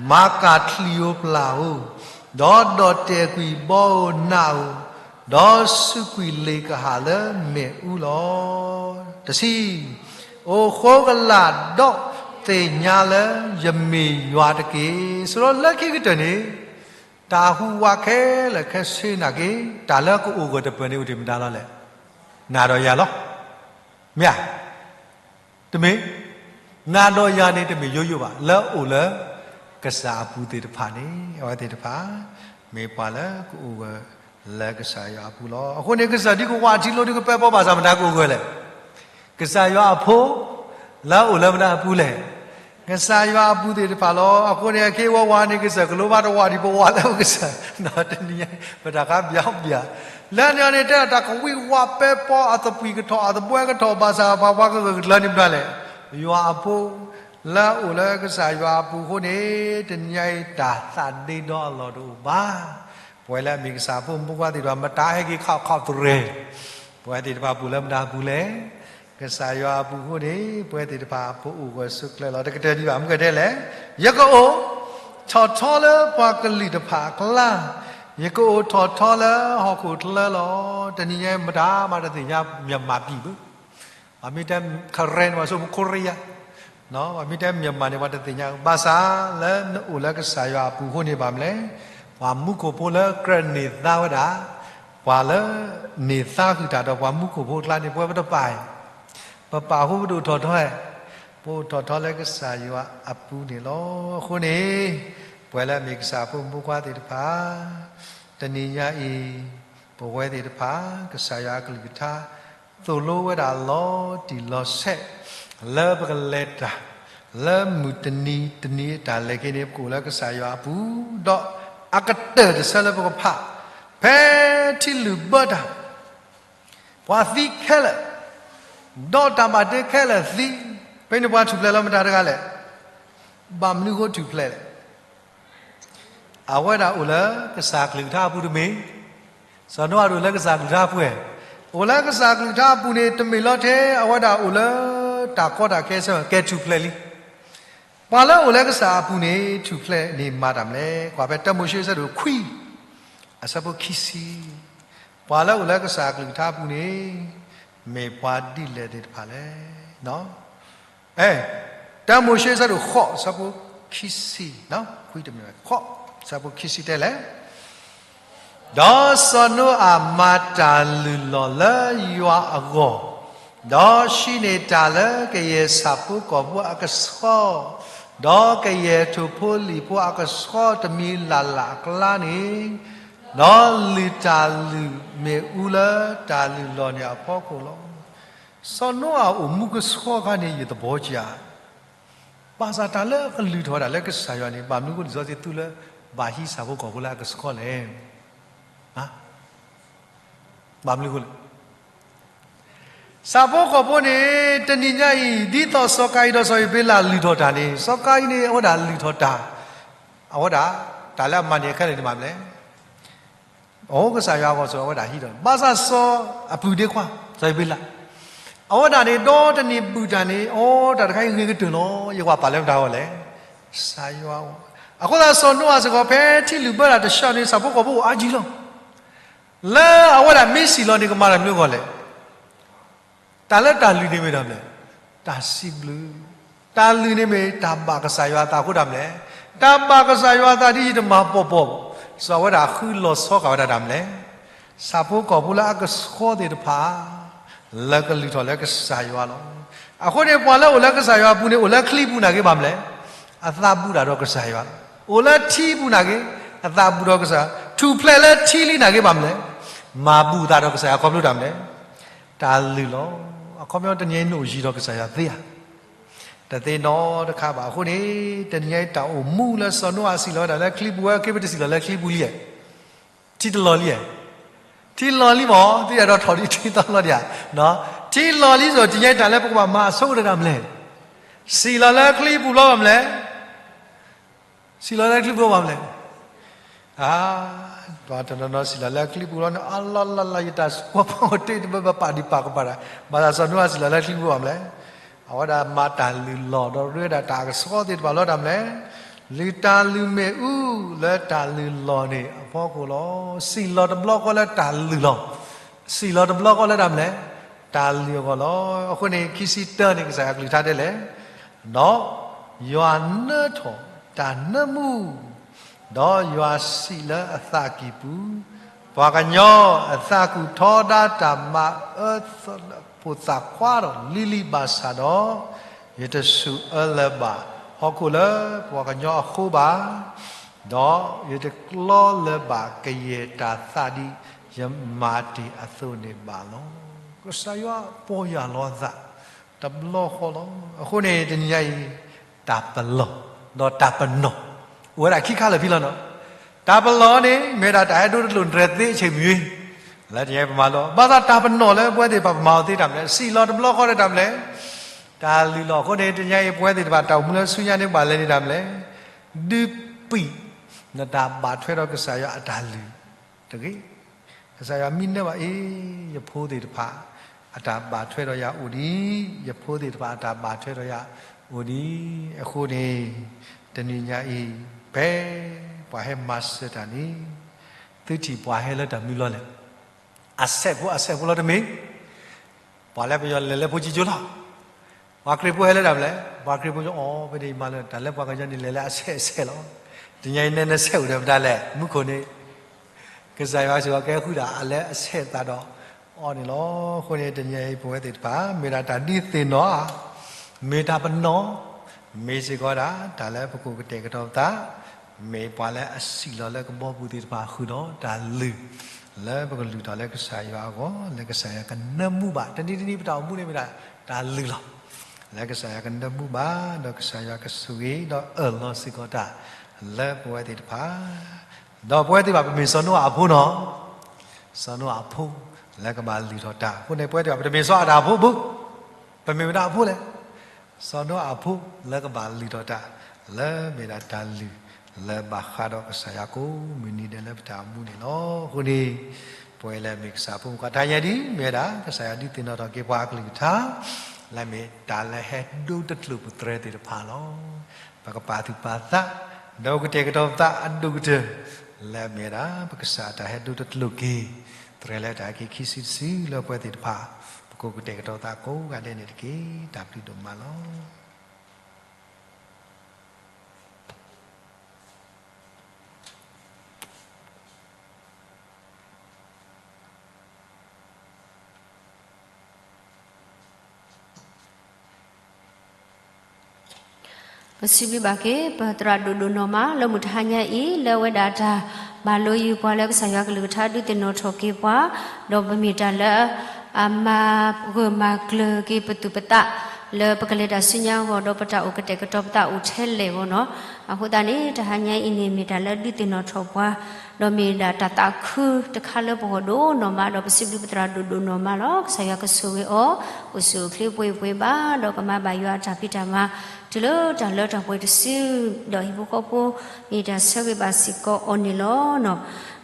မၤကၢ်ချံၣ်ဧိၤပျၢ်ဧိၤ, ဒီးဒီၣ်တဲာ်ကွံာ်ဘီဧိၤနးဧိၤ, ဒီးစူးကွံာ်လ့ၣ်ကဟၣ်လၢမ့ၣ်အူလီၤ. တဆံ, အိၣ်ဃိကလာ်ဒီးသ့ၣ်ညါလၢယမ့ၢ်ယွၤတက့ၢ်. ဆိလၢခံကတၢၢ်န့ၣ်, တၢ်ဟူးဝးခဲလၢာ်ခဲဆ့နာ်က့ၤ, တၢ်လၢကအိၣ်ဂၢၢ်တပၢၢ်န့ၣ်အိၣ်တ့ၢ်မတၤလီၤလဲၣ်. နၤဒီးယၤလီၤ. မ့ၢ်ဧါ. တမ့ၢ်, နၤဒီးယၤန့ၣ်တမ့ၢ်ယိယိဘၣ်, လၢအအိၣ်လၢကစၢ်အပူၤသ့ၣ်တဖၣ်န့ၣ်, အဝဲသ့ၣ်တဖၣ်, မ့ၢ်ပှၤလၢကအိၣ်ဂၢၢ်လၢကစၢ်ယွၤအပူၤလီၤ. အဃိန့ၣ် ကစၢ်ဒုးကဝးထံကျိဒုးကပၢပီဘၣ်ဆၣ်မတၤကအိၣ်ဂၢၢ်လဲၣ်. ကစၢ်ယွၤအဖိ, လၢအအိၣ်လၢမတၤအပူၤလဲၣ်. ကစၢ်ယွၤအပူၤသ့ၣ်တဖၣ်လီၤ. အဃိန့ၣ် အခ့အဝဲဝၤန့ၣ် ကစၢၢ်ကလိဘၣ်တဝးဒံးပဝးလၢကစၢ်, တနံၤညါ, ပတၢ်ခါဘၣ်ဘၣ်, လၢန့ၣ်န့ၣ် တဲဒၣ်တၢ်ကဝံၣ်ဝးပဲပီ, အသပှၢ်ကထီၣ်, အသဘှဲကထီၣ်, ဘၣ်ဆၣ်ပှၤပှၤကဂၢၢ်ကကျၢၤန့ၣ်မတၤလဲၣ်. ယွၤအဖိ, လၢအအိၣ်လၢကစၢ်ယွၤအပူၤအဃိန့ၣ်, တနံၤညါအံၤတၢ်သးဒ့ဒီအလီၢ်တအိၣ်ဘၣ်. ပဝဲလၢအမ့ၢ်ကစၢ်အဖိမုၣ်ဖိခွါသ့ၣ်တဖၣ် မတၤဟဲက့ၤခီၣ်ခီၣ်သရဲၣ်, ပဝဲသ့ၣ်တဖၣ်ပအိၣ်လၢမတၤအပူၤလဲၣ်. ကစၢ်ယွၤအပူၤအဃိန့ၣ်, ပဝဲသ့ၣ်တဖၣ်ပအိၣ်ဂၢၢ်ဆိးကျၢၤလီၤ. တကတၢၢ်ဒံးဘၣ်, မုၢ်ကတဲလဲၣ်, ယကအိၣ်ထီၣ်ထီလၢပှၤကလုာ်တဖၣ်အကျါ, ယကအိၣ်ထီၣ်ထီလၢဟီၣ်ခိၣ်ချၢလီၤ. တနံၤညါမတၤမးတသ့ၣ်ညါ မြန်မာပြည်ဘၣ်. ပှၤမ့ၢ်တဲ Karen န့ၣ် ပှၤဆိကမိၣ် ခိရံယါ, ပှၤမ့ၢ်တဲ မြန်မာ န့ၣ် ပှၤတသ့ၣ်ညါ, ဘၣ်ဆၣ်လၢနအိၣ်လၢကစၢ်ယွၤအပူၤအဃိန့ၣ် ဘၣ်မနုၤလဲၣ်, ပှၤမူခိၣ်ဖိလၢကြၢးန့ၢ်သါဝဲဒၣ်, ပှၤလၢန့ၢ်သါဃုာ်တၢ်ဒီးပှၤမူခိၣ်ဖိအကျါန့ၣ် ပဝဲပတပာ်, ပပာ်အဃိပတအိၣ်ထီၣ်ထီဧါ, ပအိၣ်ထီၣ်ထီလၢကစၢ်ယွၤအပူၤန့ၣ်လီၤ. အဃိန့ၣ်, ပဝဲလၢအမ့ၢ်ကစၢ်ဖိမုၣ်ဖိခွါသ့ၣ်တဖၣ်, တနံၤညါအံၤ, ပဝဲသ့ၣ်တဖၣ် ကစၢ်ယွၤအကလုၢ်ကထါ သိၣ်လိဝဲဒၣ်လီၤတံၢ်လီၤဆဲး, လၢပကလဲၤတၢ်, လၢမုၢ်တနံၤတနံၤအတၢ်လဲၤက့ၤန့ၣ် ပကအိၣ်လၢကစၢ်ယွၤအပူၤ, ဒီးအကတၢၢ်တဆၢလၢပကဖး, ဖဲထံလုၣ်ဘၢတၢ်, ပှၤသံခဲလၢာ်, ဒီးတၢ်ဘၣ်တ့ခဲလၢာ်သံ, ဖဲန့ၣ်ပှၤထူၣ်ဖျဲးလၢမတၤတဂၤလဲၣ်. ဘၣ်မနုၤအဃိထူၣ်ဖျဲးလဲၣ်. အဝဲဒၣ်အိၣ်လၢကစၢ်ကလုၢ်ကထါအပူၤတမ့ၢ်, စီၤနိအၤအိၣ်လၢကစၢ်ကလုၢ်ကထါအပူၤဧါ. အိၣ်လၢကစၢ်ကလုၢ်ကထါအပူၤန့ၣ် တမ့ၢ်လီၤထဲအဝဲဒၣ်အိၣ်လၢတၢ်ကီတၢ်ခဲဆၢ ကဲထူၣ်ဖျဲးလံ. ပှၤလၢအိၣ်လၢကစၢ်အပူၤန့ၣ် ထူၣ်ဖျဲးန့ၣ်မၤတၢ်မနုၤလဲၣ်. ကွၢ်ဖဲတၢမိၤၡ့အဆၢဒိၣ်ခွံ, အဆၢဖိခံဆံ, ပှၤလၢအိၣ်လၢကစၢ်ကလုၢ်ကထါအပူၤန့ၣ် မ့ၢ်ပှၤဒ်လဲၣ်သ့ၣ်တဖၣ်လဲၣ်. အဲ, တၢမိၤၡ့အဆၢဒိၣ်ဃိး အဆၢဖိခံဆံ, ခွံတမ့ၢ်ဘၣ်, ဃိး, အဆၢဖိခံဆံတဲလဲၣ်, ဒီးစီၤနိအၤမၤတၢ်လုၢ်လီၢ်လၢယွၤအဂီၢ်, ဒီးဟံးန့ၢ်တၢ်လၢကယဲၢ်ဆၣ်ဖိကီၢ်ဖိအကဆှီ, ဒီးကယဲၢ်ထိၣ်ဖိလံၣ်ဖိအကဆှီတမံၤလၢ်လၢ်အကျါန့ၣ်, ဒီးလုၢ်တၢ်လုၢ်မ့ၣ်အူလၢတၢ်လုၢ်လီၢ်န့ၣ်အဖီခိၣ်လီၤ. စီၤနိအၤအိၣ်မူကဆှီအခါန့ၣ် ယသဘောကျ, ဘၣ်ဆၣ်တၢ်လၢအကလုၢ်ထီၣ်ဝဲဒၣ်လၢကစၢ်ယွၤန့ၣ် ဘၣ်မနုၤအဃိလံာ်စီဆှံသူလၢ ဘၣ်ဟံးဆၣ်ဖိကီၢ်ဖိလၢအကဆှီလဲၣ်. ဘၣ်မနုၤအဃိလဲၣ်. ဆၣ်ဖိကီၢ်ဖိန့ၣ် တနံၤညါအံၤ ဒ်သိးစီၤကၤယံၣ်ဒီးစီၤအ့းဘ့လးလုၢ်ထီၣ်တၢ်န့ၣ် စီၤကၤယံၣ်န့ၣ် အဝဲဒၣ်လုၢ်ထီၣ်တၢ်, အဝဲဒၣ် တၢ်လၢအမၤန့ၢ်ခဲလၢာ်န့ၣ်မးမလဲၣ်. အိၣ်ကစၢ်ယွၤအဂီၢ်ဆိးအဝဲဒၣ်ဟံးဒီး ဘၣ်ဆၣ်စီၤအပုၢ်ဒ့ခွါ စီၤအ့းဘ့လး အဝဲဒၣ်န့ၣ် ဒီတနံၤဘူၣ်တၢ်န့ၣ် အိၣ်တၢ်တခါအံၤဂ့ၤကတၢၢ်လီၤ. ယကွၢ်ပာ်လၢမတၤအဂီၢ်လဲၣ်. ကစၢ်ယွၤအဂီၢ်. အဃိသတးစီၤနိအၤစ့ၢ်ကီး ဖဲထံလုၢ်ဘၢတၢ်တဆှီန့ၣ် ဆၣ်ဖိကီၢ်ဖိအိၣ်အါကံလီၤ. လၢအဝဲဒၣ်မ့ၢ်စံၣ်လီၤန့ၣ် ကမၤတၢ်မနုၤအဂီၢ်လဲၣ်. တၢ်လၢတၢ်လုၢ်န့ၣ်မ့ၢ်ဒၣ်မလဲၣ်, တၢ်စံးဘျုး. တၢ်လုၢ်န့ၣ်မ့ၢ်တၢ်ဘၣ်ကစၢ်ယွၤအသးအဃိဒၣ်မလဲၣ်. တၢ်ဘၣ်ကစၢ်ယွၤအသးဒ်ယတမၤပိာ်ပိာ်, စီၤအဝဲဒၣ်ဃုလီၤဆီဃာ်ဝဲဒၣ်တၢ်မလဲၣ်. ဆၣ်ဖိကီၢ်ဖိလၢအကဆှီသ့ၣ်တဖၣ် လၢကလုၢ်ထီၣ်လၢကစၢ်ယွၤလီၤ. အဃိန့ၣ် ပှၤလၢအိၣ်လၢကစၢ်ယွၤအပူၤန့ၣ် အိၣ်လၢချံပူၤနာ်က့ဘၣ်မလဲၣ်, အသးဘူၣ်တၢ်ဒီးကစၢ်ယွၤလီၤ. အိၣ်လၢထံပူၤနာ်က့ အသးဘူၣ်ဒီးကစၢ်, ထူၣ်ဖျဲးလၢထံလံနာ်က့ဘၣ်မလဲၣ်, မၤဘူၣ်သးဒီးကစၢ်ယွၤခီဖျိတၢ်မလဲၣ်. တၢ်လုၢ်လီၤ. အခီပညီတနံၤအံၤ နအိၣ်ယံၤဒီးကစၢ်ယွၤသ့ဧါ. တသ့နီတခါဘၣ်. အဃိန့ၣ် တနံၤအံၤတၢ်အိၣ်မူလၢစီၤနိအၤစံၣ်လီၤဝဲဒၣ်လၢချံပူၤဝဲ က့ပတစံၣ်လီၤလၢချံပူၤလံဧါ. ထံတလီၤလံဧါ. ထံလီၤလံမ့ၢ် သ့ၣ်ညါဒီးထီၣ်ဒ်ထံသီလီၤဒံးဧါ. ထံလီၤလံစ့ၢ် တနံၤအံၤတၢ်လၢပကဘၣ်မၤအဆိကတၢၢ်တၢ်မလဲၣ်. စံၣ်လီၤလၢချံပူၤလီၤဘၣ်မလဲၣ်. စံၣ်လီၤလၢချံပူၤဘၣ်မလဲၣ်. ပှၤတနီၤနီၤစံၣ်လီၤလၢချံပူၤလီၤန့ၣ် အလီၢ်လၢ်လၢ် ယတၢ်ဆူးပီၢ်တ့ၢ်တဘၢဘၣ် ပာ်ဒံးပာ်ကပၤတၢ်. ဘၣ်ဆၣ်စီၤနိအၤစံၣ်လီၤလၢချံပူၤဘၣ်မလဲၣ်. အဝဲဒၣ်မၤတၢ်လုၢ်လီၢ် ဒီးရ့ဒၣ်တၢ်အကဆှီသ့ၣ်တဖၣ်လီၤတၢ်မလဲၣ်. လုၢ်တၢ်လုၢ်မ့ၣ်အူလၢတၢ်လုၢ်လီၢ်န့ၣ်အဖီခိၣ်လီၤ. စံၣ်လီၤတဘျီဃီလၢတၢ်လုၢ်လီၤ. စံၣ်လီၤတဘျီဃီလၢတၢ်မလဲၣ်. တၢ်လုၢ်အဂီၢ်လီၤ. အဃိန့ၣ် ခံဆံတၢန့ၣ် ကစၢ်ယွၤကလုၢ်ကထါဒ်လဲၣ်. ဒီးယွၤနၢထီၣ်တၢ်နၢမူ ဒီးယွၤစံးလၢအသးကံၢ်ပူၤ, ပှၤကညီအသးကူၣ်ထီဒါတၢ်မၤအၢသီဖိသၣ်ခွါဒီးလံၤလံၤဘၣ်ဆၣ်ဒီး, ယတဆူးအၢလၢၤဘၣ်ဟီၣ်ခိၣ်လၢပှၤကညီအဃိဘၣ်, ဒီးယတကျီလၢၤဘၣ်ကယဲၢ်တၢ်သးဒ်ယမၤတ့ၢ်အသိးန့ၣ်ဘၣ်လီၤ. ကစၢ်ယွၤပီၢ်ယၢ်လီၤအသး တဘျီဃီလီၤ. အဃိန့ၣ် တနံၤညါအံၤ တၢ်ပလီၢ် ဒီးတၢ်ပနီၣ် အိၣ်ဝဲဒၣ်ခံခါလၢာ်ဖဲလီၤနီၤ. တၢ်ပလီၢ်န့ၣ် မ့ၢ်ဝဲဒၣ်တၢ်ဟဲဒိတကျိၤနရဲသ့အဆ့ၣ်မံၤ လၢတနံၤညါအံၤပမၤလိ, ဘၣ်ဆၣ်တၢ်ပနီၣ်လၢပဝဲသ့ၣ်တဖၣ် ပမၤအီၤသ့တၢ်မလဲၣ်, စံၣ်လီၤတဘျီဃီဒီးတၢ်မလဲၣ်, တၢ်လုၢ်လီၢ်. အဃိန့ၣ် တနံၤညါအံၤ ပဝဲသ့ၣ်တဖၣ် တၢ်အိၣ်မူလၢဆူညါန့ၣ် ပဘၣ်လဲၤန့ၢ်တၢ်မလဲၣ်, ဒုးပံာ် နတၢ်ဘၣ်ထွဲဒီးကစၢ်ယွၤအတၢ်လုၢ်တဂ့ၤ. ကစၢ်ယွၤမ့ၢ်နၢ်ဘၣ်အ့ၣ် ယဖိသ့ၣ်တဖၣ် အတၢ်ဘၣ်ထွဲဒီးယၤအိၣ်ဒံး, ယဖိသ့ၣ်တဖၣ်အတၢ်ဘၣ်ထွဲဒီးယၤအိၣ်ဒံး. အဃိန့ၣ် တနံၤညါအံၤ ဖဲပှၤဟဲမၤစၢၤတၢ်န့ၣ် သုထံၣ်ပှၤဟဲလၢတၢ်မနုၤလီၤလဲၣ်. အဆဲးဖိအဆဲးဖိလီၤတမ့ၢ် ပှၤလၢပယီၤလဲၤလၢဖိကၠိကၠိလီၤ. ပှၤခရံာ်ဖိဟဲလၢတၢ်မလဲၣ်, ပှၤခရံာ်ဖိကၠိအီၤ ဖဲန့ၣ်ယမၤလၢ တၢ်လၢပှၤကညီန့ၣ် လဲၤလၢအဆဲးအဆဲးလီၤ. တနံၤညါအံၤ နနဆဲးအိၣ်ဒီးပတၢ်လဲၣ် မူခိၣ်န့ၣ် ကစၢ်ယွၤစ့ၢ်ကီးကဟဲဃုဒၣ်အလၢအဆဲးသးဒီးအီၤန့ၣ်လီၤ. အဃိန့ၣ် တနံၤညါအံၤ ပဝဲသ့ၣ်တဖၣ် မ့ၢ်ဒၣ်တၢ်ဒုးသ့ၣ်နီၣ်ဧါ, မ့ၢ်တၢ်ပနီၣ်, မ့ၢ်စ့ၢ်ကီးဒၣ် တၢ်လၢပကအိၣ်ကတဲာ်ကတီၤပသး, မ့ၢ်ပှၤလၢအစံၣ်လီၤလၢကဘီပူၤသ့ၣ်တဖၣ်ဃုာ်ဒီးတၢ်လုၢ် လၢပကလုၢ်ထီၣ်လၢကစၢ်ယွၤအဂီၢ် လၢကစၢ်ယွၤကနၢမူဘၣ်. တနံၤတနံၤပတၢ်အိၣ်မူန့ၣ်မ့ၢ်ဒၣ်တၢ်လုၢ်လီၤ လၢကစၢ်ယွၤကနၢမူဘၣ်, ဒီးကစၢ်ယွၤကဆိၣ်ဂ့ၤ ဒီးအၢၣ်လီၤစ့ၢ်ကီးတၢ် လၢပဝဲသ့ၣ်တဖၣ်, ဒီးပဝဲသ့ၣ်တဖၣ် ပမ့ၢ်စီၤနိအၤအဖိနီၤ, စီၤနိအၤအဖိ လၢကဘၣ်လုၢ်ထီၣ်တၢ်. အဃိန့ၣ် ပဝဲသ့ၣ်တဖၣ် ပတမ့ၢ်စီၤအၤဒၣ်အဖိဘၣ်, ပမ့ၢ်ဝဲဒၣ်အဖိလဲၣ်, စီၤနိအၤအဖိ လၢကဘၣ်လုၢ်ထီၣ်တၢ်, လၢမ့ၢ်ဒၣ်တၢ်လုၢ် လၢဘၣ်ဃးဒီးကစၢ်ယွၤကိးမုၢ်နံၤဒဲးလၢပတၢ်အိၣ်မူန့ၣ်လီၤ. အဃိန့ၣ် ပဝဲလၢမ့ၢ်ကစၢ်ဖိမုၣ်ခွါတဟါညါဒ် မ့ၢ်ဝဲဒၣ် ကစၢ်ယွၤဒုးသ့ၣ်နီၣ်ထီၣ်က့ၤပှၤအကလုၢ်ကထါ လၢမ့ၢ်တၢ်လၢဟဲဒိတကျိၤပသရၢသ့ၣ်တဖၣ်လီၤ. ပကပာ်သူၣ်ပာ်သး ဒီးကတဲာ်ကတီၤပသးအဒိၣ်ကတၢၢ် လၢမ့ၢ်ဝဲဒၣ် ပကစၢ်တၢ်ဟဲဒိတကျိၤက့ၤ သရၢလၢတၢ်ဟဲက့ၤခံစုတစုလၢပဝဲသ့ၣ်တဖၣ် ပကအိၣ်ကတဲာ်ကတီၤသးကိးဂၤဒဲးန့ၣ်တက့ၢ်. တၢ်ဘျုးဒိၣ်မးလီၤ. ပစံးဘျုးဘၣ်က့ၤ ပသရၣ်ဒိၣ်ဒိၣ်နီၢ်မး လၢမုၢ်တဟါညါအံၤ လၢဝဲဒၣ်တၢ်မၤလိယုာ်ပှၤလၢကစၢ်ယွၤကလုၢ်ကထါဒုးသ့ၣ်နီၣ်ထီၣ်က့ၤပှၤ, ဒီးပမ့ၢ်တၢ်လၢ အမၤဂၢၢ်မၤကျၢၤက့ၤပသူၣ်ပသး လၢပကလဲၤတၢ်ဆူညါအဂီၢ် ဒီးပတၢ်အိၣ်ကတဲာ်ကတီၤပသးအိၣ်ထဲလဲၣ်အဂီၢ်နီၤ. အဃိသတးန့ၣ် တဟါညါအံၤန့ၣ် မ့ၢ်တၢ်လၢဒုးသ့ၣ်နီၣ်ထီၣ်ပှၤ, ဒီးမ့ၢ်ဒၣ်တၢ်သးခုတခါလၢပဂီၢ်ဒိၣ်နီၢ်မး, ဒီးပစံးဘျုးပသရၣ်ဒိၣ်ဒိၣ်နီၢ်မးလီၤ. ကစၢ်ယွၤကဆိၣ်ဂ့ၤအီၤ, အိၣ်ဆူၣ်အိၣ်ချ့ပှဲၤပှဲၤဘၣ်, ဒီးကမၤဘၣ်ယွၤအတၢ်ဖံးတၢ်မၤ တုၤလၢတၢ်လၢတၢ်ပှဲၤတစု, ဒီးဟံၣ်ဖိဃီဖိ မ့ၢ်တၢ်ဆၢဂ့ၤဘၣ်စ့ၢ်ကီးအီၤန့ၣ်လီၤ. ဒီးပစံး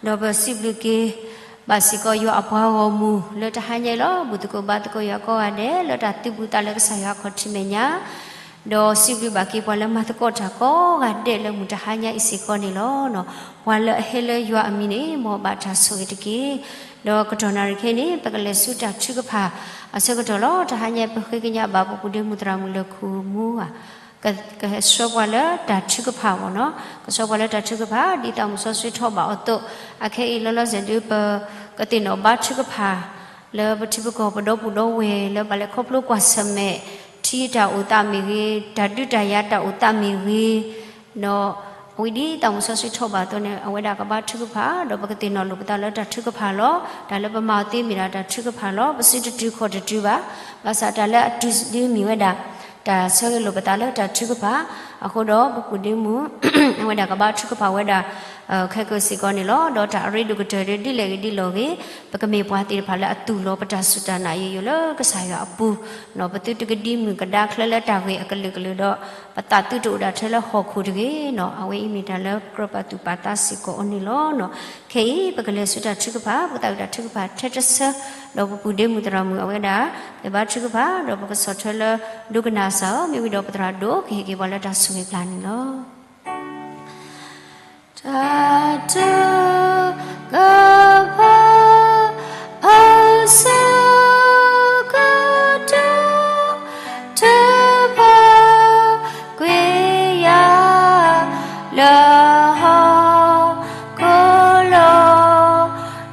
ဘျုးက့ၤ ဘၣ်စ့ၢ်ကီးယွၤအပှၤဂီၢ်မုၢ် လၢတဟါညါအံၤလီၤ. ဘူၣ်သကိးဘါသကိးယွၤကိးဂၤဒဲး လၢတၢ်သုးဘူးသးလၢကစၢ်ယွၤအခီၣ်ထံးမဲာ်ညါ, ဒီးစံးဘျုးဘၣ်က့ၤပှၤလၢမၤသကိးတၢ်ကိးဂၤဒဲးလၢမုၢ်တဟါညါအံၤစ့ၢ်ကီးန့ၣ်လီၤ. ပှၤလၢအဟဲလၢယွၤအမံၤန့ၣ် မ်အဘၣ်တၢ်ဆိၣ်ဂ့ၤတက့ၢ်. ဒီးကတီၢ်နၣ်ရံၣ်ခဲအံၤန့ၣ် ပကလဲၤဆူတၢ်ထုကဖၣ်အဆၢကတီၢ်လီၤ. တဟါညါပဃ့ကညးဘၣ်ပပူၤဒ့မုၢ်သရၣ်မုၣ်လၢၢ်ခိၣ်မူဧါ ကဆှၢပှၤလၢတၢ်ထုကဖၣ်အဂီၢ်နီၤ. ကဆှၢပှၤလၢတၢ်ထုကဖၣ် ဒ်သးမုၣ်စီဆှံထီၣ်ဘၣ်အီၤအသိး, အခဲအံၤလီၤလီၤဆဲးဒုး ပကသ့ၣ်နီၣ်ဘါထုကဖၣ် လၢပထံပကီၢ်ပဒီပုၢ်ဒီဝဲၢ် လၢဘၣ်လဲၤခီဖျိကွၢ်ဆၢၣ်မဲာ် ထံတၢ်အိၣ်သးမ့ၢ်ဂ့ၤ, တၢ်ဒုးတၢ်ယၤတၢ်အိၣ်သးမ့ၢ်ဂ့ၤ, ဒီးဝံၤဒ်သးမုၣ်စီဆှံထီၣ်ဘၣ်အသိးန့ၣ် အဝဲဒၣ်ကဘါထုကဖၣ် ဒီးပကသ့ၣ်နီၣ်လိာ်ပသးလၢတၢ်ထုကဖၣ်လီၤ. တၢ်လၢပမၤအီၤသ့မ့ၢ်ဒၣ်တၢ်ထုကဖၣ်လီၤ. ပစုတတုၤခီၣ်တတုၤဘၣ်. ဘၣ်ဆၣ်တၢ်လၢအတုၤဒ်မ့ၢ်ဝဲဒၣ် တၢ်ဆၢဂ့ၤလိာ်ပသးလၢတၢ်ထုကဖၣ်, အဃိဒီးပပူၤဒ့မုၢ် အဝဲဒၣ်ကဘါထုကဖၣ်ဝဲဒၣ် ခဲကိာ်စ့ၢ်ကီးန့ၣ်လီၤ. ဒီးတၢ်အရ့ဒိၣ်ကတၢၢ်ဒ်လဲၣ်ဂ့ၤဒ်လဲၣ်ဂ့ၤ, ပကမ့ၢ်ပှၤသ့ၣ်တဖၣ်လၢအသူၣ်လီၤပတၢ်စူၢ်တၢ်နာ်ယိယိလၢကစၢ်ယွၤအပူၤ, ပသုတကဒံမုၢ်ကဒါချၢလၢတၢ်ဂ့ၢ်အကလုာ်ကလုာ်ဒီး ပသးသုတအိၣ်ဒၣ်ထဲလၢဟီၣ်ခိၣ်တဂ့ၤနီၤ. အဝဲအံၤမ့ၢ်တၢ်လၢကြၢးပာ်သူၣ်ပာ်သးစ့ၢ်ကီးအီၤန့ၣ်လီၤ. ခဲအံၤ ပကလဲၤဆူတၢ်ထုကဖၣ်, ပသးဝံၣ်တၢ်ထုကဖၣ်ထဲတဆၢ, ဒီးပပူၤဒ့မုၢ်သရၣ်မုၣ်အဝဲဒၣ် ကဘါထုကဖၣ် ဒီးပကဆီၣ်ထွဲလၢ ဒိကနၣ်စၢ်အီၤ, မ့ၢ်ဝံၤဒီးပသရၣ်ဒိၣ်ကဟ့ၣ်က့ၤပှၤလၢတၢ်ဆိၣ်ဂ့ၤပျၢ်န့ၣ်လီၤ. တၢ်ထုကဖၣ်အဆၢကတီၢ် ထုကဖၣ်ကွံာ်ယၤလၢဟီၣ်ခိၣ်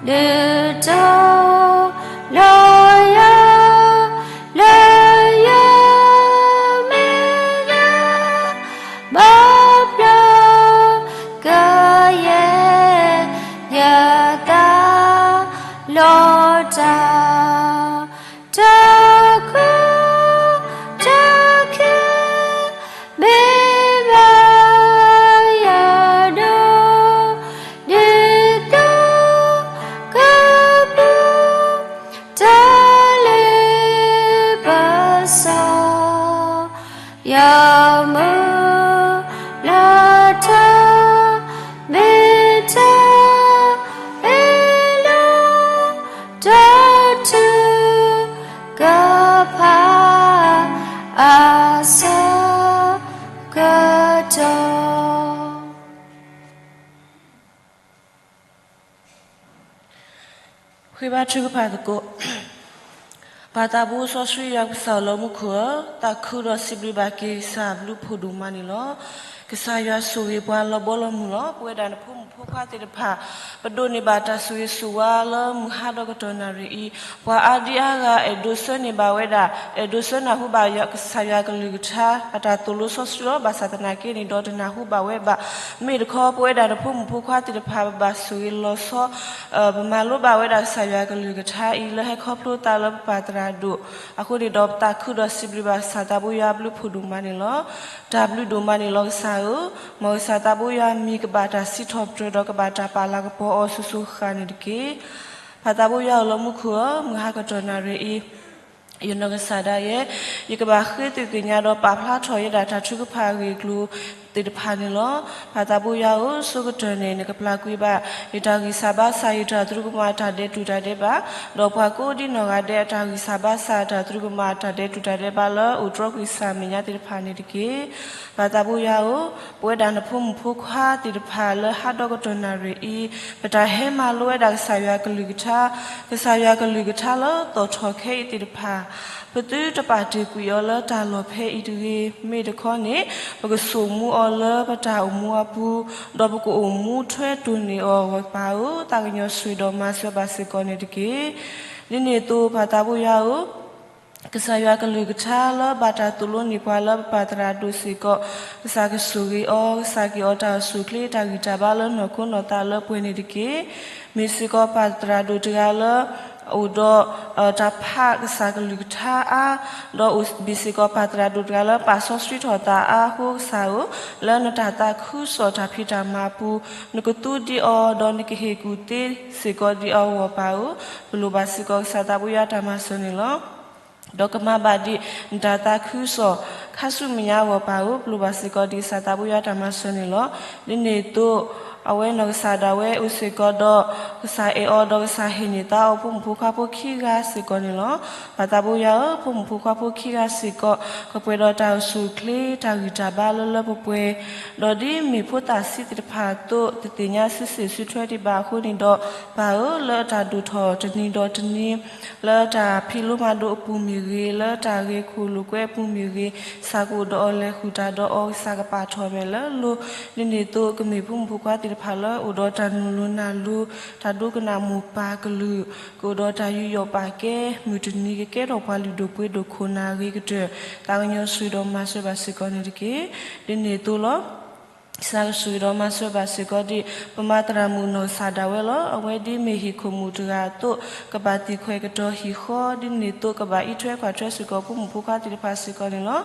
လီၤ. ဒုးတီၤလီၤယၤ လၢယမဲာ်ညါ ဘၣ်ဖျါကယဲၢ်ယသးလီၤတၢ် တၢ်ကူတၢ်က့ၤ မ့ၢ်ဘၣ်ယၤဒိၣ် ဒ်သိးကပူၤ တၢ်လ့ပစီ ယမုၢ်လၢ်တၢ် မ့ၢ်တၢ်အ့ၣ်လိာ် တၢ်ထုကဖၣ်အဆၢကတီၢ် ဃ့ဘါထုကဖၣ်သကိး. ပၢ်သးဘိစီဆှံယွၤကစၢ်လၢမူခိၣ်ဧၢ, သးခုဒီးစံးဘျုးဘၣ်က့ၤကစၢ်ဘျုးဖှိၣ်ဒိၣ်မးန့ၣ်လီၤ. ကစၢ်ယွၤဆိၣ်ဂ့ၤပှၤလီၤဘီလီၤမုၢ်လီၤ. ပဝဲဒၣ်နဖိမုၣ်ဖိခွါသ့ၣ်တဖၣ် ပဒိးန့ၢ်ဘၣ်တၢ်ဆိၣ်ဂ့ၤဆိၣ်ဝါလၢမုၢ်ဟါဒီးကတီၢ်နၣ်ရံၣ်အံၤ, ပှၤအါဒံအါဂၤအဲၣ်ဒိးဆှၢန့ၢ်ဘၣ်ဝဲဒၣ်, အဲၣ်ဒိးဆှၢနၢ်ဟူဘၣ်ကစၢ်ယွၤကလုၢ်ကထါ အတၢ်သိၣ်လိစီဆှံလီၤ. ဘၣ်ဆၣ်သနာ်က့န့ၣ်ဒီးတနၢ်ဟူဘၣ်ဝဲဘၣ်. မ့ၢ်တခီ ပဝဲဒၣ်နဖိမုၣ်ဖိခွါသ့ၣ်တဖၣ် ပဘၣ်ဆိၣ်ဂ့ၤလီၤဆီ ပမၤလိဘၣ်ဝဲဒၣ်ကစၢ်ယွၤကလုၢ်ကထါအံၤ လၢဟဲခီဖျိသးလၢပပၢ်သရၣ်ဒိၣ်, အဃိန့ၣ်ဒီးပသးခုဒီးစံးဘျုးဘၣ်ကစၢ်သးဘိယွၤအဘျုးဖှိၣ်ဒိၣ်မးန့ၣ်လီၤ. တၢ်ဘျုးဒိၣ်မးန့ၣ်လီၤကစၢ်ဧၢ, မ်ကစၢ်သးဘိယွၤအမံၤကဘၣ်တၢ်စံးထီၣ်ပတြၢၤဒီးကဘၣ်တၢ်ပာ်လၤကပီၤအီၤစိၤစိၤဃၣ်ဃၣ်န့ၣ်တက့ၢ်. ပၢ်သးဘိယွၤအိၣ်လၢမူခိၣ်ဧၢ, မုၢ်ဟါကတီၢ်နၣ်ရံၣ်အံၤ ယနီၢ်ကစၢ်ဒၣ်ယဲ, ယကဘၣ်ဃ့သုးကညးဒီးပာ်ဖျါထီၣ်ယဲဒၣ်တၢ်ထုကဖၣ်အဂ့ၢ်အကျိၤသ့ၣ်တဖၣ်န့ၣ်လီၤ. ပၢ်သးဘိယွၤဧၢ, အဆိကတၢၢ်န့ၣ် နကပျၢ်ကွံာ်ဘၣ် ယတၢ်ဂံၢ်စၢ်ဘါစၢ် ယတၢ်သရူးကမၣ်တၢ်ဒဲးတူၢ်တၢ်ဒဲးဘး, ဒီးပှၤကိးဒံနီၢ်ဂၤဒဲးအတၢ်ဂံၢ်စၢ်ဘါစၢ် အတၢ်သရူးကမၣ်တၢ်ဒဲးတူၢ်တၢ်ဒဲးဘးလၢအိၣ်တြီကွံာ်ကစၢ်အမဲာ်ညါသ့ၣ်တဖၣ်န့ၣ်တက့ၢ်. ပၢ်သးဘိယွၤဧၢ, ပဝဲဒၣ်နဖိမုၣ်ဖိခွါသ့ၣ်တဖၣ်လၢဟါဒီးကတီၢ်နၣ်ရံၣ်အံၤ ပတၢ်ဟဲမၤလိဝဲဒၣ်ကစၢ်ယွၤကလုၢ်ကထါ, ကစၢ်ယွၤကလုၢ်ကထါလၢသီၣ်ထီၣ်ခဲအံၤသ့ၣ်တဖၣ် ပသုတပာ်တ့ၢ်ကွံာ်အီၤလၢတၢ်လီၢ်ဖဲအံၤတဂ့ၤ. မ့ၢ်တခီန့ၣ် ပကစိာ်မူအီၤလၢပတၢ်အိၣ်မူအပူၤ, ဒီးပကအိၣ်မူထွဲတိၢ်န့ၢ်အီၤ ပၢ်ဧၢ, သးကညီၤဆိၣ်ဂ့ၤဒီးမၤစၢၤဘၣ်စ့ၢ်ကီးန့ၣ်တက့ၢ်. ဒ်န့ၣ်အသိး ပၢ်သးဘိယွၤဧၢ, ကစၢ်ယွၤကလုၢ်ကထါလၢဘၣ်တၢ်သိၣ်လိန့ၢ်ပှၤလၢပပၢ်သရၣ်ဒိၣ်စ့ၢ်ကီး, ကစၢ်ကဆိၣ်ဂ့ၤအီၤ, ကစၢ်က့ၤအီၤတၢ်အိၣ်ဆူၣ်အိၣ်ချ့တၢ်ဂံၢ်တၢ်ဘါလၢနီၢ်ခိနီၢ်သးလၢပှဲၤန့ၣ်တက့ၢ်. မ့ၢ်စ့ၢ်ကီးပၢ်သရၣ်ဒိၣ်တဂၤလၢ အိၣ်ဒီးတၢ်ဖးကစၢ်ကလုၢ်ကထါအါ, ဒီးအိၣ်ဘၣ်စ့ၢ်ကီးပၢ်သရၣ်ဒိၣ်တဂၤလၢပာ်စီဆှံထီၣ်သးအါအဃိ ကစၢ်ဧၢ, လၢနတၢ်သးခုကစီၣ်တၢ်ဖံးတၢ်မၤအပူၤ နကသူဒံးအီၤ ဒီးနကဟ့ၣ်ကူၣ်သ့စ့ၢ်ကီးဒံးအီၤအဂီၢ် ပၢ်ဧၢ, ပလိၣ်ဘၣ်စ့ၢ်ကီးကစၢ်သးပူၤယွၤတၢ်မၤစၢၤန့ၣ်လီၤ. ဒီးကမၤဘၣ်ဒံးနတၢ်သးခုကစီၣ် ခါဆူမဲာ်ညါအဂီၢ် ပၢ်ဧၢ, ပလိၣ်ဘၣ်စ့ၢ်ကီးဒံးကစၢ်သးပူၤယွၤတၢ်မၤစၢၤန့ၣ်လီၤ. ဒ်န့ၣ်အသိး အဝဲနီၢ်ကစၢ်ဒၣ်ဝဲအိၣ်စ့ၢ်ကီးဒီး ကစၢ်အဲၣ်အီၤဒီးကစၢ်ဟ့ၣ်န့ၢ်သါအီၤ ဖိမုၣ်ဖိခွါဖိခံဂၤစ့ၢ်ကီးန့ၣ်လီၤ. ပၢ်သးပူၤယွၤဧၢ, ဖိမုၣ်ဖိခွါဖိခံဂၤစ့ၢ်ကီး ကပှဲၤဒီးတၢ်အိၣ်ဆူၣ်အိၣ်ချ့ တၢ်ဂံၢ်တၢ်ဘါလၢလၢပှဲၤပှဲၤ, ဒီးဒ်မ့ၢ်ဖိသၣ်ဆံးသ့ၣ်တဖၣ်အသိး တသ့ၣ်ညါစုစ့ၣ်စုထွဲဒံးဘၣ်အဃိန့ၣ်ဒီး ပၢ်ဧၢ, လၢအတၢ်ဒိၣ်ထီၣ်တနံၤဒီးတနံၤ လၢတၢ်ဖံးလိမၤဒိးအပူၤမ့ၢ်ဂ့ၤ, လၢတၢ်ဂဲၤခိၣ်လိာ်ကွဲအပူၤမ့ၢ်ဂ့ၤ, ကစၢ်ကအိၣ်ဒီးအီၤ လဲၤဃုာ်တၢ်ဒီးအီၤ ကစၢ်ကပာ်ထီၣ်အမဲာ်လၢအလိၤ, ဒ်န့ၣ်အသိး ကမ့ၢ်ဖိမုၣ်ဖိခွါသ့ၣ်တဖၣ်လၢအိၣ်ဒီးတၢ်နုာ်လီၤနၢ်လီၤ, တၢ်ဒိကနၣ်မိၢ်ပၢ်ကလုၢ်, ကအိၣ်ဒီးတၢ်ယူးယီၣ်ပာ်ကဲ, မုၢ်တနံၤကကဲထီၣ်ပှၤလုၢ်ဒိၣ်ပှ့ၤဒိၣ်ခိၣ်နၢ်အဂ့ၤကတၢၢ်, သးကညီၤဆူၣ်ဒီးမၤစၢၤဘၣ်စ့ၢ်ကီးန့ၣ်တက့ၢ်. ဒ်န့ၣ်အသိးလီၤ. ကစၢ်ကဆိၣ်ဂ့ၤဒီးမၤစၢၤဘၣ်စ့ၢ်ကီးဒံး ပမၤသရၣ်မုၣ်နီၢ်ကစၢ်ဒၣ်ဝဲလီၤ. အဝဲဒ်မ့ၢ်ဟံၣ်ခိၣ်မူးတဂၤအသိး ကဘၣ်သံကွၢ်ကတီၤဟံၣ်ဃီ, ဒ်န့ၣ်အသိး ကဘၣ်အံးထွဲကွၢ်ထွဲစ့ၢ်ကီးဖိမုၣ်ဖိခွါသ့ၣ်တဖၣ်စ့ၢ်ကီးန့ၣ်လီၤ.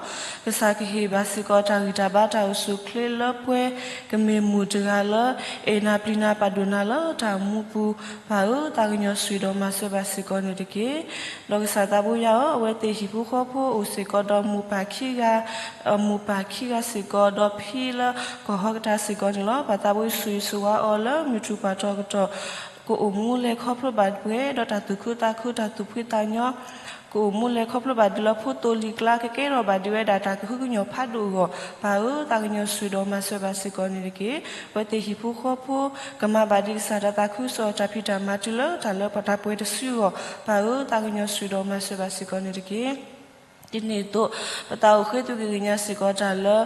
ကစၢ်ကဟ့ၣ်ဘၣ်စ့ၢ်ကီးတၢ်ဂံၢ်တၢ်ဘါတၢ်အိၣ်ဆူၣ်အိၣ်ချ့လၢပှဲၤ, ကမ့ၢ်မူးတဂၤလၢ အဲၣ်နၤပျံၤနၤပာ်ဒိၣ်နၤလၢတၢ်အိၣ်မူပူၤ, ပၢ်ဧၢ, သးကညီၤဆူၣ်ဒီးမၤစၢၤဘၣ်စ့ၢ်ကီးန့ၣ်တက့ၢ်. ဒီးကစၢ်သးပူၤယွၤဧၢ, အဝဲသ့ၣ်ဟံၣ်ဖိဃီဖိအိၣ်စ့ၢ်ကီးဒီးမိၢ်ပၢ်ခံဂၤ, မိၢ်ပၢ်ခံဂၤစ့ၢ်ကီး ဒီးဖံလၢကီၢ်ဟီၣ်ကတၢၢ်စ့ၢ်ကီးန့ၣ်လီၤ. ပၢ်သးပူၤဆိၣ်ဂ့ၤဆိၣ်ဝါအီၤလၢမုၢ်ထူၣ်ပှၢ်ထီၣ်ကတီၢ် ကအိၣ်မူလဲၤခီဖျိဘၣ်ပှဲၤဒီးတၢ်သူၣ်ခုသးခု တၢ်သူၣ်ဖှံသးညီ, ကအိၣ်မူလဲၤခီဖျိဘၣ်ဒံးလၢဖိသိလံၤကျါ ကကဲထီၣ်ဘၣ်ဒံးဝဲဒၣ်တၢ်ကဟုကညီၢ်ဖးဒိၣ်အဂီၢ်, ပၢ်ဧၢ, သးကညီၤဆူၣ်ဒီးမၤစၢၤဘၣ်စ့ၢ်ကီးန့ၣ်တက့ၢ်. အဝဲသ့ၣ်ဟံၣ်ဖိဃီဖိ ကမၤဘၣ်ဒံးကစၢ်တၢ်သးခုကစီၣ် တၢ်ဖံးတၢ်မၤတုၤလၢတၢ်လၢပှဲၤတၢ်ပှဲၤတစုအဂီၢ်, ပၢ်ဧၢ, သးကညီၤဆူၣ်ဒီးမၤစၢၤဘၣ်စ့ၢ်ကီးန့ၣ်တက့ၢ်. ဒ်န့ၣ်အသိး ပသးအိၣ်ဃ့သုးကဂ့ၤညါစ့ၢ်ကီးတၢ်လၢ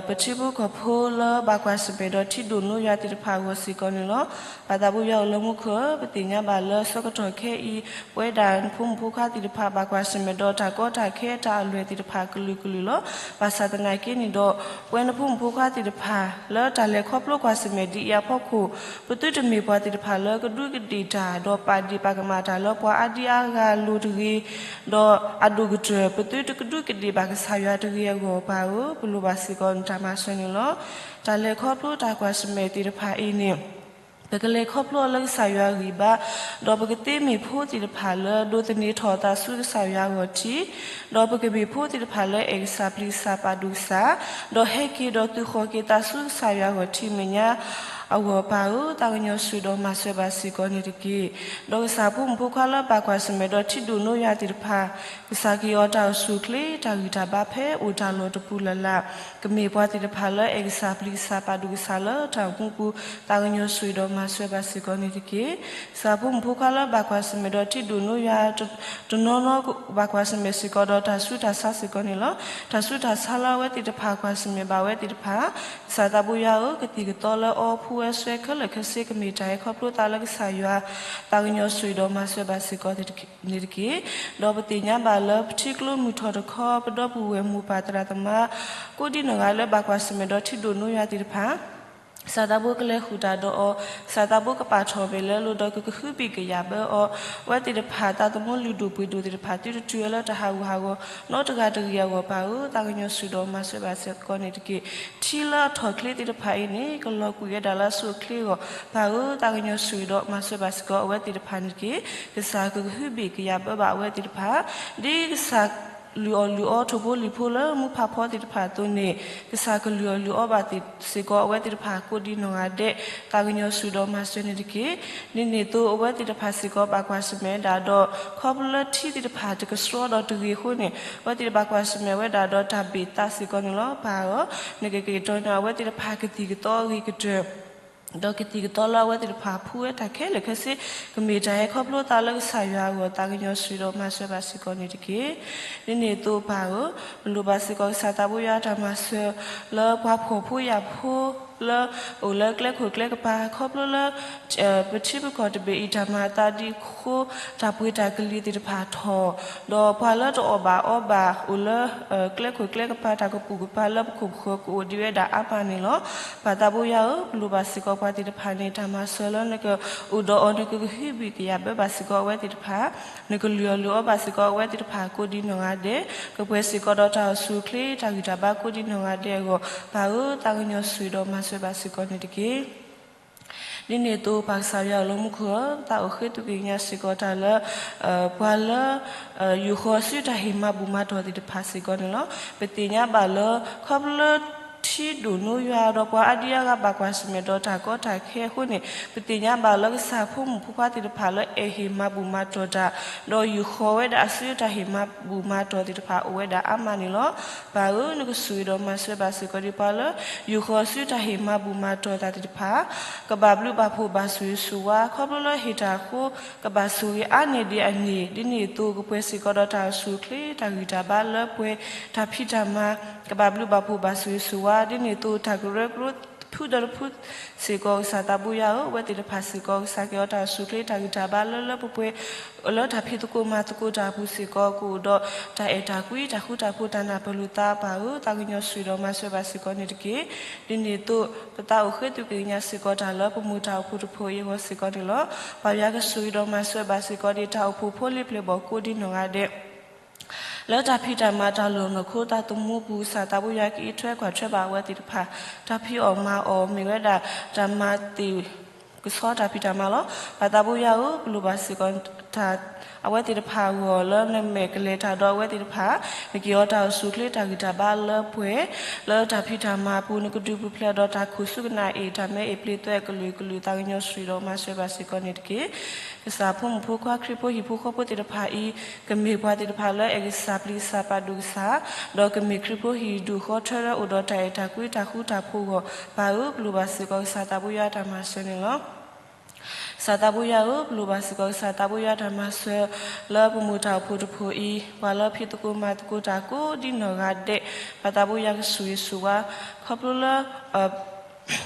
ပထံဖိကီၢ်ဖိလၢဘၣ်ကွၢ်ဆၢၣ်မဲာ်ဒီးထံဒိၣ်နိယွၤသ့ၣ်တဖၣ်အဂီၢ်စ့ၢ်ကီးန့ၣ်လီၤ. ပၢ်သးပူၤယွၤအိၣ်လၢမူခိၣ်ဧၢ, ပသ့ၣ်ညါဘၣ်လၢဆၢကတီၢ်ခဲအံၤ ပဝဲဒၣ်နဖိမုၣ်ဖိခွါသ့ၣ်တဖၣ် ဘၣ်ကွၢ်ဆၢၣ်မဲာ်ဒီးတၢ်ကီတၢ်ခဲတၢ်အလွဲၢ်သ့ၣ်တဖၣ်ကလုာ်ကလုာ်လီၤ. ဘၣ်ဆၣ်သနာ်က့န့ၣ်ဒီး ပဝဲနဖိမုၣ်ဖိခွါသ့ၣ်တဖၣ် လၢတၢ်လဲၤခီဖျိကွၢ်ဆၢၣ်မဲာ်ဒ်အံၤအဖီခိၣ် ပသုတမ့ၢ်ပှၤသ့ၣ်တဖၣ်လၢကဒူးကဒ့ၣ်တၢ် ဒီးပာ်ဒ့ၣ်ပာ်ကမၣ်တၢ်လၢပှၤအါဒံအါဂၤလိၤတဂ့ၤ, ဒီးအဒိၣ်ကတၢၢ် ပသုတကဒူးကဒ့ၣ်ဘၣ်ကစၢ်ယွၤတဂ့ၤအဂီၢ် ပၢ်ဧၢ, ပလိၣ်ဘၣ်စ့ၢ်ကီးနတၢ်မၤစၢၤန့ၣ်လီၤ. တၢ်လဲၤခီဖျိတၢ်ကွၢ်ဆၢၣ်မဲာ်သ့ၣ်တဖၣ်အံၤန့ၣ် ပကလဲၤခီဖျိအီၤလၢကစၢ်ယွၤအဂံၢ်ဘါ, ဒီးပကသ့မ့ၢ်ဖိသ့ၣ်တဖၣ်လၢဒိးသန့ၤထီၣ်အသးဆူကစၢ်ယွၤအဂီၢ်ထံး, ဒီးပကမ့ၢ်ဖိသ့ၣ်တဖၣ်လၢအဲၣ်ကစၢ်ပျံၤကစၢ်ပာ်ဒိၣ်ကစၢ်, ဒီးဟဲက့ၤဒီးသုးဃီၤက့ၤသးဆူကစၢ်ယွၤအဂီၢ်ထံးမဲာ်ညါအဂီၢ် ပၢ်ဧၢ, သးကညီၤဆူၣ်ဒီးမၤစၢၤဘၣ်စ့ၢ်ကီးန့ၣ်တက့ၢ်. ဒီးကစၢ်ဖိမုၣ်ဖိခွါလၢဘၣ်ကွၢ်ဆၢၣ်မဲာ်ဒီးထံဒိၣ်နိယွၤသ့ၣ်တဖၣ် ကစၢ်ကဟ့ၣ်အီၤတၢ်အိၣ်ဆူၣ်အိၣ်ချ့ တၢ်ဂံၢ်တၢ်ဘါဖဲအိၣ်တၢ်လီၢ်တပူၤလၢ်လၢ်, ကမ့ၢ်ပှၤသ့ၣ်တဖၣ်လၢအဲၣ်ကစၢ်ပျံၤကစၢ်ပာ်ဒိၣ်ကစၢ်လၢတၢ်အိၣ်မူပူၤ, သးကညီၤဆူၣ်ဒီးမၤစၢၤဘၣ်စ့ၢ်ကီးန့ၣ်တက့ၢ်. ကစၢ်ဖိမုၣ်ဖိခွါလၢဘၣ်ကွၢ်ဆၢၣ်မဲာ်ဒီးထံဒိၣ်နိယွၤ တနီၤနီၤဘၣ်ကွၢ်ဆၢၣ်မဲာ်စ့ၢ်ကီးဒီးတၢ်ဆူးတၢ်ဆါစ့ၢ်ကီးန့ၣ်လီၤ. တၢ်ဆူးတၢ်ဆါလၢအဝဲသ့ၣ်တဖၣ်ကွၢ်ဆၢၣ်မဲာ်ဘၣ်ဝဲသ့ၣ်တဖၣ်, ကစၢ်သးပူၤယွၤဧၢ, ကသံၣ်ကသီလၢအီဖှိၣ်ဝဲစွဲခဲလၢာ်ခဲဆ့ ကမ့ၢ်တၢ်ဟဲခီဖျိသးလၢကစၢ်ယွၤ, သးကညီၤဆူၣ်ဒီးမၤစၢၤဘၣ်စ့ၢ်ကီးန့ၣ်တက့ၢ်. ဒီးပသ့ၣ်ညါဘၣ်လၢပထံကျိမုၢ်ထီၣ်တခီ ပဒီပုၢ်ဝဲၢ်မိၢ်ပၢ်သရၣ်သမါ ကိးဒံနီၢ်ဂၤလၢဘၣ်ကွၢ်ဆၢၣ်မဲာ်ဒီးထံဒိၣ်နိယွၤသ့ၣ်တဖၣ် ကစၢ်သးဘိကလဲၤဃုာ်တၢ်ဒီးအီၤ, ကစၢ်သးဘိကပာ်ထီၣ်မဲာ်လၢအလိၤဒီးကကဟုဘံၣ်ကယာ်ဘၢအီၤ, အဝဲသ့ၣ်တဖၣ်သးသမူလုၢ်ဒိၣ်ပှ့ၤဒိၣ်သ့ၣ်တဖၣ် သုတတုၤဝဲလၢတၢ်ဟးဂူာ်ဟးဂီၤ နီတဂၤတဂ့ၤအဂီၢ် ပၢ်ဧၢ, သးကညီၤဆူၣ်ဒီးမၤစၢၤဘၣ်စ့ၢ်ကီးန့ၣ်တက့ၢ်. ထံလၢအထီၣ်ချ့သ့ၣ်တဖၣ်အံၤန့ၣ် ကလီၤကွံာ်ဝဲဒၣ်လၢအဆိအချ့အဂီၢ် ပၢ်ဧၢ, သးကညီၤဆူၣ်ဒီးမၤစၢၤဘၣ်စ့ၢ်ကီးအဝဲသ့ၣ်တဖၣ်န့ၣ်တက့ၢ်. ကစၢ်ကကဟုဘံၣ်ကယာ်ဘၢဘၣ်အဝဲသ့ၣ်တဖၣ်, ဒ်ကစၢ်လုၢ်အီၣ်လုၢ်အီထိၣ်ဖိလံၣ်ဖိလၢမူဖးဖီသ့ၣ်တဖၣ်အသိးန့ၣ် ကစၢ်ကလုၢ်အီၣ်လုၢ်အီဘၣ်သ့ၣ်စ့ၢ်ကီးအဝဲသ့ၣ်တဖၣ်ကိးဒံနီၢ်ဂၤဒဲး, သးကညီၤဆူၣ်ဒီးမၤစၢၤန့ၣ်တက့ၢ်. ဒ်န့ၣ်အသိးအဝဲသ့ၣ်တဖၣ်စ့ၢ်ကီးဘၣ်ကွၢ်ဆၢၣ်မဲာ်ဝဲဒၣ်ဒီး ခီဖျိလၢထံသ့ၣ်တဖၣ်တကဆှီဒီးတဂ့ၤအဃိန့ၣ် အဝဲသ့ၣ်တဖၣ်ဘၣ်ကွၢ်ဆၢၣ်မဲာ်ဝဲဒၣ်ဒီးတၢ်ဘ့ၣ်သးစ့ၢ်ကီးန့ၣ်လီၤ. ပၢ်ဧၢ, နကက့ၤကတီၤန့ၢ်အဝဲသ့ၣ်တဖၣ်ကသံၣ်ကသီအဂ့ၤကတၢၢ် ဒီးကသံၣ်ကသီလၢအဝဲသ့ၣ်တဖၣ်ဖှူဝဲတၢ်ခဲလၢာ်ခဲဆ့ ကမ့ၢ်တၢ်ဟဲခီဖျိသးလၢကစၢ်ယွၤအဂီၢ် သးကညီၤဆူၣ်ဒီးမၤစၢၤဘၣ်စ့ၢ်ကီးန့ၣ်တက့ၢ်. ဒ်န့ၣ်အသိးပၢ်ဧၢ, ပလိၣ်ဘၣ်စ့ၢ်ကီးကစၢ်သးဘိယွၤတၢ်မၤစၢၤ လၢပှၤဖှီၣ်ဖိယာ်ဖိ လၢအိၣ်လၢကျဲခိၣ်ကျဲကပၤ ခီဖျိလၢ ပထံပကီၢ်တဘ့ၣ်အံၤ တၢ်မၤအသးဒံးအဃိ တၢ်ပှ့ၤတၢ်ကလံၤသ့ၣ်တဖၣ်ထီၣ်, ဒီးပှၤလၢတအီၣ်ဘၣ်အီဘၣ် အိၣ်လၢ ကျဲခိၣ်ကျဲကပၤ တၢ်ကပူၤကပၤလၢပခိၣ်ပဃၢၤ ကအိၣ်ဒံးဝဲဒၣ်အါမးန့ၣ်လီၤ. ပၢ်သးဘိယွၤဧၢ, ပလိၣ်ဘၣ်စ့ၢ်ကီးပှၤသ့ၣ်တဖၣ်န့ၣ် တၢ်မၤစၢၤလၢနကအိၣ်ဒီးအီၤ နကကဟုဘံၣ်ကယာ်ဘၢဘၣ်စ့ၢ်ကီးအဝဲသ့ၣ်တဖၣ်, နကလုၢ်အီၣ်လုၢ်အီဘၣ်စ့ၢ်ကီးအဝဲသ့ၣ်တဖၣ်ကိးဒံးနီၢ်ဂၤဒဲး, ကပှဲၤစ့ၢ်ကီးဒီးတၢ်အိၣ်ဆူၣ်အိၣ်ချ့ တၢ်ဂံၢ်တၢ်ဘါကိးဒံးနီၢ်ဂၤဒဲးအဂီၢ်, ပၢ်ဧၢ, သးကညီၤဆိၣ်ဂ့ၤဒီးမၤစၢၤဘၣ်စ့ၢ်ကီးန့ၣ်တက့ၢ်. ဒ်န့ၣ်အသိး ပၢ်ကစၢ်ယွၤအိၣ်လၢမူခိၣ်ဧၢ, သးအိၣ်ဃ့ၢ်သူၣ်က့ၤကညးစ့ၢ်ကီးတၢ်လၢ ပှၤလၢ ယူာ်ဃီၤအစုတၢ်ဟ့ၣ်မၤဘူၣ်မၤတီၢ်သ့ၣ်တဖၣ်စ့ၢ်ကီးန့ၣ်လီၤ. ပသ့ၣ်ညါဘၣ်လၢ ခီဖျိလၢ ထံဒိၣ်နိယွၤဒီးပှၤအါဒံအါဂၤဘၣ်ကွၢ်ဆၢၣ်မဲာ်ဒီးတၢ်ကီတၢ်ခဲအဃိန့ၣ်, ပသ့ၣ်ညါဘၣ်လၢကစၢ်ဖိမုၣ်ဖိခွါသ့ၣ်တဖၣ်လၢအဲၣ်ဟ့ၣ်မၤဘူၣ်မၤတီၢ်တၢ်, ဒီးယူာ်ဃီၤဝဲဒၣ်အစုတၢ်ဟ့ၣ်မၤဘူၣ်မၤတီၢ်သ့ၣ်တဖၣ်အိၣ်ဝဲဒၣ်အါမးန့ၣ်လီၤ. ပၢ်ဧၢ, နကဆိၣ်ဂ့ၤဒီးမၤစၢၤဘၣ်စ့ၢ်ကီးဒံးပှၤလၢ ယူာ်ဃီၤအစုတၢ်ဟ့ၣ်မၤဘူၣ်မၤတီၢ်တၢ်သ့ၣ်တဖၣ် ကဘၣ်ဘျုးဘၣ်ဖှိၣ်ဘၣ်ဆိၣ်ဂ့ၤဆိၣ်ဝါ, ခီဖျိလၢဟ့ၣ်တၢ်အဃိ ကဘၣ်ဆိၣ်ဂ့ၤအါန့ၢ်ဒံးအန့ၣ်, ဒ်န့ၣ်အသိး ကပှဲၤစ့ၢ်ကီးဒီးတၢ်အိၣ်ဆူၣ်အိၣ်ချ့ တၢ်ဂံၢ်တၢ်ဘါလၢပှဲၤ တၢ်ဖံးတၢ်မၤ ကဘၣ်ဘျုးဘၣ်ဖှိၣ်ဘၣ်ဆိၣ်ဂ့ၤဆိၣ်ဝါ, ဒ်န့ၣ်အသိး တၢ်ကရၢကရိတဖုဒီးတဖုစ့ၢ်ကီး ကစၢ်သးဘိယွၤဧၢ, အဝဲသ့ၣ်တဖၣ်စ့ၢ်ကီး ကစၢ်က့ၤအီၤတၢ်အိၣ်ဆူၣ်အိၣ်ချ့ တၢ်ဂံၢ်တၢ်ဘါလၢလၢပှဲၤပှဲၤ လၢတၢ်ဖံးသကိးမၤသကိးတၢ်အပူၤစ့ၢ်ကီး ကအိၣ်ဒီးတၢ်အဲၣ်တၢ်ကွံ တၢ်ဃူတၢ်ဖိး တၢ်နၢ်ပၢၢ်လိာ်သး ပၢ်ဧၢ, သးကညီၤဆိၣ်ဂ့ၤဒီးမၤစၢၤဘၣ်စ့ၢ်ကီးန့ၣ်တက့ၢ်. ဒ်န့ၣ်အသိး ပသးအိၣ်ဃ့ၢ်သူၣ်က့ၤကညးစ့ၢ်ကီးတၢ်လၢပမိၢ်တၢ်အိၣ်ဖှိၣ်တဖှိၣ်အံၤအဂီၢ်စ့ၢ်ကီးန့ၣ်လီၤ. ပၢ်ယွၤကဆိၣ်ဂ့ၤဒီးမၤစၢၤဘၣ်စ့ၢ်ကီးဒံး တၢ်အိၣ်ဖှိၣ်ဖိလံၤပျဲၢ်ဘီၣ်ကိးဒံးနီၢ်ဂၤဒဲး လၢတၢ်ဖံးတၢ်မၤတၢ်လီၢ်နီၢ်ခိသးသမူပူၤ ကစၢ်သးဘိယွၤကအံးထွဲကွၢ်ထွဲဘၣ်အဝဲသ့ၣ်တဖၣ်, တၢ်ဖံးအီၣ်မၤအီၣ်မ့ၢ်ဝဲဒၣ် တၢ်မၤသ့ၣ်ကဆီတၢ်ဖံးတၢ်မၤလီၤ. ပၢ်သးဘိယွၤဧၢ, ပလိၣ်ဘၣ်စ့ၢ်ကီးတၢ် အဝဲသ့ၣ်တဖၣ်အဂီၢ် လၢနမဲာ်ကလဲၤတၢ်ဒီးအဝဲသ့ၣ်တဖၣ်, နက့ၤအီၤတၢ်အိၣ်ဆူၣ်အိၣ်ချ့ တၢ်ဂံၢ်တၢ်ဘါလၢပှဲၤ လၢတၢ်ဖံးတၢ်မၤအပူၤ နကဒုးပူၤဖျဲးဒီးတၢ်ခိၣ်ဆူကနၣ်အ့ၣ် တၢ်မၢအ့ၣ်ပျ့ၤသွဲအကလုာ်ကလုာ် သးကညီၤဆိၣ်ဂ့ၤဒီးမၤစၢၤဘၣ်စ့ၢ်ကီးန့ၣ်တက့ၢ်. ကစၢ်ဖိမုၣ်ဖိခွါ ခရံာ်ဖိဟံၣ်ဖိဃီဖိသ့ၣ်တဖၣ်အံၤ ကမ့ၢ်ပှၤသ့ၣ်တဖၣ်လၢအဲၣ်ကစၢ်ပျံၤကစၢ်ပာ်ဒိၣ်ကစၢ်, ဒီးကမ့ၢ်ခရံာ်ဖိဟံၣ်ဒူၣ်ဃီထၢလၢအိၣ်ဒီးတၢ်အဲၣ်တၢ်ကွံ တၢ်ဃူတၢ်ဖိးအဂီၢ်, ပၢ်ဧၢ, ပလိၣ်ဘၣ်စ့ၢ်ကီးကစၢ်သးဘိယွၤတၢ်မၤစၢၤန့ၣ်လီၤ. ကစၢ်သးဘိယွၤဧၢ, ပလိၣ်ဘၣ်စ့ၢ်ကီးကစၢ်သးဘိယွၤတၢ်မၤစၢၤ လၢပမိၢ်တၢ်အိၣ်ဖှိၣ်တဖှိၣ်အံၤ ပှၤလၢဖံးသကိးမၤသကိးတၢ်ကိးဒံးနီၢ်ဂၤဒဲး, ပၢ်သးဘိယွၤကဆိၣ်ဂ့ၤဆိၣ်ဝါ, ခီဖျိလၢ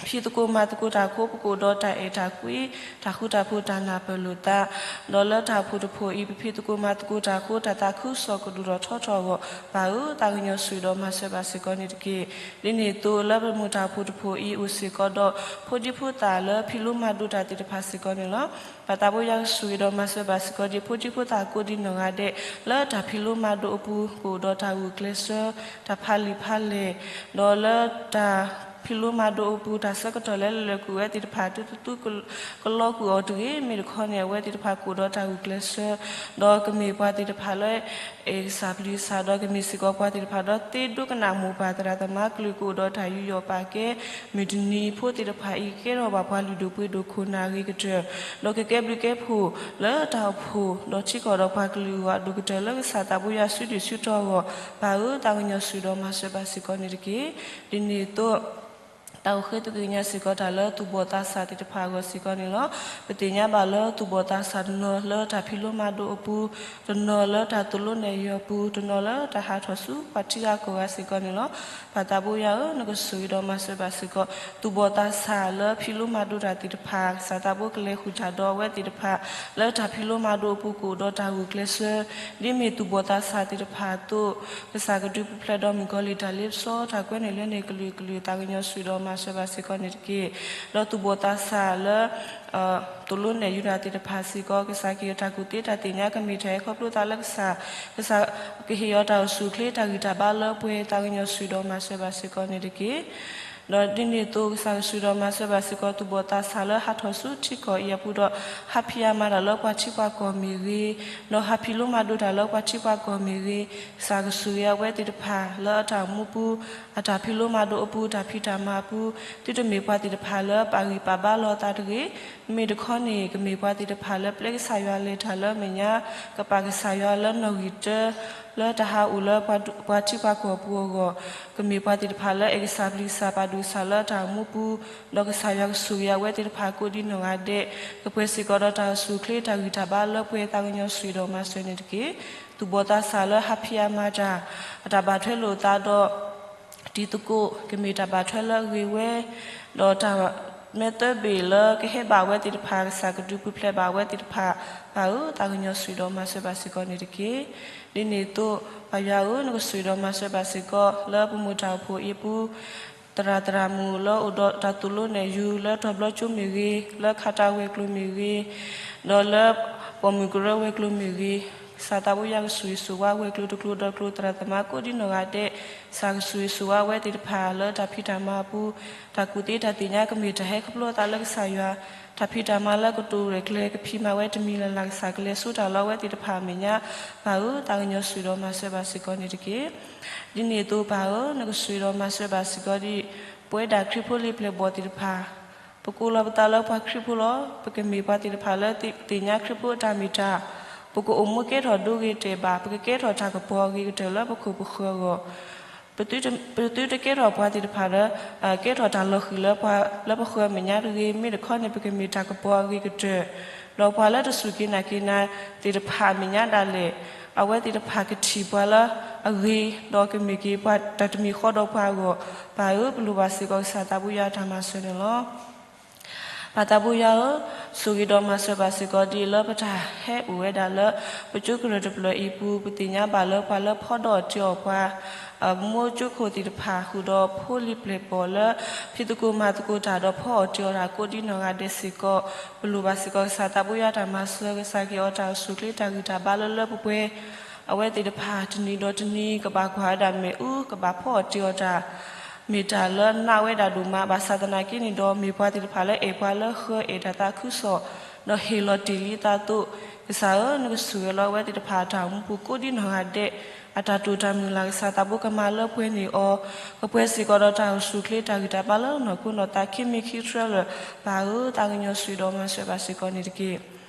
ဖံးသကိးမၤသကိးတၢ်အဃိ ပကအိၣ်ဒီးတၢ်အဲၣ်တၢ်ကွံ, တၢ်ဃူတၢ်ဖိး တၢ်နၢ်ပၢၢ်လိာ်သး, ဒီးလၢတၢ်အိၣ်ဖှိၣ်တဖှိၣ်အံၤ ပဖံးသကိးမၤသကိးတၢ်အဃိ တၢ်သးခုကစီၣ်ကဒိၣ်ထီၣ်ထီထီၣ်အဂီၢ်, ပၢ်ဧၢ, သးကညီၤဆိၣ်ဂ့ၤဒီးမၤစၢၤဘၣ်စ့ၢ်ကီးန့ၣ်တက့ၢ်. ဒ်န့ၣ်အသိး လၢပမိၢ်တၢ်အိၣ်ဖှိၣ်တဖှိၣ်အံၤ အိၣ်စ့ၢ်ကီးဒီး ဖိဒံဖိသၣ်လၢဖံးလိမၤဒိးတၢ်သ့ၣ်တဖၣ်စ့ၢ်ကီးန့ၣ်လီၤ. ပၢ်သးဘိယွၤကဆိၣ်ဂ့ၤဒီးမၤစၢၤဘၣ်စ့ၢ်ကီးဒံး ဖိဒံဖိသၣ်ကိးဒံးနီၢ်ဂၤဒဲး လၢတၢ်ဖံးလိမၤဒိးအပူၤ ကအိၣ်ဒီးတၢ်ဂုာ်ကျဲးစၢး တၢ်ဖးလံာ်ဖးလဲၢ်, ဒီးလၢတၢ်ဖံးလိမၤဒိးအပူၤ တၢ်ဆၢကတီၢ်လၢလဲၤကွံာ်ဝဲသ့ၣ်တဖၣ် သုသုကလီကွံာ်အီၤတဂ့ၤ, မ့ၢ်တခီန့ၣ် အဝဲသ့ၣ်တဖၣ်ကအိၣ်ဒီးတၢ်ဂုာ်ကျဲးစၢး, ဒီးကမ့ၢ်ပှၤသ့ၣ်တဖၣ်လၢ အဲၣ်ကစၢ်ပျံၤကစၢ် ဒီးကမ့ၢ်စ့ၢ်ကီးပှၤသ့ၣ်တဖၣ်ဒီး သ့ဒိကနၣ်မိၢ်ပၢ်သရၣ်သမါကလုၢ် ကအိၣ်ဒီးတၢ်ယူးယီၣ်ပာ်ကဲ, မုၢ်တနံၤဖိသ့ၣ်တဖၣ်အံၤ ကကဲထီၣ်ဘၣ်ပှၤလုၢ်ဒိၣ်ပှ့ၤဒိၣ်ခိၣ်နၢ်အဂ့ၤကတၢၢ်, ဒီးကကဲဘျုးကဲဖှိၣ်လၢတၢ်အိၣ်ဖှိၣ် ဒီးထံကီၢ်ဒီးပှၤကလုာ်အဂီၢ် အဒိၣ်ကတၢၢ်လၢကစၢ်သးဘိယွၤစုဒုၣ်စုတီၤအဂီၢ်, ပၢ်ဧၢ, သးကညီၤဆိၣ်ဂ့ၤဒီးမၤစၢၤဘၣ်စ့ၢ်ကီးန့ၣ်တက့ၢ်. ဒ်န့ၣ်အသိး တၢ်အိၣ်ဃ့ၢ်သူၣ်က့ၤကညးစ့ၢ်ကီးတၢ်လၢသူၣ်ဘီၣ်သးစၢ်သ့ၣ်တဖၣ်အဂီၢ်စ့ၢ်ကီးန့ၣ်လီၤ. ပသ့ၣ်ညါဘၣ်လၢသူၣ်ဘီၣ်သးစၢ်တနီၤလၢတၢ်ဖံးလိမၤဒိးအပူၤ, တနီၤလၢတၢ်သိၣ်လိနဲၣ်ယီၤအပူၤ, တနီၤလၢတၢ်ဟးထီၣ်ဆူပှၤထံဂၤကီၢ်ဂၤစ့ၢ်ကီးန့ၣ်လီၤ. ပၢ်သးဘိယွၤဧၢ, နကဆိၣ်ဂ့ၤဒီးမၤစၢၤဘၣ်စ့ၢ်ကီး သူၣ်ဘီၣ်သးစၢ်လၢဖံးလိမၤဒိးတၢ်သ့ၣ်တဖၣ်, ကစၢ်သးဘိကလဲၤဃုာ်တၢ်ဒီးအဝဲသ့ၣ်တဖၣ် လၢတၢ်ဖံးလိမၤဒိးအပူၤ ကအိၣ်ဒီးတၢ်ဂုာ်ကျဲးစၢး, ဒ်မ့ၢ်သူၣ်ဘီၣ်သးစၢ်သ့ၣ်တဖၣ်အသိး, ကစၢ်ကဒုးပူၤဖျဲးဒီးမုၣ်ကီၤလံၢ်တၢ်လ့ပစီ တၢ်ကွဲန့ၢ်လၢန့ၣ်ကလုာ်ကလုာ် သးကညီၤဆိၣ်ဂ့ၤဒီးမၤစၢၤဘၣ်စ့ၢ်ကီးန့ၣ်တက့ၢ်. ဒီးသူၣ်ဘီၣ်သးစၢ်လၢ သိၣ်လိနဲၣ်ယုဒၤသ့ၣ်တဖၣ်စ့ၢ်ကီး ကစၢ်ကဟ့ၣ်အီၤတၢ်ကူၣ်သ့တၢ်သ့ၣ်ညါ ကမ့ၢ်တၢ်အဲၣ်ခီဖျိသးလၢကစၢ်, ကစၢ်ကဟ့ၣ်အီၤတၢ်အိၣ်ဆူၣ်အိၣ်ချ့ တၢ်ဂံၢ်တၢ်ဘါလၢပှဲၤ သးကညီၤဆိၣ်ဂ့ၤဒီးမၤစၢၤဘၣ်စ့ၢ်ကီးန့ၣ်တက့ၢ်. ဒီးဒ်န့ၣ်အသိး ကစၢ်ကဆိၣ်ဂ့ၤဒီးမၤစၢၤဘၣ်စ့ၢ်ကီး သူၣ်ဘီၣ်သးစၢ်လၢဟးထီၣ်ဆူထံကီၢ်အံၤအပူၤဒီး ဟးဖံးအမၤတၢ်လၢပှၤထံပှၤကီၢ်မ့ၢ်ဂ့ၤ, ဒီးဟးဖံးလိမၤဒိးတၢ်လၢပှၤထံပှၤကီၢ်မ့ၢ်ဂ့ၤ, ကစၢ်ကဆိၣ်ဂ့ၤအဝဲသ့ၣ်တဖၣ်လၢအတၢ်အိၣ်မူပူၤ, အတၢ်ဖံးလိမၤဒိးအပူၤ, တၢ်ဖံးတၢ်မၤအပူၤ, သုတမ့ၢ်ပှၤသ့ၣ်တဖၣ်လၢပာ်ဂံၢ်ပာ်ဘါလီၤအသးတဂ့ၤ, မ့ၢ်တခီန့ၣ် ကမ့ၢ်ပှၤသ့ၣ်တဖၣ်လၢပျဲကစၢ်ယွၤလဲၤတၢ်လၢမဲာ်ညါ, ကပာ်ကစၢ်ယွၤလၢနီၣ်ဂံၢ်တၢ, လၢတၢ်ဟးအိၣ်လၢပှၤထံပှၤကီၢ်အပူၤအဂီၢ်, ကမ့ၢ်ပှၤသ့ၣ်တဖၣ်လၢအဲၣ်ကစၢ်ပျံၤကစၢ်ပာ်ဒိၣ်ကစၢ်လၢတၢ်အိၣ်မူပူၤ, ဒီးကစၢ်ယွၤကဆိၣ်ဂ့ၤအဝဲသ့ၣ်တဖၣ်ကိးဒံးနီၢ်ဂၤဒဲး, ကပှဲၤစ့ၢ်ကီးဒီးတၢ်အိၣ်ဆူၣ်အိၣ်ချ့ တၢ်ဂံၢ်တၢ်ဘါလၢပှဲၤ သးကညီၤဆိၣ်ဂ့ၤဒီးမၤစၢၤန့ၣ်တက့ၢ်. သူၣ်ဘီၣ်သးစၢ်လၢဟးဖံးအမၤတၢ်, အတၢ်ဘၣ်ထွဲလိာ်အသးဒီး တံၤသကိး ကမ့ၢ်တၢ်ဘၣ်ထွဲလၢအဂ့ၤဝဲ, ဒီးတၢ်မဲာ်သၢဘ့ၣ်လၢကဟဲဘၣ်ဝဲသ့ၣ်တဖၣ် ကစၢ်ကဒုးပူၤဖျဲးဘၣ်ဝဲသ့ၣ်တဖၣ်, ပၢ်ဧၢ, သးကညီၤဆိၣ်ဂ့ၤဒီးမၤစၢၤဘၣ်စ့ၢ်ကီးန့ၣ်တက့ၢ်. ဒ်န့ၣ်အသိး ပၢ်ယွၤဧၢ, နကဆိၣ်ဂ့ၤဒီးမၤစၢၤဘၣ်စ့ၢ်ကီး လၢပမိၢ်တၢ်အိၣ်ဖှိၣ်အံၤအပူၤ သရၣ်သရၣ်မုၣ်လၢအိၣ်ဒီးတၢ်သိၣ်လိနဲၣ်ယုၤ လၢတီၤဘျီကၠိမ့ၢ်ဂ့ၤ, လၢခးတၢ်ဝဲၤကျိၤမ့ၢ်ဂ့ၤ, ဒီးလၢပိာ်မုၣ်ကရၢဝဲၤကျိၤမ့ၢ်ဂ့ၤ, ကစၢ်သးဘိယွၤကဆိၣ်ဂ့ၤဆိၣ်ဝါဝဲၤကျိၤတကျိၤဒီးကျိၤသရၣ်သမါကိးဒ်နီၢ်ဂၤဒဲး, ကစၢ်ကဆိၣ်ဂ့ၤဆိၣ်ဝါဝဲသ့ၣ်တဖၣ်လၢတၢ်ဖံးတၢ်မၤအပူၤ, တၢ်ကူၣ်သ့တၢ်သ့ၣ်ညါကမ့ၢ်တၢ်ဟဲခီဖျိအသးလၢကစၢ်ယွၤ, တၢ်ဖံးတၢ်မၤလၢကတိၤရဲၣ်ကျဲၤကဖံးမၤဝဲတမံၤလၢ်လၢ် ကစၢ်ကလဲၤဆူတၢ်လီၢ်ဝဲသ့ၣ်တဖၣ်အမဲာ်ညါ, ပၢ်ဧၢ, သးကညီၤဆိၣ်ဂ့ၤဒီးမၤစၢၤဘၣ်စ့ၢ်ကီးန့ၣ်တက့ၢ်. ဒ်န့ၣ်အသိးပၢ်ဧၢ, နကဆိၣ်ဂ့ၤဒီးမၤစၢၤဘၣ်စ့ၢ်ကီးဒ် ပဝဲဒၣ်ခရံာ်ဖိလံာ်ပျဲၢ်ဘီၣ်သ့ၣ်တဖၣ်, ပကိးလီၤပသးလၢပှၤခရံာ်ဖိလီၤ. ပကမ့ၢ်ပှၤသ့ၣ်တဖၣ်လၢသ့ၣ်ညါခရံာ်ဖိအတၢ်မ့ၢ်တၢ်, ပကအိၣ်မူကဲထီၣ်ဒိဂ့ၤတဲာ်ဘၣ်, ပကကဲထီၣ်တၢ်ကပီၤအဂ့ၤကတၢၢ်လၢပခိၣ်ပဃၢၤအဂီၢ် ပသုတကဲထီၣ်ပှၤသ့ၣ်တဖၣ်လၢ ကဲထီၣ်တၢ်လီၤဃံၤလၢပှၤလၢပဃၢၤအမဲာ်ညါတဂ့ၤ, မ့ၢ်တခီန့ၣ် ပကမ့ၢ်တၢ်ကပီၤအဂ့ၤကတၢၢ်, ဒီးပှၤလၢတစူၢ်က့ၤနာ်က့ၤနၤသ့ၣ်တဖၣ်အမဲာ်ညါဒၣ်လဲာ်, အဝဲသ့ၣ်တဖၣ်ကထံၣ်ပှၤလၢအဂ့ၤ, ဒီးကမ့ၢ်က့ၤပှၤတၢ်တမံၤဃီဒီးပှၤအဂီၢ်, ပၢ်ဧၢ, ပလိၣ်ဘၣ်စ့ၢ်ကီးကစၢ်သးဘိယွၤအတၢ်မၤစၢၤန့ၣ်လီၤ. ပၢ်သးဘိယွၤဧၢ, ဆိၣ်ဂ့ၤဒီးမၤစၢၤဘၣ်စ့ၢ်ကီးဒ်လၢပတၢ်ဟဲအိၣ်ဝဲဒၣ်လၢ ပကၠိကရၢၢ်တဖျၢၣ်အံၤပူၤ, ပသ့ၣ်ညါဘၣ်လၢပှၤလၢဖီဒီးတ့အီၣ်ပှၤ, မိၢ်ကၠိခိၣ်သ့ၣ်တဖၣ် ဃုာ်ဒီးဖိလံာ်ပျဲၢ်ဘီၣ်လၢ ဖံးသကိးမၤသကိးတၢ်ဒီးဖီအီၣ်တ့အီၣ်တၢ်ကိးဒ်နီၢ်ဂၤဒဲးစ့ၢ်ကီး, ပလိၣ်ဘၣ်စ့ၢ်ကီးကစၢ်သးဘိယွၤတၢ်မၤစၢၤ, ကစၢ်က့ၤအီၤတၢ်အိၣ်ဆူၣ်ချ့တၢ်ဂံၢ်တၢ်ဘါလၢလၢပှဲၤပှဲၤ, အဝဲသ့ၣ်တဖၣ်တနံၤဒီးတနံၤ ကဘၣ်ကွၢ်ဝဲဒၣ်မ့ၣ်အူ, ကဘၣ်ဖီအီၣ်တ့အီၣ်တၢ် မ့ၢ်တၢ်လၢနာ်ဝဲဒၣ်ဒိၣ်မးဘၣ်ဆၣ်သနာ်က့န့ၣ်ဒီး မ့ၢ်ပှၤသ့ၣ်တဖၣ်လၢအဲၣ်ပှၤလၢဃၢၤအဲၣ်တၢ်သးခုကစီၣ်, ဒီးဟ့ၣ်လီၤတ့ၢ်လံအသးအသိး, ကစၢ်ဧၢ, နကဆိၣ်ဂ့ၤလီၤအဝဲသ့ၣ်တဖၣ်အတၢ်အိၣ်မူပူၤကိးဒ်နီၢ်ဂၤဒဲး, အတၢ်တိာ်တၢ်မုၢ်လၢ်ကစၢ်သးဘိကမၤလၢပှဲၤန့ၢ်အီၤ, ကပှဲၤစ့ၢ်ကီးဒီးတၢ်အိၣ်ဆူၣ်ချ့တၢ်ဂံၢ်တၢ်ဘါလၢနီၢ်ခိနီၢ်သးခံမံၤခံဆၢလၢာ်, ပၢ်ဧၢ, သးကညီၤဆိၣ်ဂ့ၤဒီးမၤစၢၤဘၣ်စ့ၢ်ကီးန့ၣ်တက့ၢ်.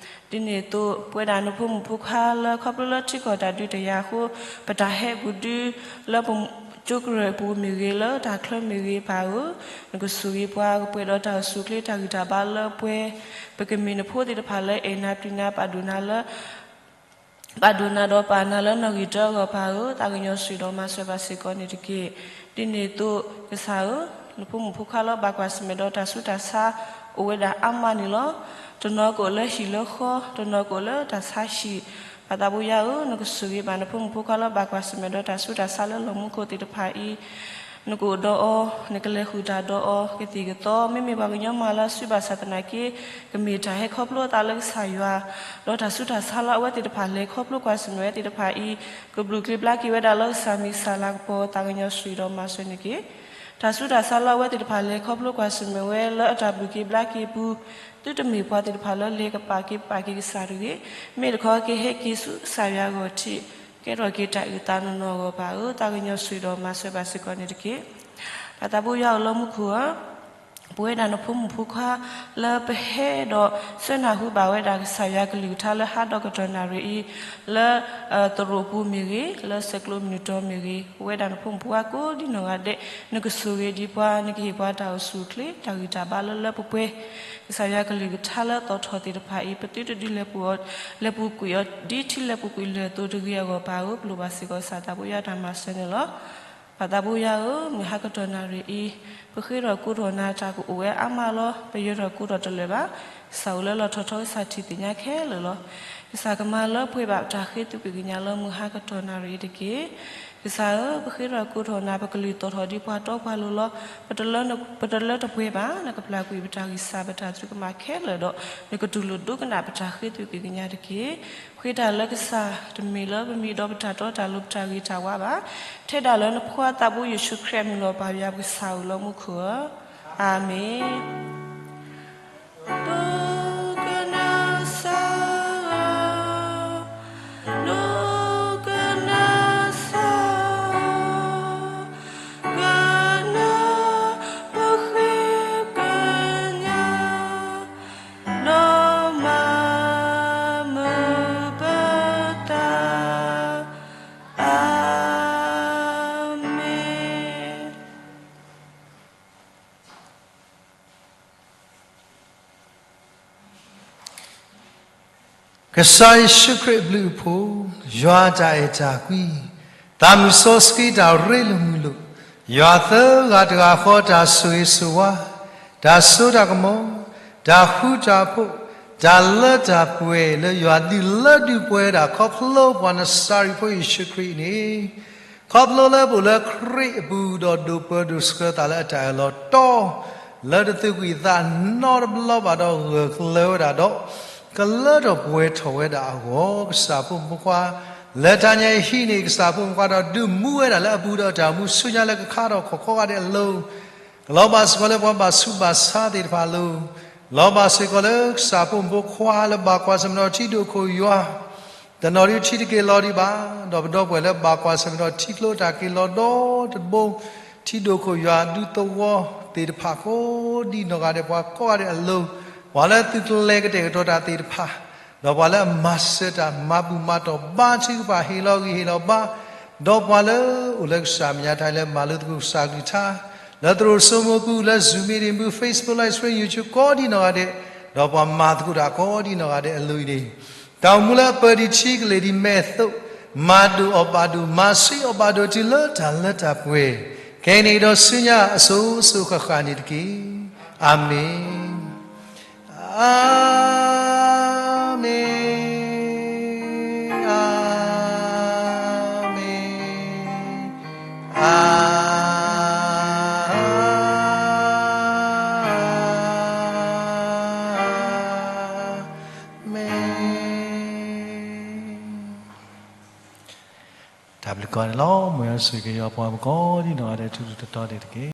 ဒ်န့ၣ်အသိး ပဝဲဒၣ်နဖိမုၣ်ဖိခွါလၢခီဖျိလၢထံကီၢ်တၢ်ဒုးတၢ်ယၤအဃိ ပတၢ်ဟဲပူၤဒု လၢပကၠိကရၢၢ်အပူၤမ့ၢ်ဂ့ၤ လၢတၢ်ချၢမ့ၢ်ဂ့ၤ ပၢ်ဧၢ, နကဆိၣ်ဂ့ၤပှၤ ကပှဲၤဒီးတၢ်အိၣ်ဆူၣ်ချ့တၢ်ဂံၢ်တၢ်ဘါလၢပှဲၤ, ပကမ့ၢ်နဖိသ့ၣ်တဖၣ်လၢအဲၣ်နၤပျံၤနၤ ပာ်ဒိၣ်နၤလၢ ပာ်ဒိၣ်နၤဒီးပာ်နၤလၢနီၣ်ဂံၢ်တၢအဂီၢ် ပၢ်ဧၢ, သးကညီၤဆိၣ်ဂ့ၤဒီးမၤစၢၤဘၣ်စ့ၢ်ကီးန့ၣ်တက့ၢ်. ဒ်န့ၣ်အသိး ကစၢ်ဧၢ, နဖိမုၣ်ဖိခွါလၢဘၣ်ကွၢ်ဆၢၣ်မဲာ်ဒီးတၢ်ဆူးတၢ်ဆါ အိၣ်ဝဲဒၣ်အါမးန့ၣ်လီၤ. တနီၤကအိၣ်လၢဟံၣ်လၢဃီ, တနီၤကအိၣ်လၢတၢ်ဆါဟံၣ်, ပၢ်သးဘိယွၤဧၢ, နကဆိၣ်ဂ့ၤဘၣ်နဖိမုၣ်ဖိခွါလၢဘၣ်ကွၢ်ဆၢၣ်မဲာ်ဒီးတၢ်ဆူးတၢ်ဆါလၢလီၢ်မူခိၣ်သ့ၣ်တဖၣ်အံၤ နကအိၣ်ဒီးအီၤ, နကလဲၤဃုာ်တၢ်ဒီးအီၤ ကသံၣ်ကသီ, မ့မ့ၢ်ပှၤကညီမၤလၢအစုဘၣ်ဆၣ်သနာ်က့ ကမ့ၢ်တၢ်ဟဲခီဖျိအသးလၢကစၢ်ယွၤ, ဒီးတၢ်ဆူးတၢ်ဆါလၢအဝဲသ့ၣ်တဖၣ်လဲၤခီဖျိကွၢ်ဆၢၣ်မဲာ်ဝဲသ့ၣ်တဖၣ်အံၤ ကဘျုးက့ၤဘျါက့ၤဝဲဒၣ်လၢကစၢ်မံၤစၢ်လၤကပီၤ သးကညီၤဆိၣ်ဂ့ၤဒီးမၤစၢၤန့ၣ်တက့ၢ်. တၢ်ဆူးတၢ်ဆါလၢအဝဲသ့ၣ်တဖၣ်လဲၤခီဖျိကွၢ်ဆၢၣ်မဲာ်ဝဲလၢအတၢ်ဘျုးက့ၤဘျါက့ၤအပူၤ သုတမ့ၢ်ပှၤသ့ၣ်တဖၣ်လၢလဲၤကပာ်က့ၤပာ်က့ၤကစၢ်တဂ့ၤ, မ့ၢ်တခီကဟဲက့ၤဆူကစၢ်ယွၤအဂီၢ်ထံး ကဲထီၣ်က့ၤတၢ်အုၣ်သးနီၢ်နီၢ်အဂီၢ် ပၢ်ဧၢ, သးကညီၤဆိၣ်ဂ့ၤဒီးမၤစၢၤဘၣ်စ့ၢ်ကီးန့ၣ်တက့ၢ်. ပၢ်သးဘိယွၤအိၣ်လၢမူခိၣ်ဧၢ, ပဝဲဒၣ်နဖိမုၣ်ဖိခွါလၢပဟဲဒီးဆၢနၢ်ဟူဘၣ်ဝဲဒၣ်ကစၢ်ယွၤကလုၢ်ကထါလၢဟါဒီကတီၢ်နၣ်ရံၣ်အံၤ လၢသရိာ်ပူၤမ့ၢ်ဂ့ၤ, လၢဆဲးကျိးမုၢ်တီၤမ့ၢ်ဂ့ၤ, ပဝဲဒၣ်နဖိမုၣ်ဖိခွါကိးဒ်နီၢ်ဂၤဒဲး နကဆိၣ်ဂ့ၤဒံးပှၤ, နကဟ့ၣ်ပှၤတၢ်အိၣ်ဆူၣ်အိၣ်ချ့ တၢ်ဂံၢ်တၢ်ဘါလၢလၢပှဲၤပှဲၤ, ကစၢ်ယွၤကလုၢ်ကထါလၢသီၣ်ထီၣ်သ့ၣ်တဖၣ်အံၤ ပသုတဒုးလဲၤပူၤအီၤ, လဲၤပူၤကွံာ်အီၤ ဒ်ထံလဲၤပူၤကွံာ်လၢၢ်အသိးတဂ့ၤအဂီၢ် ပၢ်ဧၢ, ပလိၣ်ဘၣ်စ့ၢ်ကီးကစၢ်သးဘိယွၤတၢ်မၤစၢၤန့ၣ်လီၤ. ပၢ်သးဘိယွၤဧၢ, မုၢ်ဟါကတီၢ်နၣ်ရံၣ်အံၤ ပဃ့ထီၣ်ကိးထီၣ်နၤတၢ်ကအိၣ်ဝဲအါမးလီၤ. ပယၢၤထီၣ်ကိးထီၣ်တလၢာ်ဘၣ်. ကစၢ်အိၣ်လၢလီၢ်ထီၣ်ထီ ကစၢ်ထံၣ်သ့ၣ်ညါခဲလၢာ်လီၤ. ကစၢ်ကမၤလၢပှဲၤဘၣ်ပတၢ်ဃ့သွံၣ်ကွံာ်ကညးလၢမုၢ်ဟါကတီၢ်နၣ်ရံၣ်အံၤတက့ၢ်. ကစၢ်ဧၢ, ပဃ့ထီၣ်ကိးထီၣ်နၤ ပကလုၢ်သီၣ်ထီၣ်ဒ်ပှၤတီပှၤလိၤလီၤ. ပတလၢတပှဲၤဘၣ်, နကပျၢ်ကွံာ်ပတၢ်ဂံၢ်စၢ် ပတၢ်သရူးကမၣ်ခဲလၢာ်ဒီး နကတူၢ်လိာ်ဒိကနၣ်ပတၢ်ဃ့သွံၣ်ကွံာ်ကညးတက့ၢ်. ဃ့တၢ်လၢကစၢ်, တမ့ၢ်လၢပမံၤဒီးပတၢ်တီတၢ်လိၤ ပတၢ်ဂ့ၤတၢ်ဝါဘၣ်. ထဲဒၣ်လၢနဖိခွါသးဘိယ့ၣ်ၡူးခရံာ်အမံၤလီၤ. ပၢ်ယွၤပကစၢ်အိၣ်လၢမူခိၣ်ဧၢ, အၤမ့ၣ်. ဒိကနၣ်စၢ်ဧၢ, ဒိကနၣ်စၢ်ဧၢ, ကနၣ်ပဃ့ကညး ဒီးမၤမုာ်ပသး, အၤမ့ၣ်. ကစၢ်ယ့ၣ်ၡူးခရံာ်အဘျုးအဖှိၣ်, ယွၤအတၢ်အဲၣ်တၢ်ကွံ, သးမုၢ်စီဆှံတၢ်ရ့လိာ်မုာ်လိာ်, ယွၤသၢဂၤတဂၤဃီ တၢ်ဆိၣ်ဂ့ၤဆိၣ်ဝါ, တၢ်စိတၢ်ကမီၤ, တၢ်ဃူတၢ်ဖိး, တၢ်လၢတၢ်ပှဲၤလၢယွၤဒုးလၢဒုးပှဲၤဝဲဒၣ် ခီဖျိပှၤနစၤရ့းဖိယ့ၣ်ၡူးခရံာ်အံၤန့ၣ်, ခီဖျိလၢပအိၣ်လၢခရံာ်အပူၤ ဒီးဒိးပၢဒိးဆှၢသးလၢအတၢ်အၢၣ်လီၤတီ လၢတသုးကွံာ်သးနီတဘျီဘၣ်ဒီး ဂၢၢ်ကျၢၤဝဲဒၣ်ဒီး ကလၢထီၣ်ပှဲၤထီၣ်ဝဲဒၣ်အဂီၢ်, ကစၢ်ဖိမုၣ်ဖိခွါ လၢတၢ်ညါအံၤဟံးန့ၢ် ကစၢ်ဖိမုၣ်ဖိခွါဒီး ဒုးမူဝဲဒၣ်လၢအပူၤဒီးတၢ်အိၣ်မူဆူညါလၢကခါထီၣ်ခီၣ်ခီဂၤဒဲးအလိၤ, ကလီၤဘၣ်စ့ၢ်ကီးလၢပှၤဘၣ်ဆူးဘၣ်ဆါသ့ၣ်တဖၣ်အလိၤ, လီၤဘၣ်စ့ၢ်ကီးလၢကစၢ်ဖိမုၣ်ဖိခွါလၢဘၣ်ကွၢ်ဆၢၣ်မဲာ်ဒီးထံဒိၣ်ခိၣ်ယွၤ တနီၤဒုးထံတက့ၤလီၤဒံးဘၣ်, ဒီးပဒီပုၢ်ဝဲၢ်လၢဘၣ်ကွၢ်ဆၢၣ်မဲာ်ဒီးထံကျိတၢ်က့ၤလီၤဒီတဘိ, ထံဒိၣ်ခိၣ်ယွၤဒူသဝီသ့ၣ်တဖၣ်ကိးဒ်နီၢ်ဂၤဒဲး ပှၤကိးဂၤဒဲးအလိၤ, ပှၤလၢသုးကျဲၤကတဲာ်ကတီၤတၢ်သ့ၣ်တဖၣ်, ဒီးပှၤလၢအမၤစၢၤတၢ်မၤဘူၣ်မၤတီၢ်ဘါထုကဖၣ်ဟ့ၣ်လီၤဂံၢ်ဟ့ၣ်လီၤဘါ, ဒီးပှၤလၢအိၣ်လၢကစၢ်မဲာ်ညါတၢ်လၢမၤလိသကိးကစၢ်ကလုၢ်ကထါ လၢသရိာ်စိမိၤပူၤ လၢ Zoom meeting ပူၤ Facebook Live Stream YouTube ကိးဒ်နီၢ်ဂၤဒဲး, ဒီးပှၤမၤသကိးတၢ်ကိးဒ်နီၢ်ဂၤဒဲးအလိၤအံၤန့ၣ်, တၢ်အိၣ်မူလၢအပၢၢ်ဒံးထံကလဲၢ်ဒံးမဲာ်အသိး, မၤဒိၣ်အီၣ်ဘၣ်ဒိၣ် မၤဆှံအီၣ်ဘၣ်ဒိၣ်တုၤလၢတၢ်လၢတၢ်ပှဲၤ, ခဲအံၤန့ၣ်ဒီးဆူညါအစိၤစိၤဃၣ်ဃၣ်န့ၣ်တက့ၢ်. အၤမ့ၣ်, အၤမ့ၣ်, အၤမ့ၣ်, အၤ မ့ၣ်. တၢ်ဘျုးကီးန့ၣ်လီၤ. မ်ယွၤဆိၣ်ဂ့ၤက့ၤယွၤပှၤမုၣ်ကိးဒ်နီၢ်ဂၤဒဲး ထူထူတီတီန့ၣ်တက့ၢ်.